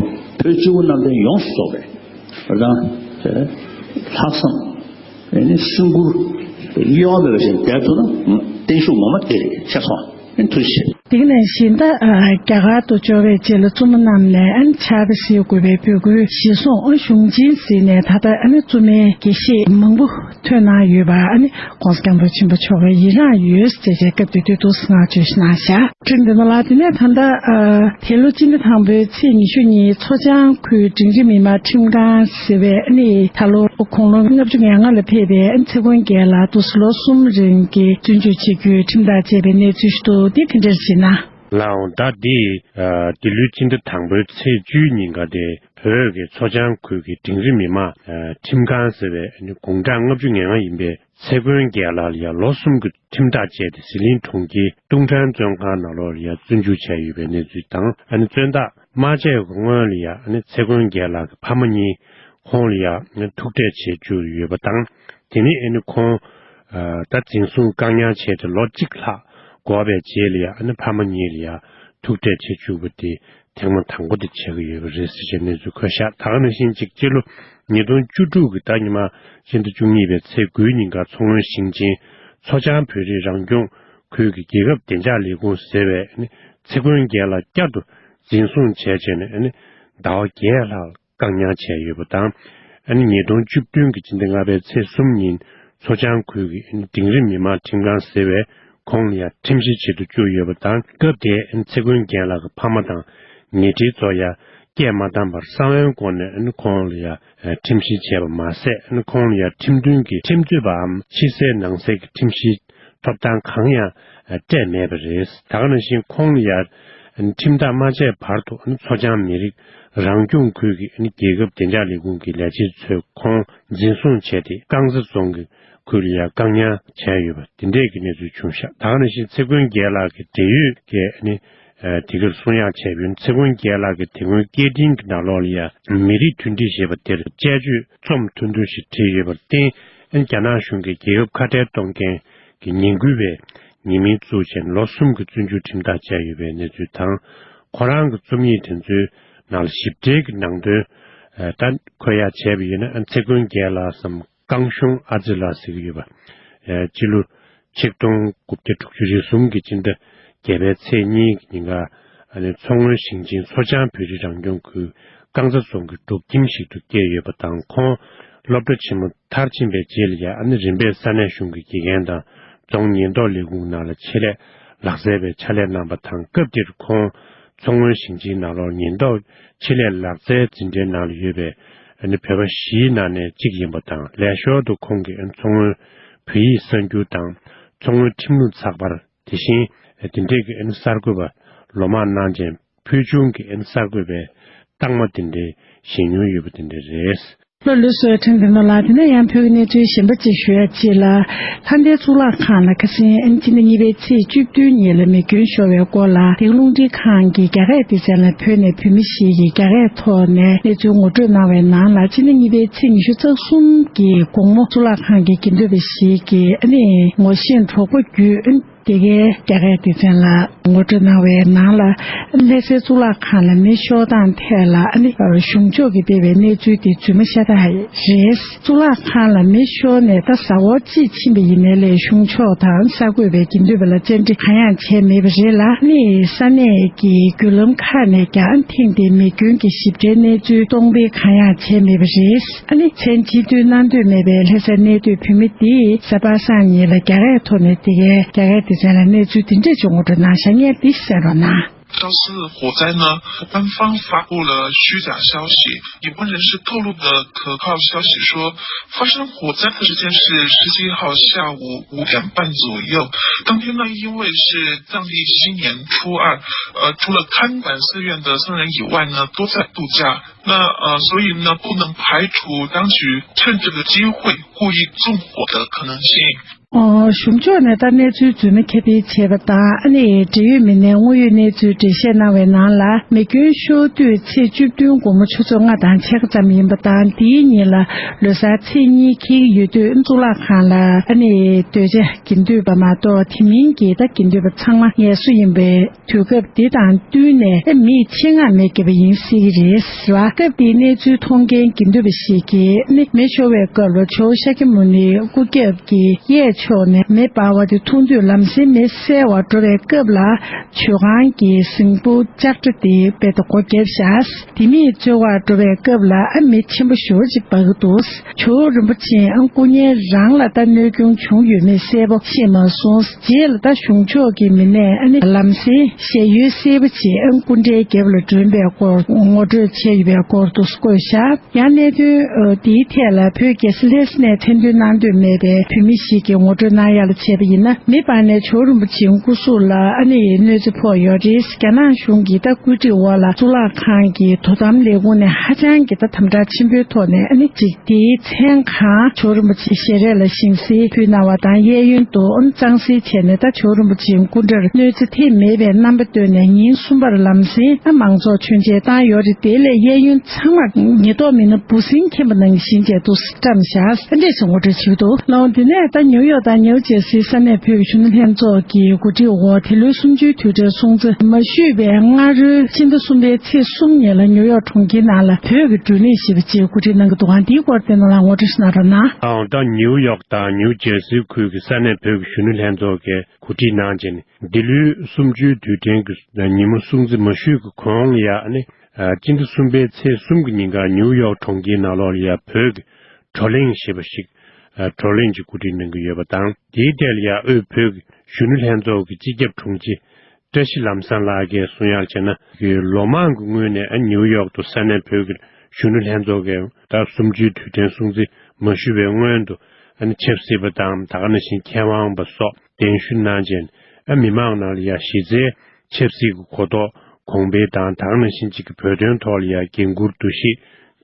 བོད་སྤྱི་བོ་གནམ་བསྟན་ཡོངས་སུ་རྫོགས་པའི་རེད་དང་། ལྷག་བསམ། ཨེ་ནི་སེམས་ཁུར་གཡོ་བ་མེད་པ་ཞིག་བསྡད་ཐུབ་ན་བརྟན་བཞུགས་ངོ་མ་དེ་རེད་ཤག་སོང་། ཨེ་ཐུགས་རྗེ་ཆེ། དེ་ག་ནང་བཞིན་ད་རྒྱ་གར་དུ་འབྱོར་བའི་རྗེས་ལ་བཙུན་མོ་རྣམས་ནས་ཨ་ནི་ཕྱག་དཔེ་གཟིགས་དགོས་པའི་འབོད་སྐུལ་གཞིར་བཟུང་གཞུང་ཆེན་ཟིན་ནས་ད་ལྟ་ཨ་ནི་བཙུན་མའི་དགེ་བཤེས་མང་པོ་ཐོན་གནང་ཡོད་པ་ཨ་ནི་༸གོང་ས་༸སྐྱབས་མགོན་ཆེན་པོ་མཆོག་གིས་ཡི་རངས་ཡོད་ཅེས་བྱས་སྐབས་དེ་དུས་དུ་བསྔགས་བརྗོད་གནང་བཞག། ཁྲིམས་དེ་ནང་ལ་དེ་ནས་ད་ལྟ་དེ་ལོ་སྤྱི་ཟླ་དང་པོའི་ཚེས་ཉི་ཤུ་ཉིན་མཚོ་བྱང་ཁུལ་འབྲིང་རིམ་མི་དམངས་ཁྲིམས་ཁང་ཟེར་བའི་ཨ་ནི་ད་ལོ་དགུང་ལོ་ལྔ་བཅུ་ང་ལྔ་ལ་ཕེབས་པའི་ཨ་ནི་ཚེ་མགོན་རྒྱལ་ལགས་དུས་སུ་ལོ་གསུམ་རིང་གི་བཙོན་འཇུག་བྱེད་རྒྱུའི་ཁྲིམས་ཐག་བཅད་པའི་གནས་ཚུལ་ཞིག་འདུག། འདི་ག་འདྲར་བྱེད་ན། ལགས་འོང་། ད་འདི་འདི་ལོའི་སྤྱི་ཟླ་དང་པོའི་ཚེས་བཅུའི་ཉིན་ཀ་དེ་བོད་ཀྱི་མཚོ་བྱང་ཁུལ་གྱི་འབྲིང་རིམ་མི་དམངས་ཁྲིམས་ཁང་ཟེར་བའི་ཨ་ནི་དགུང་གྲངས་ལྔ་བཅུ་ང་ལྔ་ཡིན་པའི་ཚེ་མགོན་རྒྱལ་ལགས་ལ་ཡང་ལོ་གསུམ་གྱི་ཁྲིམས་ཐག་བཅད་དེ་ཟི་ལིང་གྲོང་ཁྱེར་ཏུང་ཁྲན་བཙོན་ཁང་ནང་ལོགས་ལ་ཡང་བཙོན་འཇུག་བྱས་ཡོད་པའི་གནས་ཚུལ་དང་། ཨ་ནི་བཙོན་ཐག་མ་བཅད་སྔོན་ལ་ཡང་ཨ་ནི་ཚེ་མགོན་རྒྱལ་ལགས་ཀྱི་ཕ་མ་གཉིས་ཁོང་ལ་ཡང་ཐུག་འཕྲད་བྱེད་བཅུག་ཡོད་པ་དང་། དེ་ནས་ཨ་ནི་ཁོང་ད་འཛིན་བཟུང་བཀག་ཉར་བྱས་ཏེ་ལོ་གཅིག་ལྷག་འགོར་བའི་རྗེས་ལ་ཡང་ཨ་ནི་ཕ་མ་གཉིས་ལ་ཡང་ཐུག་འཕྲད་བྱེད་བཅུག་པ་དེ་ཐེངས་མ་དང་པོ་དེ་བྱེད་ཀྱི་ཡོད་པ་རེད་ཟེར་བྱས་གནས་ཚུལ་འཁོད་བཞག། ད་ག་ནང་བཞིན་ཅིག་སྤྱི་ལོ་ཉིས་སྟོང་བཅུ་དྲུག་གི་ཟླ་ཉི་མ་ཕྱི་ཟླ་བཅུ་གཉིས་པའི་ཚེས་དགུའི་ཉིན་ཀ་མཚོ་སྔོན་ཞིང་ཆེན་མཚོ་བྱང་བོད་རིགས་རང་སྐྱོང་ཁུལ་གྱི་རྒྱལ་ཁབ་བདེ་འཇགས་ལས་ཁུངས་ཟེར་བས་ཚེ་མགོན་རྒྱལ་ལགས་བསྐྱར་དུ་འཛིན་བཟུང་བྱས་བྱས་ནས་ཟླ་བ་བརྒྱད་ལྷག་བཀག་ཉར་བྱས་ཡོད་པ་དང་། ཨ་ནི་ཉིས་སྟོང་བཅུ་བདུན་གྱི་སྤྱི་ཟླ་ལྔ་པའི་ཚེས་གསུམ་ཉིན་མཚོ་བྱང་ཁུལ་གྱི་ཨ་ནི་འབྲིང་རིམ་མི་དམངས་ཁྲིམས་ཁང་ཟེར་བས་ཁོང་ལ་ཡང་ཁྲིམས་ཞིབ་བྱེད་དུ་བཅུག་ཡོད་པ་དང་། སྐབས་དེའི་ཨ་ནི་ཚེ་མགོན་རྒྱལ་ལགས་ཀྱི་ཕ་མ་དང་ཉེ་འབྲེལ་ཚོ་ཡང་སྐད་མ་བཏང་བར་གསང་བའི་སྒོ་ནས་ཨ་ནི་ཁོང་ལ་ཡང་ཁྲིམས་ཞིབ་བྱས་པ་མ་ཟད། ཨ་ནི་ཁོང་ལ་ཡང་ཁྲིམས་མཐུན་གྱི་ཁྲིམས་རྩོད་པའམ་ཕྱི་གསལ་ནང་གསལ་གྱི་ཁྲིམས་ཞིབ་ཐོབ་ཐང་གང་ཡང་སྤྲད་མེད་པ་རེད། ད་ག་ནང་བཞིན་ཁོང་ལ་ཡང་ཁྲིམས་ཐག་མ་བཅད་བར་དུ་མཚོ་བྱང་མི་རིགས་རང་སྐྱོང་ཁུལ་གྱི་རྒྱལ་ཁབ་བདེ་འཇགས་ལས་ཁུངས་ཀྱི་ལས་བྱེད་ཚོས་ཁོང་འཛིན་བཟུང་བྱས་ཏེ། རྐང་ཚ་རྫོང་གི་ཁུལ་ལ་ཡང་བཀག་ཉར་བྱས་ཡོད་པ་དེ་འདྲས་ཀྱི་གནས་ཚུལ་བྱུང་ཤག། ད་ག་ནང་བཞིན་ཚེ་མགོན་རྒྱལ་ལགས་ཀྱི་འབྲེལ་ཡོད་ཀྱིས་ནི། དེ་གར་གསུང་ཡག་བྱས་པ་ཡིན། ཚེ་མགོན་རྒྱལ་ལགས་ཀྱི་དེ་སྔོན་སྐད་འཕྲིན་གྱི་ནང་ལོགས་ལ་ཡང་མི་རིགས་མཐུན་སྒྲིལ་ཞེས་པ་དེར་དཔྱད་བརྗོད་རྩོམ་ཐུང་ཐུང་ཞིག་བྲིས་ཡོད་པར་བརྟེན། རྒྱ་ནག་གཞུང་གིས་རྒྱལ་ཁབ་ཁ་བྲལ་གཏོང་མཁན་གྱི་ཉེས་འགུལ་བས་ཉེས་མིང་བཙུགས་བྱས་ལོ་གསུམ་གྱི་བཙོན་འཇུག་ཁྲིམས་ཐག་བཅད་ཡོད་པའི་གནས་ཚུལ་དང་། ཁོ་རང་གི་རྩོམ་ཡིག་དེ་ཚོའི་ནང་ལ་ཞིབ་ཕྲའི་གི་ནང་དོན་ད་འཁོད་ཡག་བྱས་པ་ཡིན་ན། ཚེ་མགོན་རྒྱལ་ལགས་སམ། ཀང་ཤུང་ཨ་ཙི་ལགས་ཟེར་གྱི་ཡོད་པ། ཨ་སྤྱི་ལོ་ཆིག་སྟོང་དགུ་བརྒྱ་དྲུག་ཅུ་རེ་གསུམ་གྱི་སྤྱི་ཟླ་བརྒྱད་པའི་ཚེས་གཉིས་ཀྱི་ཉིན་ཀ་ཨ་ནི་མཚོ་སྔོན་ཞིང་ཆེན་མཚོ་བྱང་བོད་རིགས་རང་སྐྱོང་ཁུལ་རྐང་ཚ་རྫོང་གི་འབྲོག་ཁྱིམ་ཞིག་ཏུ་སྐྱེས་ཡོད་པ་དང་། ཁོང་སློབ་གྲྭ་ཆེན་མོ་མཐར་ཕྱིན་པའི་རྗེས་ལ་ཡང་ཨ་ནི་རིམ་པས་ས་གནས་གཞུང་གི་དགེ་རྒན་དང་རྫོང་ཉེན་རྟོག་ལས་ཁུངས་ནང་ལ་ཆེད་ལས་ལག་རྩལ་བའི་ཕྱག་ལས་གནང་པ་དང་། སྐབས་དེར་ཁོང་མཚོ་སྔོན་ཞིང་ཆེན་ནང་ལོགས་ཉེན་རྟོག་ཆེད་ལས་ལག་རྩལ་འཛིན་གྲྭའི་ནང་ལ་ཡོད་པའི་ཨ་ནི་བོད་པ་བཞིའི་ནང་ནས་གཅིག་ཡིན་པ་དང་། ལས་ཞོར་དུ་ཁོང་གིས་ཨ་ནི་མཚོ་སྔོན་བོད་ཡིག་གསར་འགྱུར་དང་མཚོ་སྔོན་ཁྲིམས་ལུགས་ཚགས་པར། དེ་བཞིན་དེ་འབྲེལ་གྱི་ཨ་ནི་གསར་འགོད་པ་ལོ་མང་གནང་རྗེས་ཕུལ་བྱུང་གི་ཨ་ནི་གསར་འགོད་པའི་རྟགས་མ་དེ་འདྲའི་བཞེས་མྱོང་ཡོད་པ་དེ་འདྲ་རེད། ལྷོ་ལུས་སྲོལ་ཁྲིམས་དེ་ནོ་ལ། དེ་ནས་ཡང་བོད་ཀྱི་གནས་ཚུལ་གཞན་པ་ཅིག་ཞུ་ཡ་ཅིག་ལ། ལྷ་ལྡན་གཙུག་ལག་ཁང་ལ་ཁ་སང་ཨ་ནི་སྤྱི་ཟླ་གཉིས་པའི་ཚེས་བཅུ་བདུན་ཉིན་ལ་མེ་སྐྱོན་ཤོར་བའི་སྐོར་ལ། དེ་རླུང་འཕྲིན་ཁང་གི་རྒྱ་སྐད་སྡེ་ཚན་ལ་བོད་ནས་བོད་མི་ཞིག་གིས་རྒྱ་སྐད་ཐོག་ནས་གནས་ཚུལ་ངོ་སྤྲོད་གནང་བའི་ནང་ལ། སྤྱི་ཟླ་གཉིས་པའི་ཚེས་ཉི་ཤུ་རྩ་གསུམ་གྱི་དགོང་མོ་གཙུག་ལག་ཁང་གི་དགེ་འདུན་པ་ཞིག་གིས་ཨ་ནི་ངོ་ཤེས་གྲོགས་པོ་བརྒྱུད། དེ་གའི་རྒྱ་སྐད་སྡེ་ཚན་ལ་ངོ་སྤྲོད་གནང་བའི་ནང་ལ། ལྷ་སའི་གཙུག་ལག་ཁང་ལ་མེ་ཤོར་སྟངས་ཐད་ལ་ཨ་ནི་གཞུང་ཕྱོགས་ཀྱིས་སྤེལ་བའི་གནས་ཚུལ་དེ་རྫུན་མ་ཤ་སྟག་རེད། གཙུག་ལག་ཁང་ལ་མེ་ཤོར་ནས་ད་གཟའ་འཁོར་གཅིག་ཕྱིན་པ་ཡིན་ནའི་ལས་གཞུང་ཕྱོགས་དང་གསར་འགོད་པའི་དགེ་འདུན་པ་ལ་བཅར་འདྲི་གང་ཡང་བྱས་མེད་པ་རེད་ལ། ཨ་ནི་ས་གནས་ཀྱི་བརྒྱུད་ལམ་ཁག་ནས་ཀྱང་ཐེངས་འདིའི་མེ་སྐྱོན་གྱི་ཞིབ་ཕྲའི་གནས་ཚུལ་གཏོང་སྤེལ་གང་ཡང་བྱས་མེད་པ་རེད། ཨ་ནི་མཚན་སྤྱི་འཐུས་གནང་འདོད་མེད་པའི་ལྷ་སར་གནས་སྡོད་བོད་མི་འདིས་གཟའ་པ་སངས་ཉིན་ལ་རྒྱ་སྐད་ཐོག་ནས་དེ་གའི་རྒྱ་སྐད་སྡེ་ཚན་ལ་གནས་ཚུལ་འདི་འདྲས་ཅིག་ངོ་སྤྲོད་གནང་བཞག་ངས་འདི་གསན་རོགས་གནང་། 肇事火灾呢，官方发布了虚假消息，有关人士透露的可靠消息说，发生火灾的时间是十七号下午五点半左右。当天呢，因为是藏历新年初二，呃，除了看板寺院的僧人以外呢，都在度假。那呃，所以呢，不能排除当局趁这个机会故意纵火的可能性。 ཨོ། གཞུང་ཕྱོགས་ནས་ད་གནས་ཚུལ་རྫུན་མ་ཁྱབ་སྤེལ་བྱས་པ་དང་། ཨ་ནི་འབྲེལ་ཡོད་མི་སྣས་དངོས་ཡོད་གནས་ཚུལ་འགྲེལ་བཤད་གནང་བའི་ནང་ལ། མེ་སྐྱོན་ཤོར་དུས་ཚེས་བཅུ་བདུན་དགོང་མོ་ཆུ་ཚོད་ལྔ་དང་ཕྱེད་ཀ་ཙམ་ཡིན་པ་དང་། དེའི་ཉིན་ལ་ལོ་གསར་ཚེས་གཉིས་འཁེལ་གྱི་ཡོད་དུས། གཙུག་ལག་ཁང་ལ་ཨ་ནི་སྡོད་བྱ་དགེ་འདུན་པ་མ་གཏོགས་དེ་མིན་གྱི་ད་དགེ་འདུན་པ་ཚང་མ་ངལ་གསོ་ཡིན་པའི་དུས་སྐབས་འདི་དང་བསྟུན་ནས་མིས་ཆེད་མངགས་མེ་བརྒྱབ་པ་ཡིན་སྲིད་ཀྱི་རེད་ཟེར་བ། སྐབས་དེའི་གནས་ཚུལ་མཐོང་མཁན་དགེ་འདུན་པ་ཞིག་གིས་ནི་མེ་ཤོར་བའི་སྐབས་ལ་ཇོ་བོ་ཤཱཀྱ་མུ་ནེའི་སྐུ་རྒྱབ་ཀྱི་གཡས་ཕྱོགས་ནས་མེ་འབར་བ་དེ་མཐོང་དུས། ལམ་སེང་མེ་བསལ་བར་འགྲོ་བའི་སྐབས་ལ་མཆོད་ཁང་གི་ཟིང་ཕུག་ལྕགས་དྲ་དེ་རྦད་དེ་སྒོ་བརྒྱབ་བཞག་དེ་མིན་འཚོལ་བར་འགྲོ་བའི་སྐབས་ལ་ཨ་མེ་ཆེན་པོ་ཞེ་པོ་ཅིག་འབར་གྱི་འདུག་ཇོ་བོ་རིན་པོ་ཆེ་ཨ་སྐུ་ཉིད་རང་ལ་ད་གནོད་སྐྱོན་བྱུང་ཡོད་མེད་གསལ་པོ་ཤེས་མ་སོང་། རྗེས་ལ་ད་གཞུང་ཕྱོགས་ཀྱི་མི་སྣས་ཨ་ནི་ལམ་སེང་ཞལ་ཡོལ་གསལ་པོ་བྱས་ཨ་སྐུ་འདྲའི་རྒྱབ་ལ་བསྒྲོན་པའི་སྐོར་ངོ་སྤྲོད་བྱས་ཡོད་པའི་སྐོར་དུ་བཀོད་བཞག་ཡང་གནད་དོན་འདིའི་ཐད་ལ་བོད་རྒྱལ་ས་ལྷ་ས་ནས་ཐེར་འདོན་གནང་འདོད་མེད་པའི་བོད་མི་ཞིག་གིས་ངོ་སྤྲོད་གནང་ཡག་ལ་བྱས་པ་ཡིན་ན། མེ་འབར་ནས་ཇོ་བོ་རིན་པོ་ཆེའི་སྐུ་གཟུགས་ལ་ཨ་ནི་གནོད་འཚེ་ཕོག་ཡོད་རེད། རྒྱ་ནག་གཞུང་གི་ད་བཀོད་སྒྲིག་འོག་ལ་གཙུག་ལག་ཁང་གི་དོ་དམ་ལས་ཁུངས་ནས་ཧ་ཅང་གི་ད་དམ་དྲག་ཆེན་པོའི་ཐོག་ནས་ཨ་ནི་གཅིག་དེའི་མཚན་གང་ཇོ་བོ་རིན་པོ་ཆེའི་ཞལ་རས་ལ་ཞིང་བསིལ་ཕུལ་གནང་བ་དང་། གཡས་གཡོན་དུ་གཙང་སེལ་བྱས་ནས་ད་ཇོ་བོ་རིན་པོ་ཆེའི་སྐུ་འདྲར་གནོད་འཚེ་ཐེབས་མེད་པའི་རྣམ་པ་བཏོན་ནས་ཉིན་གསུམ་པར་ལམ་སེང་ཨ་མང་ཚོགས་མཆོད་མཇལ་བཏང་ཡོད་རེད། དེ་ལས་གཡས་གཡོན་ཚང་མར་ཉེན་རྟོག་མི་སྣ་འབུ་སྲིན་འཁྱེར་བ་ནང་བཞིན་བྱས་འདུག་བཀྲམ་བཞག་ཨ་འདྲས་སུ་ངོ་སྤྲོད་བྱེད་ཀྱི་འདུག་ལགས་འོང་། དེ་ནས་ད་ནིའུ་ཡོག་དང་ནིའུ་ཇེར་སིའི་ས་གནས་བོད་ཀྱི་གཞོན་ནུ་ལྷན་ཚོགས་ཀྱི་གོ་སྒྲིག་འོག་དེ་ལོའི་གསུམ་བཅུའི་དུས་དྲན་སྲུང་བརྩི་མ་ཞུས་པའི་སྔ་རོལ་ཕྱི་ཟླ་གསུམ་པའི་ཚེས་གསུམ་ཉིན་ལ་ནིའུ་ཡོག་གྲོང་ཁྱེར་ནང་ལ་བོད་ཀྱི་བགྲོ་གླེང་ཞེས་པ་ཅིག་གོ་སྒྲིག་གནང་གི་འདུག་ག་འདིའི་སྐོར་དེ་ནང་ལ་ངོ་སྤྲོད་ཞིག་གནང་རོགས་གནང་། ཨང་། ད་ནིའུ་ཡོག་དང་ནིའུ་ཇེར་སི་ཁུལ་གྱི་ས་གནས་བོད་ཀྱི་གཞོན་ནུ་ལྷན་ཚོགས་ཀྱིས་གོ་སྒྲིག་གནང་རྗེས་ནས། འདི་ལོའི་གསུམ་བཅུའི་དུས་དྲན་གྱི་ཉིན་མོ་སྲུང་བརྩི་མ་ཞུས་ཀྱི་གོང་ལ་ཡ་ཨ་ནི་ཨ་སྤྱི་ཟླ་གསུམ་པའི་ཚེས་གསུམ་གྱི་ཉིན་ཀ་ནིའུ་ཡོག་གྲོང་ཁྱེར་ནང་ལོགས་ལ་ཡ་བོད་ཀྱི་བགྲོ་གླེང་ཞེས་པ་ཞིག་ཨ་བགྲོ་གླེང་ཅིག་གོ་སྒྲིག་གནང་གི་ཡོད་པ་དང་། དེའི་ཐད་ལ་ཡ་དབུས་བོད་ཀྱི་གཞོན་ནུ་ལྷན་ཚོགས་ཀྱི་སྤྱི་ཁྱབ་དྲུང་ཆེ་བཀྲ་ཤིས་ལམ་བཟང་ལགས་ཀྱིས་གསུང་ཡག་བྱས་ན། ལོ་མང་གི་སྔོན་ནས་ཨ་ནིའུ་ཡོག་ཏུ་ས་གནས་བོད་ཀྱི་གཞོན་ནུ་ལྷན་ཚོགས་ཀྱིས་ད་གསུམ་བཅུའི་དུས་དྲན་སྲུང་བརྩི་མ་ཞུ་བའི་སྔོན་དུ་ཨ་ནི་ཆབ་སྲིད་པ་དང་། ད་ག་ནང་བཞིན་མཁས་དབང་པ་སོགས་གདན་ཞུ་གནང་རྗེས། ཨ་མི་མང་ནང་ལ་ཡ་གཞི་རྩའི་ཆབ་སྲིད་ཀྱི་གོ་རྟོགས་གོང་འཕེལ་དང་། ད་ག་ནང་བཞིན་གཅིག་གི་བོད་དོན་ཐོག་ལ་ཡ་འགན་འཁུར་འདུ་ཤེས་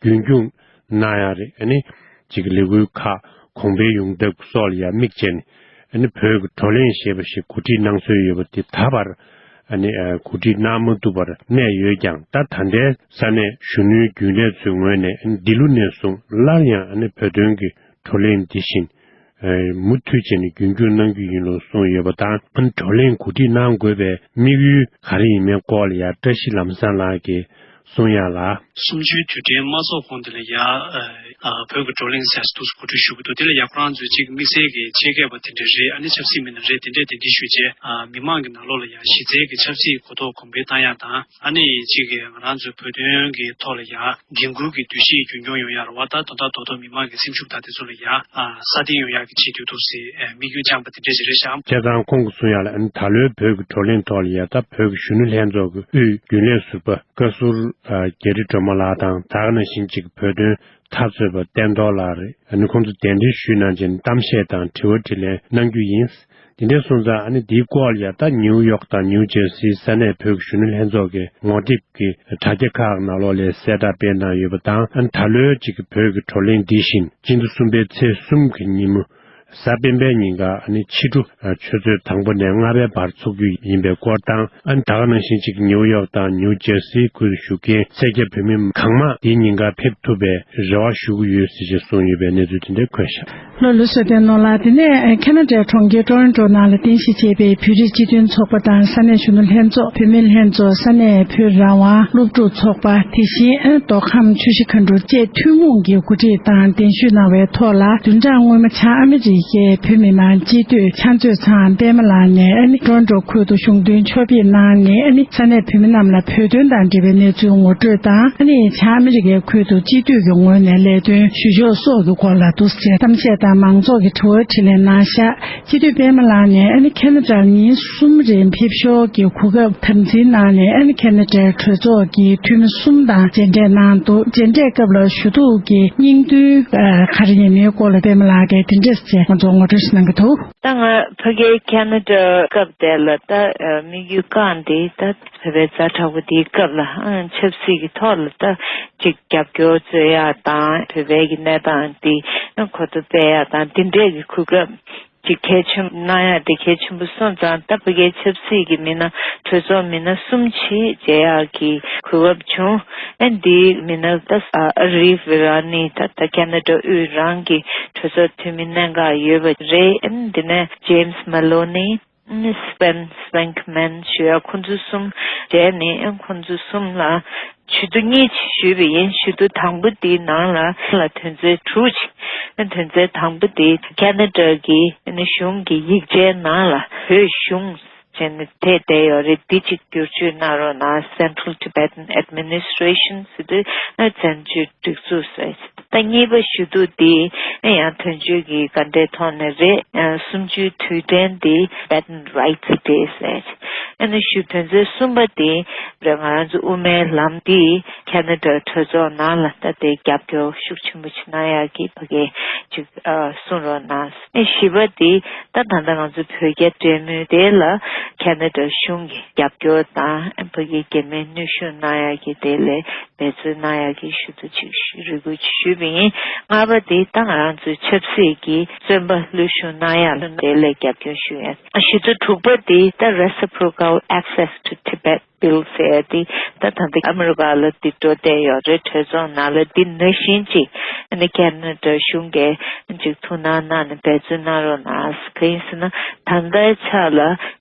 རྒྱུན་འཁྱོངས་གནང་ཡག་རེད། ཨ་ནི་གཅིག་གི་ལས་འགུལ་ཁག་གོང་འཕེལ་ཡོང་ཐབས་སོགས་ལ་ཡ་དམིགས་བྱས་ནས། ཨ་ནི་བོད་ཀྱི་བགྲོ་གླེང་ཞེས་པ་ཞིག་གོ་སྒྲིག་གནང་སྲོལ་ཡོད་པ་དེ་ད་བར་ཨ་ནི་ཨ་གོ་སྒྲིག་གནང་མ་ཐུབ་པར་གནས་ཡོད་ཀྱང་། ད་ད་ལྟའི་ས་གནས་གཞོན་ནུའི་རྒྱུན་ལས་ཚོའི་ངོས་ནས་ཨ་ནི་འདི་ལོ་ནས་བཟུང་སླར་ཡང་ཨ་ནི་བོད་དོན་གྱི་བགྲོ་གླེང་འདི་བཞིན་ཨ་མུ་མཐུད་བྱས་ནས་རྒྱུན་འཁྱོངས་གནང་རྒྱུ་ཡིན་ལུགས་གསུངས་ཡོད་པ་དང་། ཨ་ནི་བགྲོ་གླེང་གོ་སྒྲིག་གནང་དགོས་པའི་དམིགས་ཡུལ་ག་རེ་ཡིན་མིན་སྐོར་ལ་ཡང་བཀྲ་ཤིས་ལམ་བཟང་ལགས་ཀྱིས་གསུང་ཡག་ལ། གསུམ་བཅུའི་དུས་དྲན་མ་རྫོགས་གོང་དེ་ལ་ཡ་ཨ་བོད་ཀྱི་བགྲོ་གླེང་ཟེར་ཡ་འདུག་སེ་གོ་སྒྲིག་ཞུ་གི་འདུག་དེ་ལ་ཡ་ཁོ་རང་ཚོའི་གཅིག་དམིགས་བསལ་གྱི་ཆེད་མཁས་པ་དེ་འདྲ་རེད། ཨ་ནི་ཆབ་སྲིད་མི་སྣ་རེད། དེ་འདྲས་དེ་འདྲས་ཞུས་རྗེས་ཨ་མི་མང་གི་ནང་ལོགས་ལ་ཡ་གཞི་རྩའི་གི་ཆབ་སྲིད་གོ་རྟོགས་གོང་འཕེལ་བཏང་ཡ་དང་། ཨ་ནི་གཅིག་གི་ང་རང་ཚོའི་བོད་དོན་གྱི་ཐོག་ལ་ཡ་འགན་འཁུར་གྱི་འདུ་ཤེས་རྒྱུན་འཁྱོངས་ཡོང་ཡ་རེད་བ། ད་དོན་དག་རྡོག་རྡོག་མི་མང་གི་སེམས་ཤུགས་དང་དེ་ཚོ་ལ་ཡ་ཨ་སྲ་བརྟན་ཡོང་ཡ་གི་ཆེད་དུ་འདུག་སེ་ཨ་དམིགས་ཡུལ་བཅངས་པ་དེ་འདྲས་ཞིག་རེད་ཤག་བྱས་ཙང་ཁོང་གིས་གསུང་ཡ་ལ་ཨ་ནི་ད་ལོའི་བོད་ཀྱི་བགྲོ་གླེང་ཐོག་ལ་ཡ་ད་བོད་ཀྱི་གཞོན་ནུ་ལྷན་ཚོགས་ཀྱི་དབུས་རྒྱུན་ལས་ཟུར་པ་བཀའ་ཟུར་ཨ་རྒྱ་རི་སྒྲོལ་མ་ལགས་དང་། ད་ག་ནང་བཞིན་གཅིག་བོད་དོན་འཐབ་རྩོད་པ་བསྟན་རྡོར་ལགས་རེད། ཨ་ནི་ཁོང་ཚོ་གདན་འདྲེན་ཞུས་གནང་རྗེས་གཏམ་བཤད་དང་དྲི་བ་དྲིས་ལན་གནང་རྒྱུ་ཡིན། དེ་འདྲ་སོང་ཙང་ཨ་ནི་འདིའི་སྐོར་ལ་ཡ་ད་ནིའུ་ཡོག་དང་ནིའུ་ཇར་སིའི་ས་གནས་བོད་ཀྱི་གཞོན་ནུ་ལྷན་ཚོགས་ཀྱི་ངོ་དེབ་ཀྱི་དྲ་རྒྱ་ཁག་ནང་ལོགས་ལ་གསལ་བསྒྲགས་སྤེལ་གནང་ཡོད་པ་དང་། ཨ་ནི་ད་ལོའི་གཅིག་གི་བོད་ཀྱི་བགྲོ་གླེང་འདི་བཞིན་སྤྱི་ཟླ་གསུམ་པའི་ཚེས་གསུམ་གྱི་ཉིན་མོ་གཟའ་སྤེན་པའི་ཉིན་ཀ་ཨ་ནི་ཕྱི་དྲོ་ཨ་ཆུ་ཚོད་དང་པོ་ནས་ལྔ་པའི་བར་འཚོགས་རྒྱུ་ཡིན་པའི་སྐོར་དང་། ཨ་ནི་ད་ག་ནང་བཞིན་གཅིག་ནིའུ་ཡོག་དང་ནིའུ་ཇར་སིའི་ཁུལ་དུ་བཞུགས་མཁན་སེར་སྐྱ་བོད་མི་གང་མང་འདིའི་ཉིན་ཀར་ཕེབས་ཐུབ་པའི་རེ་བ་ཞུ་གི་ཡོད་ཟེར་ཞེས་གསུངས་ཡོད་པའི་གནས་ཚུལ་དེ་འདྲ་འཁོད་བཞག་ལྷོ་ལུགས་བསོད་བསྟན་ནོར་ལགས། དེ་ནས་ཁེ་ན་ཌའི་གྲོང་ཁྱེར་ཊོ་རོན་ཊོ་ནང་ལ་རྟེན་གཞི་བྱས་པའི་བོད་རིགས་སྤྱི་མཐུན་ཚོགས་པ་དང་ས་གནས་གཞོན་ནུ་ལྷན་ཚོགས། བུད་མེད་ལྷན་ཚོགས། ས་གནས་བོད་རང་དབང་སློབ་ཕྲུག་ཚོགས་པ། དེ་བཞིན་མདོ་ཁམས་ཆུ་བཞི་མཁའ་འགྲོ་བཅས་ཐུན་མོང་གི་གོ་སྒྲིག་དང་གདན་ཞུ་གནང་བའི་ཐོག་ལ་བདུན་ཕྲག་སྔོན་མ་བྱང་ཨ་མི་རི་ཀའི་བོད་མི་མང་སྤྱི་འཐུས་ཕྱག་མཛོད་ཚང་པད་མ་ལགས་ནས་ཊོ་རོན་ཊོ་ཁུལ་དུ་གཞུང་དོན་ཕྱོགས་ཕེབས་གནང་ནས་ས་གནས་བོད་མི་རྣམས་ལ་བོད་དོན་དང་འབྲེལ་བའི་གནས་ཚུལ་ངོ་སྤྲོད་དང་། བྱང་ཨ་མི་རི་ཀའི་ཁུལ་དུ་སྤྱི་འཐུས་ཀྱི་ངོས་ནས་ལས་དོན་ཞུ་ཕྱོགས་སོགས་ཀྱི་སྐོར་ལ་འདུག་སེ་གཏམ་བཤད་དང་མང་ཚོགས་ཀྱི་དྲི་བ་དྲིས་ལན་གནང་བཞག་སྤྱི་འཐུས་པད་མ་ལགས་ནས་ཨ་ནི་ཁེ་ན་ཌར་ཉིན་གསུམ་རིང་ཕེབས་ཞོར་གྱི་གོ་སྐབས་དམ་འཛིན་གནང་ནས་ཨ་ནི་ཁེ་ན་ཌའི་གྲོས་ཚོགས་ཀྱི་འཐུས་མི་གསུམ་དང་མཇལ་འཕྲད་གནང་འདུག་མཇལ་འཕྲད་སྐབས་ལ་ཞུ་གཏུག་གི་སྙིང་དོན་ག་རེ་ཡིན་མིན་སྐོར་ལ་པད་མ་ལགས་ཀྱིས་དེ་འདྲ་ཟེར་ང་ཚོར་ངོ་སྤྲོད་ཞིག་གནང་གི་འདུག་ད་ང་ཕ་གིའི་ཁེ་ན་ཌ་སྐབས་དེ་ལ་ད་དམིགས་ཡུལ་བསྐངས་ཏེ་ད་བོད་པའི་ཛ་དྲག་པོ་དེའི་སྐབས་ལ་ཨང་ཆབ་སྲིད་ཀྱི་ཐོག་ལ་ད་ཅིག་རྒྱབ་སྐྱོར་རྩོད་ཡག་དང་བོད་པའི་གི་གནས་སྟངས་དེ་གོ་རྟོགས་སྤེལ་ཡག་དང་དེ་འདྲས་ཀྱི་གོ་སྐབས་ཅིག་གལ་ཆེན་གནང་ཡག་དེ་གལ་ཆེན་པོ་སོང་ཙང་ད་ཕ་གིའི་ཆབ་སྲིད་ཀྱི་མི་སྣ་གྲོས་ཚོགས་མི་སྣ་གསུམ་ཆེད་མཇལ་ཡག་གི་གོ་སྐབས་བྱུང་། ཨ་འདིའི་མི་སྣ་ད་ཨ་རི་ཝི་ར་ནི་ད་ད་ཁེ་ན་ཌ་དབུས་རང་གི་གྲོས་ཚོགས་འཐུས་མི་གནད་འགག་ཡོད་པ་རེད། ཨ་འདི་ནས་ཇེམ་སི་མེ་ལོ་ནི། སི་པེན་སི་ཝེང་ཁི་མན་ཞུ་ཡ་ཁོང་ཚོ་གསུམ་མཇལ་ནས་ཁོང་ཚོ་གསུམ་ལ་ཞུ་གཏུག་གཉིས་ཞུས་པ་ཡིན། ཞུ་གཏུག་དང་པོ་དེའི་ནང་ལ་ལ་དོན་ཚན་དྲུག་ཅིག་དོན་ཚན་དང་པོ་དེ་ཁེ་ན་ཌ་གི་གཞུང་གི་ཡིག་ཆའི་ནང་ལ་བོད་གཞུང་ཟེར་ནས་དེ་བསྡད་ཡོད་རེད། འདི་གཅིག་བསྒྱུར་བཅོས་གནང་རོགས་གནང་། Central Tibetan Administration ཟེར་དུས་བཙན་བྱོལ་སྒྲིག་འཛུགས་ཟེར། ད་གཉིས་པ་ཞུ་གཏུག་དེ་ཡང་དོན་གཅོད་ཀྱི་ག་འདྲའི་ཐོག་ནས་རེད། གསུམ་བཅུའི་དུས་དྲན་དེ་Tibetan Rights Day ཟེར། ཨ་ནི་ཞུ་དོན་ཚན་གསུམ་པ་དེ་རེད། ང་རང་ཚོ་དབུ་མའི་ལམ་དེ་ཁེ་ན་ཌ་གྲོས་ཚོགས་ནང་ལ་ད་དེ་རྒྱབ་སྐྱོར་ཤུགས་ཆེན་པོ་ཅིག་གནང་ཡག་གི་ཕ་གི་ཅིག་གསུང་རོགས་གནང་། ཨ་བཞི་པ་དེ་ད་ད་ལྟ་ང་ཚོ་བོད་རྒྱ་འབྲེལ་མོལ་དེ་ལ་ཁེ་ན་ཌ་གཞུང་གི་རྒྱབ་སྐྱོར་དང་ཨ་ཕ་གི་གེགས་མེད་གནོན་ཤུགས་གནང་ཡག་གི་དེ་ལས་འབད་བརྩོན་གནང་ཡག་གི་ཞུ་གཏུག་ཅིག་ཞུ་རེ་སྐུལ་ཅིག་ཞུས་པ་ཡིན། ལྔ་པ་དེ་ད་ང་རང་ཚོའི་ཆབ་སྲིད་ཀྱི་བཙོན་པ་གློད་གཞུག་གནང་ཡག་ལ་དེ་ལས་རྒྱབ་སྐྱོར་ཞུ་ཡག་ཞུ་གཏུག་དྲུག་པ་དེ་ད་Reciprocal Access to Tibet Bill ཟེར་ཡག་དེ་ད་ད་ལྟ་ཨ་མི་རི་ཀ་ལ་དེ་འགྲོ་བསྡད་ཡོད་རེད། གྲོས་ཚོགས་ནང་ལ་དེ་ནང་བཞིན་ཅིག་ཨ་ནི་ཁེ་ན་ཌ་གཞུང་གིས་ཅིག་ཐུགས་སྣང་གནང་ནས་འབད་བརྩོན་གནང་རོགས་གནང་། གང་ཡིན་ཟེར་ན་ད་ལྟའི་ཆ་ལ་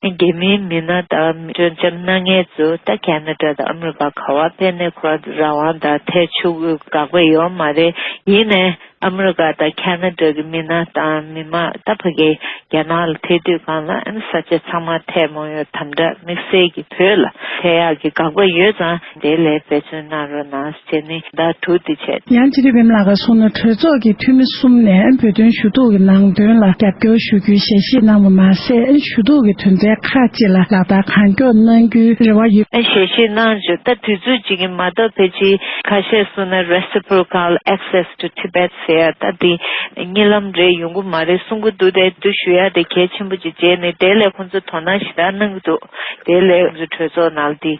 རྒྱ་མིའི་མི་སྣ་དང་སྤྲོ་འཆམ་གནང་མཁན་ཚོ་ད་ཁེ་ན་ཌ་དང་ཨ་མི་རི་ཀ་ག་པར་ཕེབས་ནས་ཁོ་རང་རང་དབང་དང་ཐད་ཆོག་དགག་པ་ཡོད་མ་རེད། ཡིན་ནའི་ཨ་མི་རི་ཀ་དང་ཁེ་ན་ཌ་གི་མི་སྣ་དང་མི་མང་ད་ཕ་གི་རྒྱ་ནག་ལ་ཐད་དུས་སྒང་ལ་ཨ་ནི་ས་ཆ་ཚང་མ་ཐད་མ་ཡོང་། དམ་དྲག་དམིགས་བསལ་གྱི་བོད་ལ་ཐད་ཡག་གི་དགག་པ་ཡོད་ཙང་དེ་ལས་འབད་བརྩོན་གནང་རོགས་གནང་ཟེར་ནི་ཟླ་དྲུག་དེ་བྱས། ཡང་སྤྱི་འཐུས་པད་མ་ལགས་ཀྱིས་གསུངས་ན་གྲོས་ཚོགས་ཀྱི་འཐུས་མི་གསུམ་ནས་བོད་དོན་ཞུ་གཏུག་གི་ནང་དོན་ལ་རྒྱབ་སྐྱོར་ཞུ་རྒྱུའི་ཞལ་བཞེས་གནང་བ་མ་ཟད་ཞུ་གཏུག་གི་དོན་ཚན་ཁག་ཅིག་ལ་ལག་བསྟར་གང་མགྱོགས་གནང་རྒྱུའི་རེ་བ་ཡོད། ཞལ་བཞེས་གནང་བྱུང་། ད་དུས་ཚོད་ཅིག་གི་མ་གཏོགས་ཕལ་ཆེར་ཁ་ཤས་གསུངས་ན་Reciprocal Access to Tibet ཟེར་ཡ་ད་དེ་གཉིད་ལམ་རེ་ཡོང་གི་མ་རེད་གསུང་གི་འདུག་དེ་འདུག་ཞུ་ཡ་དེ་གལ་ཆེན་པོ་ཅིག་བྱས་ནས་དེ་ལས་ཁོང་ཚོ་དོ་སྣང་ཞེ་དྲག་གནང་གི་འདུག་དེ་ལས་ཁོང་ཚོ་གྲོས་ཚོགས་ནང་ལ་དེ་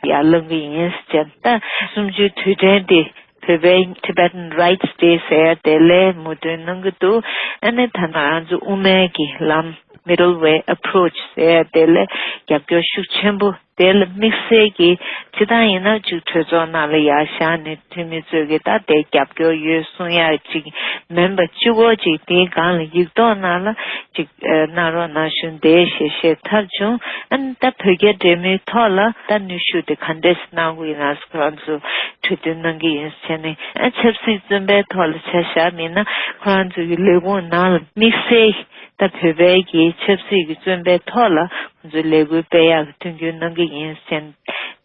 ཡར་ལངས་གི་ཡིན་ཟེར། ད་གསུམ་བཅུའི་དུས་དྲན་དེ་བོད་པའི་Tibetan Rights Day ཟེར་ཡ་དེ་ལས་མོས་མཐུན་གནང་གི་འདུག་ཨ་ནི་ད་ང་རང་ཚོ་དབུ་མའི་གི་ལམ་ middle way approach ཟེར་ཡ་དེ་ལ་རྒྱབ་སྐྱོར་ཤུགས་ཆེན་པོ། དེ་ལ་དམིགས་བསལ་གྱིས་སྤྱིར་བཏང་ཡིན་ན་ཅིག་གྲོས་ཚོགས་ནང་ལ་ཡར་བཞེངས་ནས་འཐུས་མི་ཚོས་ཀྱིས་ད་དེ་རྒྱབ་སྐྱོར་ཡོད་གསུང་ཡ་ཅིག་མིན་པ། གཅིག་པོ་ཅིག་དེའི་སྒང་ལ་ཡིག་ཐོག་ནང་ལ་ཅིག་གནང་རོགས་གནང་ཞུ་འདི་ཞེས་བཤད་ཐབས་བྱུང་། ཨ་ནི་ད་བོད་རྒྱ་འབྲེལ་མོལ་ཐོག་ལ་ད་ནུས་ཤུགས་དེ་ག་འདྲས་གནང་དགོས་ཡིན་ན་ཁོ་རང་ཚོ་གྲོས་བསྡུར་གནང་གི་ཡིན་ཟེར་ནས། ཨ་ཆབ་སྲིད་བཙོན་པའི་ཐོག་ལ་ཆ་བཞག་མིན་ན་ཁོ་རང་ཚོ་གི་ལས་ཁུངས་ནང་ལ་དམིགས་བསལ་ད་བོད་པའི་གི་ཆབ་སྲིད་ཀྱི་བཙོན་པའི་ཐོག་ལ་ཁོང་ཚོའི་ལས་འགུལ་སྤེལ་ཡག་གི་མཐུན་འགྱུར་གནང་གི་ཡིན་ཟེར་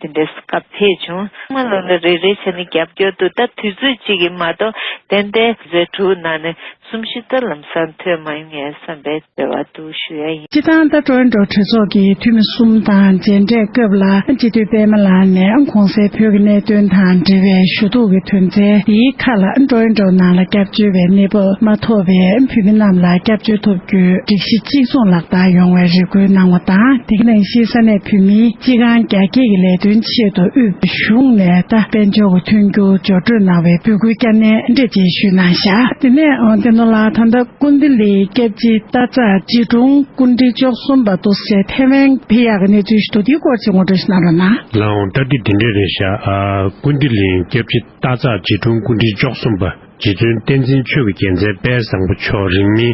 དེ་འདྲའི་སྐབས་ཕེབས་བྱུང་། མ་ལོ་ལ་རེ་རེ་བྱས་ནས་རྒྱབ་སྐྱོར་དུ་ད་དུས་ཚོད་གཅིག་གིས་མ་གཏོགས་ཏན་ཏན་ཟེར་དྲུག་ནང་ནས་གསུམ་བཞི་ད་ལམ་སང་ཐོན་མ་ཡོང་ངའི་བསམ་པའི་རེ་བ་འདུག་ཞུ་ཡ་ཡིན། སྤྱིར་བཏང་ད་ཀྲོ་ཨན་ཀྲོ་གྲོས་ཚོགས་ཀྱི་འཐུས་མི་གསུམ་དང་མཇལ་འཕྲད་སྐབས་ལ་སྤྱི་འཐུས་པད་མ་ལགས་ནས་གོང་གསལ་བོད་ཀྱི་གནད་དོན་དང་འབྲེལ་བའི་ཞུ་གཏུག་གི་དོན་ཚན་འདིའི་ཁ་ལ་ཀྲོ་ཨན་ཀྲོ་ནང་ལ་སྐྱབས་བཅོལ་བའི་གནས་བབ་མ་ཐོབ་པའི་བོད་མི་རྣམས་ལ་སྐྱབས་བཅོལ་ཐོབ་རྒྱུའི་སྒྲིག་གཞི་གཅིག་མཚུངས་ལག་བསྟར་ཡོང་བའི་རེ་སྐུལ་གནང་བ་དང་། དེ་ག་ནང་བཞིན་ས་གནས་བོད་མིའི་སྤྱི་ཁང་རྒྱ་སྐྱེད་ཀྱི་ལས་དོན་ཆེད་དུ་དབུས་གཞུང་ནས་ད་དཔལ་འབྱོར་གྱི་མཐུན་འགྱུར་སྦྱོར་སྤྲོད་གནང་བའི་འབོད་སྐུལ་བསྐྱར་ནན་འདྲ་ཅིག་ཞུས་གནང་བཞག་དེ་ནས་ཨོ་བསྟན་ནོར་ལགས། ད་ལྟ་སྐུ་མདུན་གླིང་སྐྱབས་རྗེ་སྟག་འཚེར་འཇིགས་གྲོང་སྐུ་ཕྲེང་བཅུ་གསུམ་པ་འདུག་སེ་ཐའེ་ཝན་ཕེབས་ཡག་གི་གནས་ཚུལ་ཞིག་འདུག་དེའི་སྐོར་ཅིག་ངོ་སྤྲོད་ཞིག་གནང་རོགས་གནང་། ལགས་འོང་། ད་འདི་འདི་འདྲ་རེད་ཤག་ཨ་སྐུ་མདུན་གླིང་སྐྱབས་རྗེ་སྟག་འཚེར་འཇིགས་གྲོང་སྐུ་ཕྲེང་བཅུ་གསུམ་པ་རྗེ་བཙུན་བསྟན་འཛིན་ཆོས་ཀྱི་རྒྱལ་མཚན་དཔལ་བཟང་པོ་མཆོག་རིང་མིན་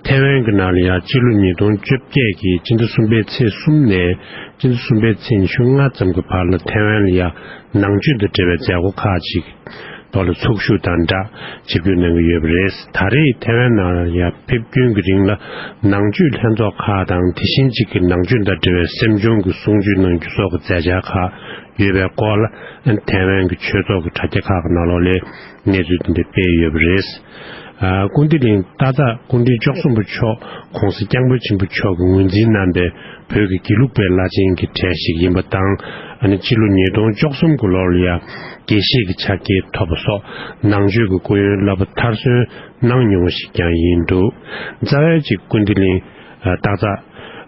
ཐའེ་ཝན་གྱི་ནང་ལ་ཡང་སྤྱི་ལོ་ཉིས་སྟོང་བཅོ་བརྒྱད་ཀྱི་སྤྱི་ཟླ་གསུམ་པའི་ཚེས་གསུམ་ནས་སྤྱི་ཟླ་གསུམ་པའི་ཚེས་ཉི་ཤུ་ལྔ་ཙམ་གྱི་བར་ལ་ཐའེ་ཝན་ལ་ཡང་ནང་ཆོས་དང་འབྲེལ་བའི་མཛད་སྒོ་ཁག་ཅིག་ཐོག་ལ་ཚོགས་ཞུགས་དང་སྦྲགས་ཆིབས་བསྒྱུར་གནང་གི་ཡོད་པ་རེད། ད་རེས་ཐའེ་ཝན་ནང་ལ་ཡང་ཕེབས་སྐྱོན་གྱི་རིང་ལ་ནང་ཆོས་ལྷན་ཚོགས་ཁག་དང་དེ་བཞིན་གཅིག་གི་ནང་ཆོས་དང་འབྲེལ་བའི་སེམས་སྦྱོང་གི་གསུང་ཆོས་གནང་རྒྱུ་སོགས་ཀྱི་མཛད་འཆར་ཁག་ཡོད་པའི་སྐོར་ལ་ཐའེ་ཝན་གྱི་ཆོས་ཚོགས་ཀྱི་དྲ་རྒྱ་ཁག་གི་ནང་ལོགས་ལ་གནས་ཚུལ་དེ་འདྲ་སྤེལ་ཡོད་པ་རེད། ཨ་སྐུ་མདུན་གླིང་སྟག་འཚེར་སྐུ་ཕྲེང་བཅུ་གསུམ་པ་མཆོག་གོང་ས་སྐྱབས་མགོན་ཆེན་པོ་མཆོག་གིས་ངོས་འཛིན་གནང་པའི་བོད་ཀྱི་དགེ་ལུགས་པའི་བླ་ཆེན་གྱི་གྲས་ཤིག་ཡིན་པ་དང་། ཨ་ནི་སྤྱི་ལོ་ཉིས་སྟོང་བཅུ་གསུམ་གྱི་ལོར་ལ་ཡང་དགེ་བཤེས་ཀྱི་ཕྱག་འཁྱེར་ཐོབ་པ་སོགས་ནང་ཆོས་ཀྱི་སྐུ་ཡོན་བསླབ་པ་མཐར་སོན་གནང་མྱོང་བ་ཞིག་ཀྱང་ཡིན་འདུག་རྩ་བའི་གཅིག་སྐུ་མདུན་གླིང་སྟག་འཚེར་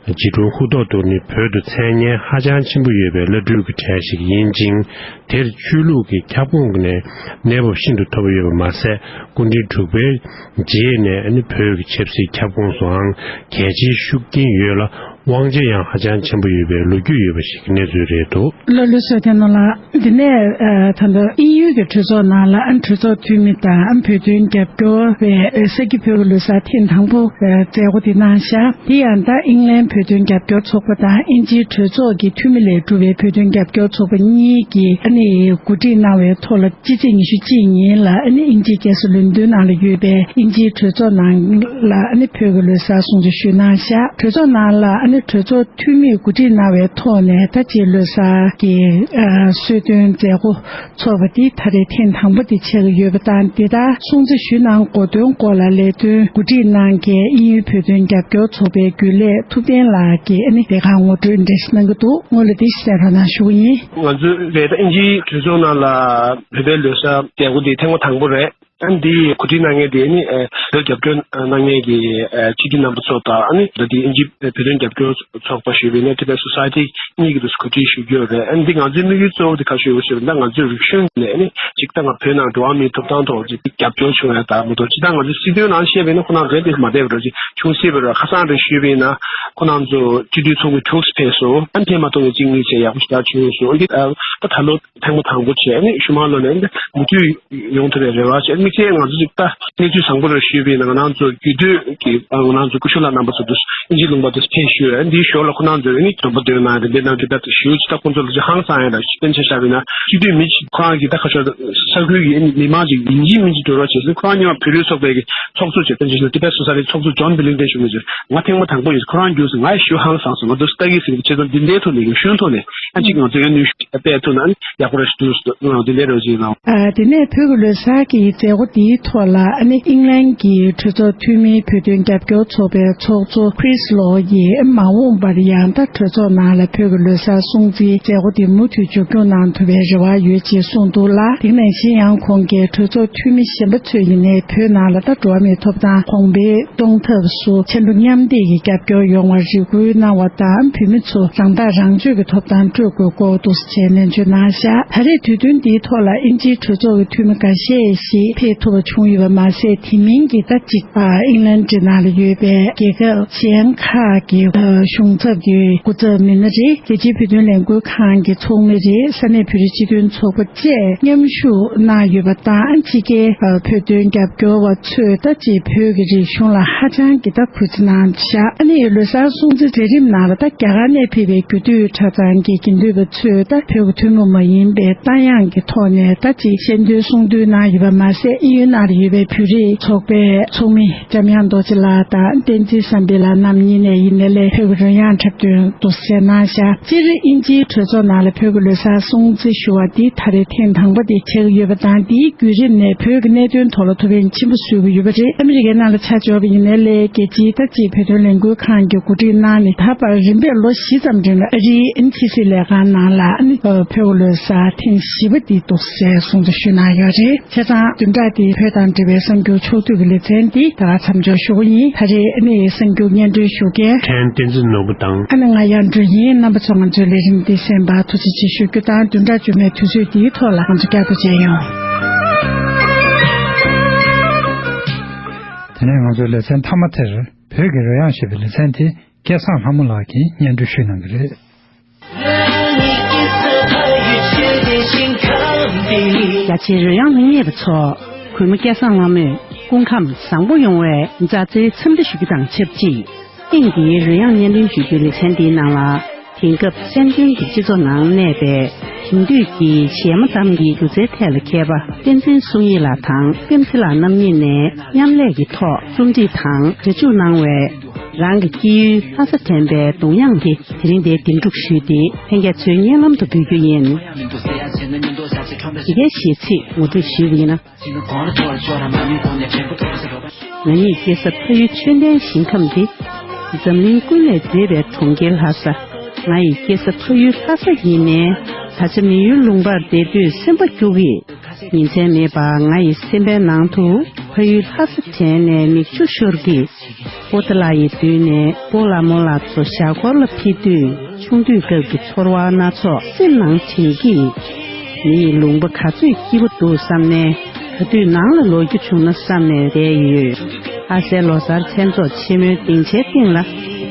འཇིགས་གྲོང་ཧུ་ཐོག་ཏུ་ནི་བོད་དུ་མཚན་སྙན་ཧ་ཅང་ཆེན་པོ་ཡོད་པའི་བླ་སྤྲུལ་གྱི་གྲས་ཤིག་ཡིན་ཅིང་། དེར་ཆོས་ལུགས་ཀྱི་ཁྱབ་ཁོངས་ནས་གནས་བབ་ཤིན་ཏུ་མཐོ་པོ་ཡོད་པ་མ་ཟད། སྐུ་ཕྲེང་དྲུག་པའི་རྗེས་ནས་ནི་བོད་ཀྱི་ཆབ་སྲིད་ཁྱབ་ཁོངས་སུའང་གལ་ཆེའི་ཤུགས་རྐྱེན་ཡོད་ལ། དབང་ཆ་ཡང་ཧ་ཅང་ཆེན་པོ་ཡོད་པའི་ལོ་རྒྱུས་ཡོད་པ་ཞིག་གི་གནས་ཚུལ་རེད་འདུག་ལགས་ལགས་སོ། བསྟན་ནོར་ལགས། འདི་ནས་ཨ་ད་ལྟ་དབྱིན་ཡུལ་གྱི་གྲོས་ཚོགས་ནང་ལ་ཨ་གྲོས་ཚོགས་འཐུས་མི་དང་ཨ་བོད་དོན་རྒྱབ་སྐྱོར་བའི་ཨ་གསར་འགྱུར་བོད་ཀྱི་ལོ་གསར་ཐེངས་དང་པོ་ཨ་མཛད་སྒོ་དེ་གནང་བཞག་དེ་ཡང་ད་ཨིང་ལན་བོད་དོན་རྒྱབ་སྐྱོར་ཚོགས་པ་དང་དབྱིན་ཇིའི་གྲོས་ཚོགས་ཀྱི་འཐུས་མི་ལས་གྲུབ་པའི་བོད་དོན་རྒྱབ་སྐྱོར་ཚོགས་པ་གཉིས་ཀྱིས་ཨ་ནི་གོ་སྒྲིག་གནང་བའི་ཐོག་ལ་སྤྱི་ཚེས་ཉི་ཤུ་གཅིག་ཉིན་ལ་ཨ་ནི་དབྱིན་ཇིའི་རྒྱལ་ས་ལོན་ཌོན་ནང་ལ་ཡོད་པའི་དབྱིན་ཇིའི་གྲོས་ཚོགས་ནང་ལ་ཨ་ནི་བོད་ཀྱི་ལོ་གསར་སྲུང་བརྩི་ཞུས་གནང་བཞག་གྲོས་ཚོགས་ནང་ལ་ཨ་ནི་གྲོས་ཚོགས་འཐུས་མིས་གོ་སྒྲིག་གནང་བའི་ཐོག་ནས་ད་ཅིག་ལོ་གསར་གྱི་ཨ་གསོལ་སྟོན་མཛད་སྒོ་ཚོགས་པ་འདི་ད་རེས་ཐེངས་དང་པོ་དེ་ཆགས་ཀྱི་ཡོད་པ་དང་། འདི་ལྟར་སྲུང་བརྩི་ཞུས་གནང་གོ་དོན་སྐོར་ལ་ལས་དོན་གོ་སྒྲིག་གནང་མཁན་དབྱིན་ཡུལ་བོད་དོན་རྒྱབ་སྐྱོར་ཚོགས་པའི་རྒྱུན་ལས་ཐུབ་བསྟན་ལགས་ཀྱིས་ཨ་ནི་དེ་གར་ངོ་སྤྲོད་འགྲེལ་བཤད་གནང་གི་འདུག་སྔོན་ལ་དེ་གསན་རོགས་གནང་ཞུ་གི་ཡིན། ང་ཚོའི་རེད། ད་དབྱིན་ཇིའི་གྲོས་ཚོགས་ནང་ལ་བོད་པའི་ལོ་གསར་མཛད་སྒོ་འདི་ཐེངས་མ་དང་པོ་རེད། ཨ་ནི་འདི་གོ་སྒྲིག་གནང་མཁན་དེ་ནི་ཨ་བོད་རྒྱབ་སྐྱོར་གནང་མཁན་གྱི་ཨ་སྤྱི་འཐུས་རྣམ་པ་ཚོ་དང་། ཨ་ནི་ད་ལྟའི་དབྱིན་ཇི་བོད་དོན་རྒྱབ་སྐྱོར་ཚོགས་པ་ཞུས་པའི་ནེ་ཊིབ་སོ་སའི་ཊི་གཉིས་ཀྱིས་འདུག་གོ་སྒྲིག་ཞུ་རྒྱུ་རེད། ཨ་ནི་འདི་ང་ཚོའི་དམིགས་ཡུལ་གཙོ་བོ་དེ་ག་ཞུ་དགོས་ཞུས་པ་ན། ང་ཚོའི་རིག་གཞུང་ནས་ཨ་ནི་གཅིག་ད་ང་བོད་ནང་འགྲོ་བ་མིའི་ཐོབ་ཐང་ཐོག་ཅིག་རྒྱབ་སྐྱོར་བྱུང་ཡ་ད་མ་གཏོགས། སྤྱིར་བཏང་ང་ཚོའི་སྲིད་དོན་ནང་བཤད་པ་ཡིན་ན་ཁོ་རང་རེད་དེ་མ་བསྡད་པ་འདྲ་ཅིག་བྱུང་སྲིད་པ་རེད། ཁ་སང་རེད་ཞུས་པ་ཡིན་ན་ཁོ་རང་ཚོ་སྤྱི་འཐུས་ཚོགས་མི་དྲུག་ཕེབས་སོང་། ཨ་ནི་ཕེབས་མ་ཐུབ་མཁན་གཅིག་གཉིས་བྱས་ཡག་པོ་ཞེ་དྲག་བྱུང་སོང་། ཨ་ནི་ཨ་ད་ད་ལོ་ཐེངས་མ་དང་པོ་བྱས། ཨ་ནི་ཤུ་མང་ལོ་ནས་ཨ་ནི་མུ་མཐུད་ཡོང་ཐུབ་པའི་རེ་བ་བྱས། དམིགས་བསལ་ང་ཚོ་ཅིག་ད་གནས་ཚུལ་བཟང་པོ་རེད་ཞུས་པ་ཡིན་ན། ང་རང་ཚོ་རྒྱུད་སྟོད་ཀྱི་ཨ་ང་རང་ཚོ་སྐུ་ཞབས་ལགས་རྣམ་པ་ཚོ་འདུག་དབྱིན་ཇི་ལུང་པ་འདུག་ཕེབས་ཞུས། ཨ་འདིའི་ཞོར་ལ་ཁོ་རང་ཚོས་ཨ་ནི་སྡོམ་པ་འདོན་གནང་རེ་འདི་གནང་རྒྱུ་ད་ཞུ་ཅི། ད་ཁོང་ཚོ་ལ་ཅིག་ཧང་སང་ཡ་ལ་གཏན་ཆ་བཞག་པ་ཡིན་ན་སྤྱི་འཐུས་མི་གཅིག་ཁོ་རང་གིས་ད་ཁ་ཤོར་ས་ཁུལ་གྱི་ཨ་ནི་མི་མང་ཅིག་ཡིན་གཅིག་མིན་གཅིག་འགྲོ་རོགས་བྱེད་ཟེར། ཁོ་རང་ཉིད་བོད་རིགས་ཚོགས་པའི་གི་ཚོགས་གཙོ་བྱས། ཏན་ཅི་ལ་ཏི་པད་སོ་སའི་ཊི་ཚོགས་གཙོ་ཇོན་བྷི་ལིང་ཏན་ཞུ་མི་ཚོས་ང་ཐེངས་མ་དང་པོ་ཡིན། ཁོ་རང་རྒྱུགས་སུ་ང་ཡི་ཞུ་ཧང་སངས་སོང་། ང་ཚོ་ལྟ་གི་ཟིན་གྱི་ཆེད་དོན་འདི་འདྲའི་ཐོག་ནས་རིག་གཞུང་ཐོག་ནས་ཨ་ཅིག་ང་ཚོ་ཡང་ནུས་ཤུགས་སྤེལ་ཐུབ་ན་ཡག་པོ་རེད་ཞུ་འདུག་འདི་འདྲའི་རོལ་ཅིག་ལ། ཨ་དེ་ནས་བོད་ཀྱི་ལོ་གསར་གྱི་མཛད་སྒོ་འདིའི་ཐོག་ལ་ཨ་ནི་ཨིང་ལན་གྱི་གྲོས་ཚོགས་འཐུས་མིའི་བོད་དོན་རྒྱབ་སྐྱོར་ཚོགས་པའི་ཚོགས་གཙོ་ཁྲི་སི་ལོ་ཡིས་མ་འོངས་པར་ཡང་ད་གྲོས་ཚོགས་ནང་ལ་བོད་ཀྱི་ལོ་གསར་སྲུང་བརྩིའི་མཛད་སྒོ་འདི་མུ་མཐུད་མཇུག་སྐྱོང་གནང་ཐུབ་པའི་རེ་བ་ཡོད་ཅེས་གསུངས་འདུག་ལ། དེ་ནང་བཞིན་ཡང་ཁོང་གིས་གྲོས་ཚོགས་འཐུས་མི་གཞན་པ་ཚོས་ཡིན་ནའི་བོད་ནང་ལ་ད་འགྲོ་བ་མིའི་ཐོབ་ཐང་གོང་འཕེལ་གཏོང་ཐབས་སུ་ཕྱར་གྲུ་མཉམ་འདེགས་ཀྱི་རྒྱབ་སྐྱོར་ཡོང་བར་རེ་སྐུལ་གནང་བ་དང་། བོད་མི་ཚོ་རང་ཐག་རང་གཅོད་ཀྱི་ཐོབ་ཐང་སྤྲོད་དགོས་སྐོར་འདུག་སེ་བྱས་ནན་བརྗོད་གནང་བཞག་ད་རེས་དུས་སྟོན་འདིའི་ཐོག་ལ་དབྱིན་ཇིའི་གྲོས་ཚོགས་ཀྱི་འཐུས་མི་འགའ་ཤས་ཤིག་ ཐུབ་པ་བྱུང་ཡོད་པ་མ་ཟད། དེ་མིན་གྱི་ད་ཅིག་ཨ་ཨིང་ལན་འདྲ་ནང་ལ་ཡོད་པའི་རྒྱལ་ཁབ་གཞན་ཁག་གི་ཨ་གཞུང་ཚབ་ཀྱི་སྐུ་ཚབ་མི་སྣ་རེད། རྒྱལ་སྤྱིའི་བོད་དོན་ལས་འགུལ་ཁང་གི་ཚོགས་མི་རེད། ས་གནས་བོད་རིགས་སྤྱི་མཐུན་ཚོགས་པ་བཅས་མཉམ་ཞུགས་གནང་ཡོད་པ་དང་། ཕྱི་རྒྱལ་ཨ་བོད་དོན་རྒྱབ་སྐྱོར་བ་ཚོས་ད་ཅིག་བོད་ཀྱི་རིག་གཞུང་ལ་ཧ་ཅང་གི་ད་གུས་བརྩི་གནང་བཞག་ཨ་ནི་ལོ་གསར་སྲུང་བརྩི་མཛད་རིམ་ནང་ལ་ད་རྒྱ་གར་ནས་ཕེབས་པའི་རྒྱུ་དུས་གྲྭ་ཚང་གི་དགེ་འདུན་པ་ཚོས་ད་བོད་ཀྱི་ཐུན་མོང་མ་ཡིན་པའི་རྟ་དབྱངས་ཀྱི་ཐོག་ནས་ད་ཅིག་སྐྱབས་འདུན་གསུང་འདུན་གནང་ཡོད་པ་མ་ཟད། དབྱིན་ཡུལ་ནང་ལ་ཡོད་པའི་བོད་རིགས་ཚོགས་པའི་ཚོགས་མི་འཇམ་དབྱངས་རྡོ་རྗེ་ལགས་དང་བསྟན་འཛིན་བསམ་འཕེལ་ལགས་རྣམ་གཉིས་ནས་ཡིན་ནའི་ལས་བོད་ཀྱི་རོལ་དབྱངས་འཁྲབ་སྟོན་འདུག་སེ་གནང་བཞག་སྤྱིར་དབྱིན་ཇིའི་གྲོས་ཚོགས་ནང་ལ་བོད་ཀྱི་ལོ་གསར་སྲུང་བརྩི་ཞུ་བ་འདི་ད་རེས་ཐེངས་དང་པོ་དེ་ཆགས་ཀྱི་ཡོད་པ་དང་། འདིའི་བརྒྱུད་རིམ་ནས་བོད་ཀྱི་གནད་དོན་ཐོག་ལ་ཐུགས་ཕན་ཆེན་པོ་གསོས་ཀྱི་ཡོད་པ་རེད། ཨ་མི་རི་ཀའི་ནང་ལ་ཆ་འཇོག་པ་ཡིན་ནའི་ལས་རྒྱལ་སྤྱིའི་ད་ཅིག་བོད་དོན་ལས་འགུལ་ཁང་གིས་གོ་སྒྲིག་གནང་ནས་ད་བར་རིམ་པས་ལོ་བཞི་ཙམ་རིང་ལ་ཨ་རིའི་ཨེན་ཐི་སི་ལས་ཁང་ནང་ལ་ཨ་ནི་བོད་ཀྱི་ལོ་གསར་ཐེངས་བཞི་པ་འདི་འདུག་སེ་སྲུང་བརྩི་ཞུས་གནང་ཡོད་རེད། བྱས་ཙང་བདུན་ཕྲག་འདིའི་བོད་དང་འབྲེལ་བའི་གསར་འགྱུར་ཕྱོགས་བསྡུས་ཀྱི་ལེ་ཚན་འདི་ད་ག་མཚམས་འཇོག་ཞུ་གི་ཡིན། ད་རེས་ཨ་ནི་གསར་འགྱུར་སྙན་སྒྲོན་ཞུ་མཁན་ཕྲན་བསྟན་འཛིན་ནོར་བུ་དང་། ཨ་ནི་ང་གཡང་སྒྲོན་ཡིན། རྣམ་པ་ཚོ་ང་ཚོའི་ལས་རིམ་འདི་གསན་པར་ཐུགས་རྗེ་ཆེ་ཞུ་རྒྱུ་དང་། བདུན་ཕྲག་རྗེས་མའི་དུས་ཚོད་འདིའི་ཐོག་ལ་ང་ཚོ་བསྐྱར་དུ་མཇལ་ཡོང་། དེ་ནས་ང་ཚོའི་ལེ་ཚན་མཐའ་མ་དེར་བོད་ཀྱི་རོལ་དབྱངས་ཞེས་པའི་ལེ་ཚན་དེ་སྐལ་བཟང་ལྷ་མོ་ལགས་ཀྱིས་སྙན་སྒྲོན་ཞུས་གནང་གི་རེད། རྒྱ་ཆེའི་རོལ་དབྱངས་ལ་མཉེས་པ་ཚོ། གུས་མོ་སྐལ་བཟང་ལྷ་མོས་སྐུ་ཁམས་བཟང་པོ་ཡོང་བའི་མཛའ་བརྩེའི་འཚམས་འདྲི་ཞུ་རྒྱུ་དང་ཆབས་ཅིག་ཐེངས་འདིའི་རོལ་དབྱངས་སྙན་སྒྲོན་ཞུ་རྒྱུའི་ལེ་ཚན་འདིའི་ནང་ལ། དེང་སྐབས་སེམས་དོན་གྱི་སྤྱི་ཚོགས་ནང་གནས་པའི་དེང་དུས་ཀྱི་གཞས་མ་གཏམ་གྱི་སྒྱུ་རྩལ་ཐད་ལ་མཁས་པ་བསྟན་འཛིན་བསུང་ཡིག་ལགས་དང་པེམ་ཚེ་ལགས་རྣམ་གཉིས་ནས་མཉམ་ལས་ཀྱི་ཐོག་རྩོམ་སྒྲིག་དང་སྒྲ་འཇུག་གནང་བའི། རང་གི་སྐྱེས་ཡུལ་ལྷ་ས་དྲན་པའི་གདུང་དབྱངས་དེ་དེ་རིང་འདིར་འདེམས་སྒྲུག་ཞུས་ཏེ་ལྷན་རྒྱས་ཚོའི་སྙན་ལམ་དུ་འབུལ་རྒྱུ་ཡིན། དེ་གའི་གཞས་ཚིག་ངོ་སྤྲོད་ཞུས་པ་ཡིན་ན། ང་ཡི་སྐྱེས་ས་ཕ་ཡུལ་ཆོས་ལྡན་ཞིང་ཁམས་འདི། འཛམ་གླིང་ཀུན་ལས་མཛེས་པའི་གྲོང་ཁྱེར་ལྷ་ས། ང་ཡི་སྐྱེས་ས་ཕ་ཡུལ་ལྷ་ས་ཡིན་ནའི། ད་ཆ་མི་ཡུལ་ལུང་པར་བསྡད་དུས་སེམས་པ་སྐྱོ་གི། ཉིན་མཚན་མེད་པར་ང་ཡི་སེམས་པའི་ནང་དུ་ཕ་ཡུལ་ལྷ་ས་དྲན་ནས་མིག་ཆུ་ཤོར་གི། ཨོ་ཏ་ལ་ཡི་མདུན་ནས་སྤོ་ལགས་རྨོ་ལགས་ཚོ་ཞྭ་སྒོར་ལ་ཕེབས་དུས་ཆུང་དུས་སྐབས་ཀྱི་ཚོར་བ་སྣ་ཚོགས་སེམས་ནང་དྲན་གི། མི་ཡི་ལུང་པ་ག་ཚོད་སྐྱིད་པོ་འདུག་བསམ་ནས་ག་དུས་ནང་ལ་ལོག་རྒྱུ་བྱུང་ན་བསམ་ནས་བསྡད་ཡོད། ལྷ་སའི་ལོ་གསར་མཚན་ཚོགས་ཆེན་མོའི་སྡིངས་ཆའི་སྟེང་ལ་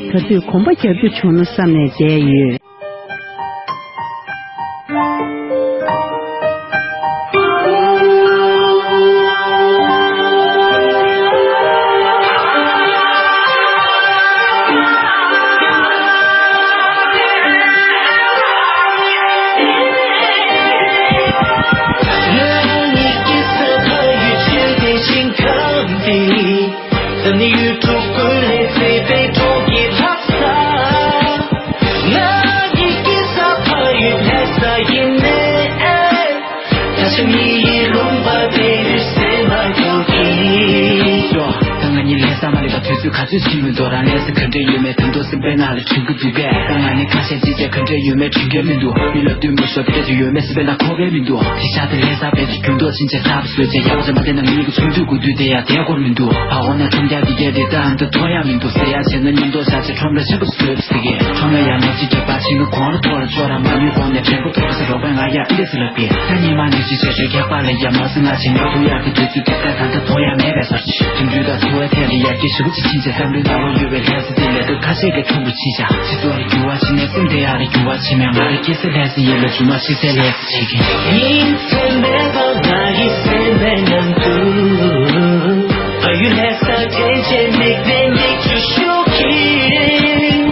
ག་དུས་གོམ་པ་རྒྱག་རྒྱུ་བྱུང་ན་བསམ་ནས་བསྡད་ཡོད། ད་ང་གཉིས་ལས་ས་མ་ལས་པ་དུས་ཚོད་ག་ཚོད་ཕྱིན་མི་འདུག་རང་ལས་ས་ག་འདྲ་ཡོད་མེད་དོན་དུ་སེམས་པའི་ནང་ལ་དྲན་གི་འདུག་གས། ད་ང་ནི་ཁ་ཤས་ཅི་བྱས་ག་འདྲ་ཡོད་མེད་དྲན་གི་མི་འདུག་མི་ལ་ལྟོས་མི་ཤོར་བའི་ཚོད་ཡོད་མེད་སེམས་པའི་ནང་འཁོར་གི་མི་འདུག་དེ་ཤ་དེ་ལས་ས་བས་ཀྱི་རྒྱུ་མདོག་ཕྱིན་ཆད་ཐབས་བཟོས་བྱས་ཡག་པོ་བྱས་མ་བསྡད་ན་ང་གཉིས་ཀྱི་ཆུང་དུས་དགུ་དུས་དེ་ཡང་དེ་འཁོར་མི་འདུག་ཨ་འོ་ན་ཁྲོམ་རྒྱག་དེ་གས་དེ་ད་ཨ་མདའ་ཐོ་ཡག་མི་འདུག་ཟེར་ཡག་བྱས་ན་མཉམ་དུ་བཞག་བྱས་ཁྲོམ་ར་ཆེན་པོ་བཟོས་ཟེར་གི། ཁྲོམ་ར་ཡག་མ་ཅིག་རྒྱབ་པ་ཕྱིན་ན་གོང་ལ་ཐོ་ར་ཅོ་ར་མ་ཉུལ་གོང་ནས་དྲན་པོ་ཐོ་ར་ཟེར་རོགས་པའི་ང་ཡག་འདི་ཟེར་ལབ་གི། ད་ཉི་མ་ཉི་ཤུ་ཆེ་ཆེ་རྒྱག་པ་ལ་ཡ་མ་སི་ང་ཆེ་ང་ཐུ་ཡག་གི་དུས་ཚོད་དེ་ད་ད་ད་ཐོ་ཡག་མེད་པའི་སར་ཆི་དུས་འདུས་ད་ཐུ་བའི་ཐད་ལ་ཡག་གི་ཞི་བ་ཅི་ཕྱིན་ཆད་བསམ་བློའི་ནང་ལོགས་ཡོད་པའི་ལས་ས་དེ་ལས་ད་ཁ་ཤས་ཀྱི་ཁྲོམ་དུ་ཕྱིན་ཤག་སྤྱི་ཚོགས་ལ་འགྱུར་བ་ཕྱིན་ནས་སེམས་དེ་ཡག་ལ་འགྱུར་བ་ཕྱིན་མེད་ང་རེ་སྐྱེ་ས་ལས་ས་ཡིན་ལ་རྒྱུ་མ་ཤི་ས་ལས་ས་བྱེད་ཀྱི། ཉིན་མཚན་མེད་པར་ང་ཡི་སེམས་པའི་ནང་དུ། ཨ་ཡུ་ལྷ་ས་དྲན་བྱེད་མིག་ནས་མིག་ཆུ་ཤོར་གྱིན།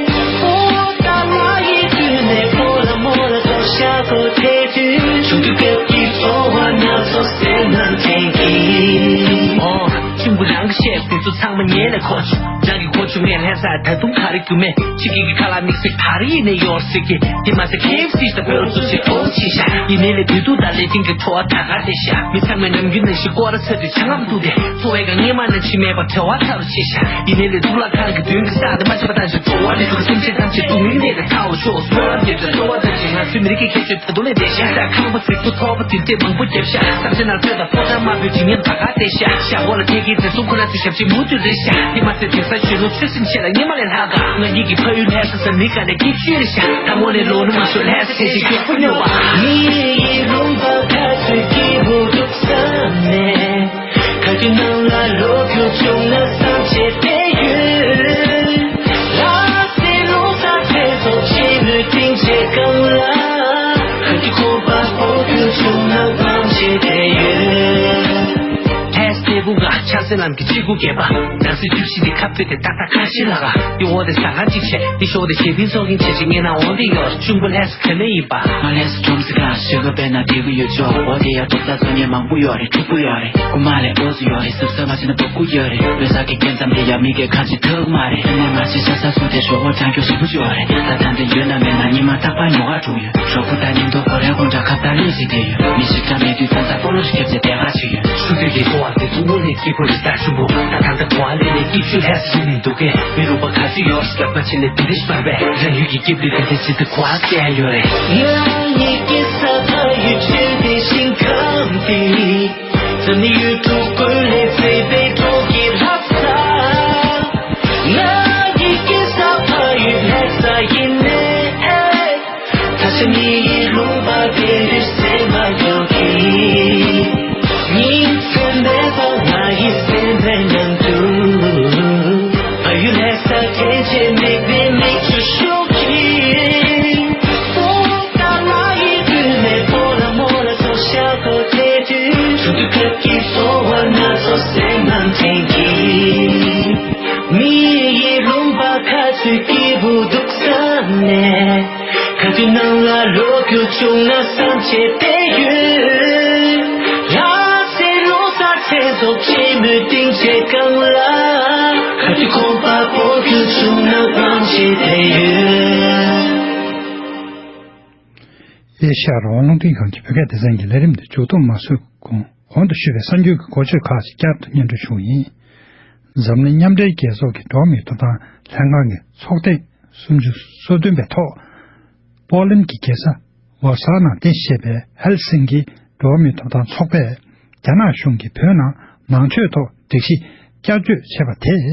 ཨོ་ཏ་ལ་ཡི་མདུན་ནས་སྤོ་ལགས་རྨོ་ལགས་ཚོ་ཤག་གོ་ཐེ་དུས། ཆུང་དུས་སྐབས་ཀྱི་ཚོར་བ་སྣ་ཚོགས་སེམས་ནང་དྲན་གྱིན། ཨོ། ཆུང་ཀུ་རང་གི་བཤད་དེ་ཚོ་ཚང་མ་ཉན་ནས་གོ་བྱུང་། རང་གི་གོ་བྱུང་ངས་ལྷ་ས་ད་དུང་ག་རེ་རྒྱུ་མེད། ཕྱི་རྒྱལ་གྱི་ཁ་ལག་དམིགས་བསལ་ག་རེ་ཡིན་ནས་ཡོད་ཟེར་གྱི། དེ་མ་ཟད་ཁེ་ཨེཕ་སི་དང་བོད་རུ་ཚོ་ཞིག་ཨོ་ཆེ་ཤག་ཡིན་ནའི་ལས་དུས་དུས་དང་ལས་རྟེན་གྱི་འཚོ་བ་ད་ག་བདེ་ཤག་མི་ཚང་མས་ནམ་རྒྱུན་ནང་བཞིན་སྐོར་ར་ཚ་དུས་ཆང་ངམ་བཏུགས་ཏེ། འཚོ་བའི་སྒང་སྔས་མ་ནང་བཞིན་མེད་པར་བྲེལ་བ་ཚ་རུ་ཆེ་ཤག་ཡིན་ནའི་ལས་གཙུག་ལག་ཁང་གི་མདུན་གྱི་ས་དེ་མ་ཆད་པ་བཏང་ཞིང་འགྲོ་བ་རིགས་དྲུག་གི་སེམས་ཅན་ཐམས་ཅད་སྡུག་བསྔལ་ནད་ཀྱི་ཚ་བོ་ཤོག་གསོལ་བ་འདེབས་ཀྱི་གསོལ་བ་བཏབ་ཅིང་ང་ཚོའི་མི་རིགས་ཀྱི་ཁྱད་ཆོས་ད་དུང་ལས་འདས་ཤག་ས་ཁང་པ་རྫིག་པོ་ཐོག་པ་དུས་ཚོད་མང་པོ་བརྒྱབ་ཤག་ས་ཆ་ནང་སྤོས་དང་ཕོ་བྲང་དམར་པོའི་བརྗིད་ཉམས་ད་ག་བསྡད་ཤག་ཤག་འོག་ལ་ཐད་ཀའི་བྲེལ་ཟུང་ཁོ་ན་ཚོས་ཞབས་ཕྱི་མུ་མཐུད་རེད་ཤག་དེ་མ་ཟད་དེང་སང་གཞོན་ནུ་ཚོས་སེམས་ཤེས་ལ་སྔས་མ་ལས་ལྷག་ག་ང་གཉིས་ཀྱི་ཕ་ཡུལ་ལྷ་ས་ས་མི་དཀའ་ལས་སྐྱིད་ཤོས་རེད་ཤག་ད་མོ་ནས་ལོ་ན་མ་ཤོར་ལྷ་ས་ཚེ་ཞིག་མགྱོགས་པོ་སྙོབ་པ། མི་ཡི་ལུང་པ་ག་ཚོད་སྐྱིད་པོ་འདུག་བསམ་ནས། སེམས་ལམ་གྱི་གཅིག་པུ་གས་པ། ནང་སྲིད་བཅུ་བཞི་དེ་ཁ་ཕུད་དེ་ཏག་ཏག་ཁ་ཤི་ལ་ག་དེ་འོ་དེ་ས་ག་གཅིག་བྱས་དེ་ཤོག་དེ་ཞེ་ཕིན་སོག་གིན་ཆེ་ཆེ་ངེ་ན་འོང་དེ་ཡོར་ཆུང་པོ་ལྷས་ག་ནས་ཡིན་པ། ང་ལས་སུ་ཁྲོམ་སི་ཁ་ཞོག་ག་པེ་ན་དེ་གུ་ཡོད་ཆོག་འོ་དེ་ཡ་ཏོག་ཙ་ཚོ་ཉེ་མང་པོ་ཡོད་རེད། ཕྲུ་གུ་ཡོད་རེད། རྐུ་མ་ལས་འོ་སུ་ཡོད་རེད། སུབ་སུབ་མ་བྱས་ན་ཕྲུ་གུ་ཡོད་རེད། བོད་ས་གི་རྒྱན་ཙམ་དེ་ཡ་མི་གས་ཁ་ཅིག་ཐུག་མ་རེད། ཨ་ནེ་མ་ཅི་ས་ས་སུ་དེ་ཞོག་འོ་ཅང་ཁྱོ་ཞིབ་པོ་ཅི་ཡོད་རེད། ད་ད་འདི་ཡོད་ན་མེད་ན་ཉི་མ་རྟག་པར་ཉོ་ག་འགྲོ་ཡོད། གྲོགས་པོ་དང་མཉམ་དུ་ཁོ་རའི་དགོང་དག་ཁ་བརྡ་ལོས་ཤིག་བསྡད་ཡོད། མི་ཞིག་འདྲ་མེད་དུས་ཙམ་ཙམ་སྤོ་ལོ་ཞིག་ཁྱབ་ཚེ་བདེ་བ་ཞིག་ཡོད། ཆུ་དུས་ཀྱི་ཐོ་བ་དེ་ཚོ་དངོས་གནས་སྐྱིད་པོ་རེད། ད་ཆུ་བོ་ད་ད་ད་གོ་བ་ལེན་ནས་སྐྱིད་ཆུ་ལྷས་ཞིག་ནས་འདུག་གས། མི་རུ་པ་ག་ཚོད་ཡོད་རྒྱབ་ཁ་ཕྱེ་ནས་དེ་རིགས་པར་བས་རང་ཡུལ་གྱི་སྐྱིད་པོའི་དེ་དེ་ཇི་ལྟར་གོ་བ་བསྟན་ཡོད་རེད། ཡང་ཉིད་ཀྱི་ས་ཕ་ཡུལ་ཆེ་དེ་ཞིང་ཁམས་དེ། ཙམ་ནི་ཡུལ་གྲུ་ཀུན་ལས་བརྩེ་བའི་གྲོགས་ཀྱི་ལྷ་ས། ང་ཡི་སྐྱེ་ས་ཕ་ཡུལ་ལྷ་ས་ཡིན་ནས། ད་ཆ་ཉི་ཡི་ལུང་པ་དེ་རུ་སེམས་མ་སྐྱོ་གི། ཉིན་མཚན་མེད་པར་ང་ཡི་སེམས་པའི་ནང་དུ། ཕ་ཡུལ་ལྷ་ས་དེ་ཆེ་མིག་ནས་མིག་ཆུ་ཤོར་གི། ཨེ་ཤ་ཡ་རང་དབང་རླུང་འཕྲིན་ཁང་གི་བོད་སྐད་སྡེ་ཚན་གྱི་ལས་རིམ་འདི་མཇུག་བསྡོམས་མ་བཟོས་གོང་། གོང་དུ་ཞུས་པའི་གསར་འགྱུར་གྱི་འགོ་བརྗོད་ཁག་ཅིག་བསྐྱར་དུ་སྙན་སྒྲོན་ཞུ་བ་ཡིན། འཛམ་གླིང་མཉམ་འབྲེལ་རྒྱལ་ཚོགས་ཀྱི་འགྲོ་བ་མིའི་ཐོབ་ཐང་ལྷན་ཁང་གི་ཚོགས་ཐེངས་སུམ་ཅུ་སོ་བདུན་པའི་ཐོག་པོ་ལན་གྱི་རྒྱལ་ས་ཝར་སཱ་ནང་རྟེན་གཞི་བྱས་པའི་ཧེལ་སིང་ཀི་འགྲོ་བ་མིའི་ཐོབ་ཐང་ཚོགས་པས་རྒྱ་ནག་གཞུང་གིས་བོད་ནང་ནང་ཆོས་ཐོག་སྒྲིག་གཞི་བསྐྱར་བཅོས་བྱས་པ་དེས་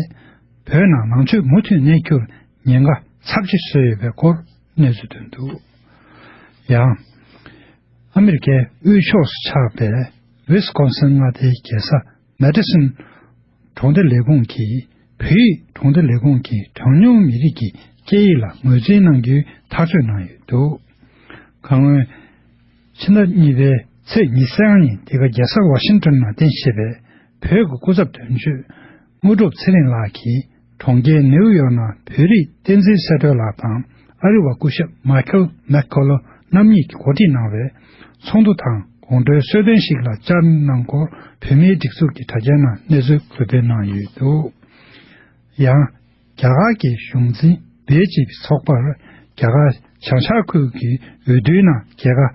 བོད་ནང་ནང་ཆོས་མུ་མཐུད་གནས་རྒྱུར་ཉེན་ཁ་ཚབས་ཆེ་བཟོས་ཡོད་པའི་སྐོར་གནས་ཚུལ་ཐོན་འདུག་ཡང་། ཨ་མི་རི་ཀའི་དབུས་ཕྱོགས་སུ་ཆགས་པའི་ཝིས་ཀོན་སིན་མངའ་སྡེའི་རྒྱལ་ས་མེ་ཏི་སོན་གྲོང་སྡེ་ལས་ཁུངས་ཀྱིས་བོད་ཡིག་གྲོང་སྡེ་ལས་ཁུངས་ཀྱི་གྲངས་ཉུང་མི་རིགས་ཀྱི་སྐད་ཡིག་ལ་ངོས་འཛིན་གནང་རྒྱུའི་ཐག་གཅོད་གནང་ཡོད་འདུག་ཁ་སྔོན་ཕྱི་ཟླ་གཉིས་པའི་ཚེས་ཉི་ཤུ་རྩ་ལྔ་ཉིན་འདི་ག་རྒྱལ་ས་ཝ་ཤིང་ཏོན་ནང་རྟེན་གཞི་བྱས་པའི་བོད་ཀྱི་སྐུ་ཚབ་དོན་གཅོད་དངོས་གྲུབ་ཚེ་རིང་ལགས་ཀྱིས་གྲོང་ཁྱེར་ནེའུ་ཡོག་ནང་བོད་རིགས་བསྟན་འཛིན་གསལ་སྒྲོན་ལགས་དང་ཨ་རི་བ་སྐུ་ཞབས་མཱ་ཁེལ་མེག་ཁོ་ལོ་རྣམ་གཉིས་ཀྱིས་གོ་སྒྲིག་གནང་བའི་ཚོགས་འདུ་དང་དགོང་དྲོའི་གསོལ་སྟོན་ཞིག་ལ་བཅར་གནང་སྐོར་བོད་མིའི་སྒྲིག་འཛུགས་ཀྱི་དྲ་རྒྱའི་ནང་གནས་ཚུལ་འགོད་སྤེལ་གནང་ཡོད་འདུག་ཡང་རྒྱ་གར་གྱི་གཞུང་འཛིན་བེ་ཇི་པི་ཚོགས་པར་རྒྱ་གར་བྱང་ཤར་ཁུལ་གྱི་འོས་བསྡུའི་ནང་རྒྱལ་ཁ་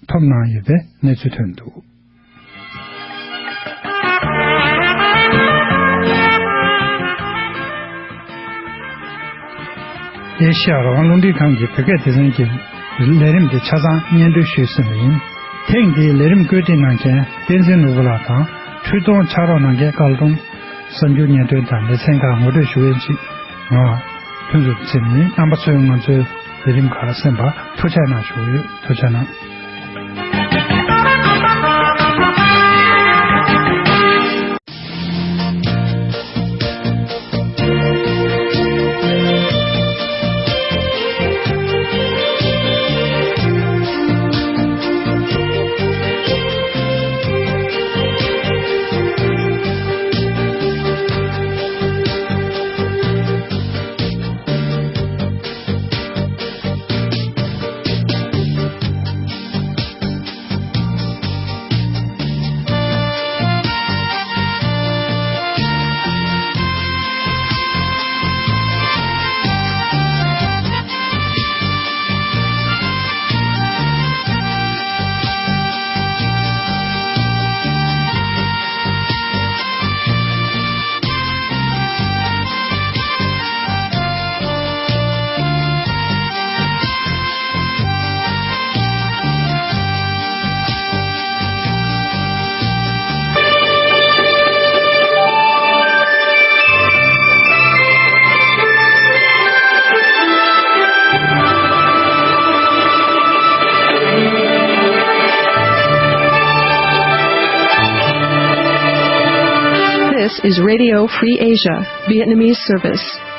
ཐོབ་གནང་ཡོད་པའི་གནས་ཚུལ་ཐོན་འདུག་ཨེ་ཤ་ཡ་རང་དབང་རླུང་འཕྲིན་ཁང་གི་བོད་སྐད་སྡེ་ཚན་གྱི་ལས་རིམ་དེ་ཆ་ཚང་སྙན་སྒྲོན་ཞུས་ཟིན་པ་ཡིན། ཐེངས་འདིའི་ལས་རིམ་བཀོད་སྒྲིག་གནང་མཁན་བསྟན་འཛིན་ནོར་བུ་ལགས་དང་འཕྲུལ་གཏོང་ཕྱག་རོགས་གནང་མཁན་བཀའ་ལྟུང་། གསར་འགྱུར་སྙན་སྒྲོན་དང་ལེ་ཚན་ཁག་ངོ་སྤྲོད་ཞུ་མཁན་ཅིག་ང་ཕུན་ཚོགས་ཚེ་རིང་ཡིན། རྣམ་པ་ཚོས་ང་ཚོའི་ལས་རིམ་ཁག་གསན་པར་ཐུགས་རྗེ་གནང་ཞུ་གི་ཡོད། ཐུགས་རྗེ་གནང་། This is Radio Free Asia, Vietnamese service.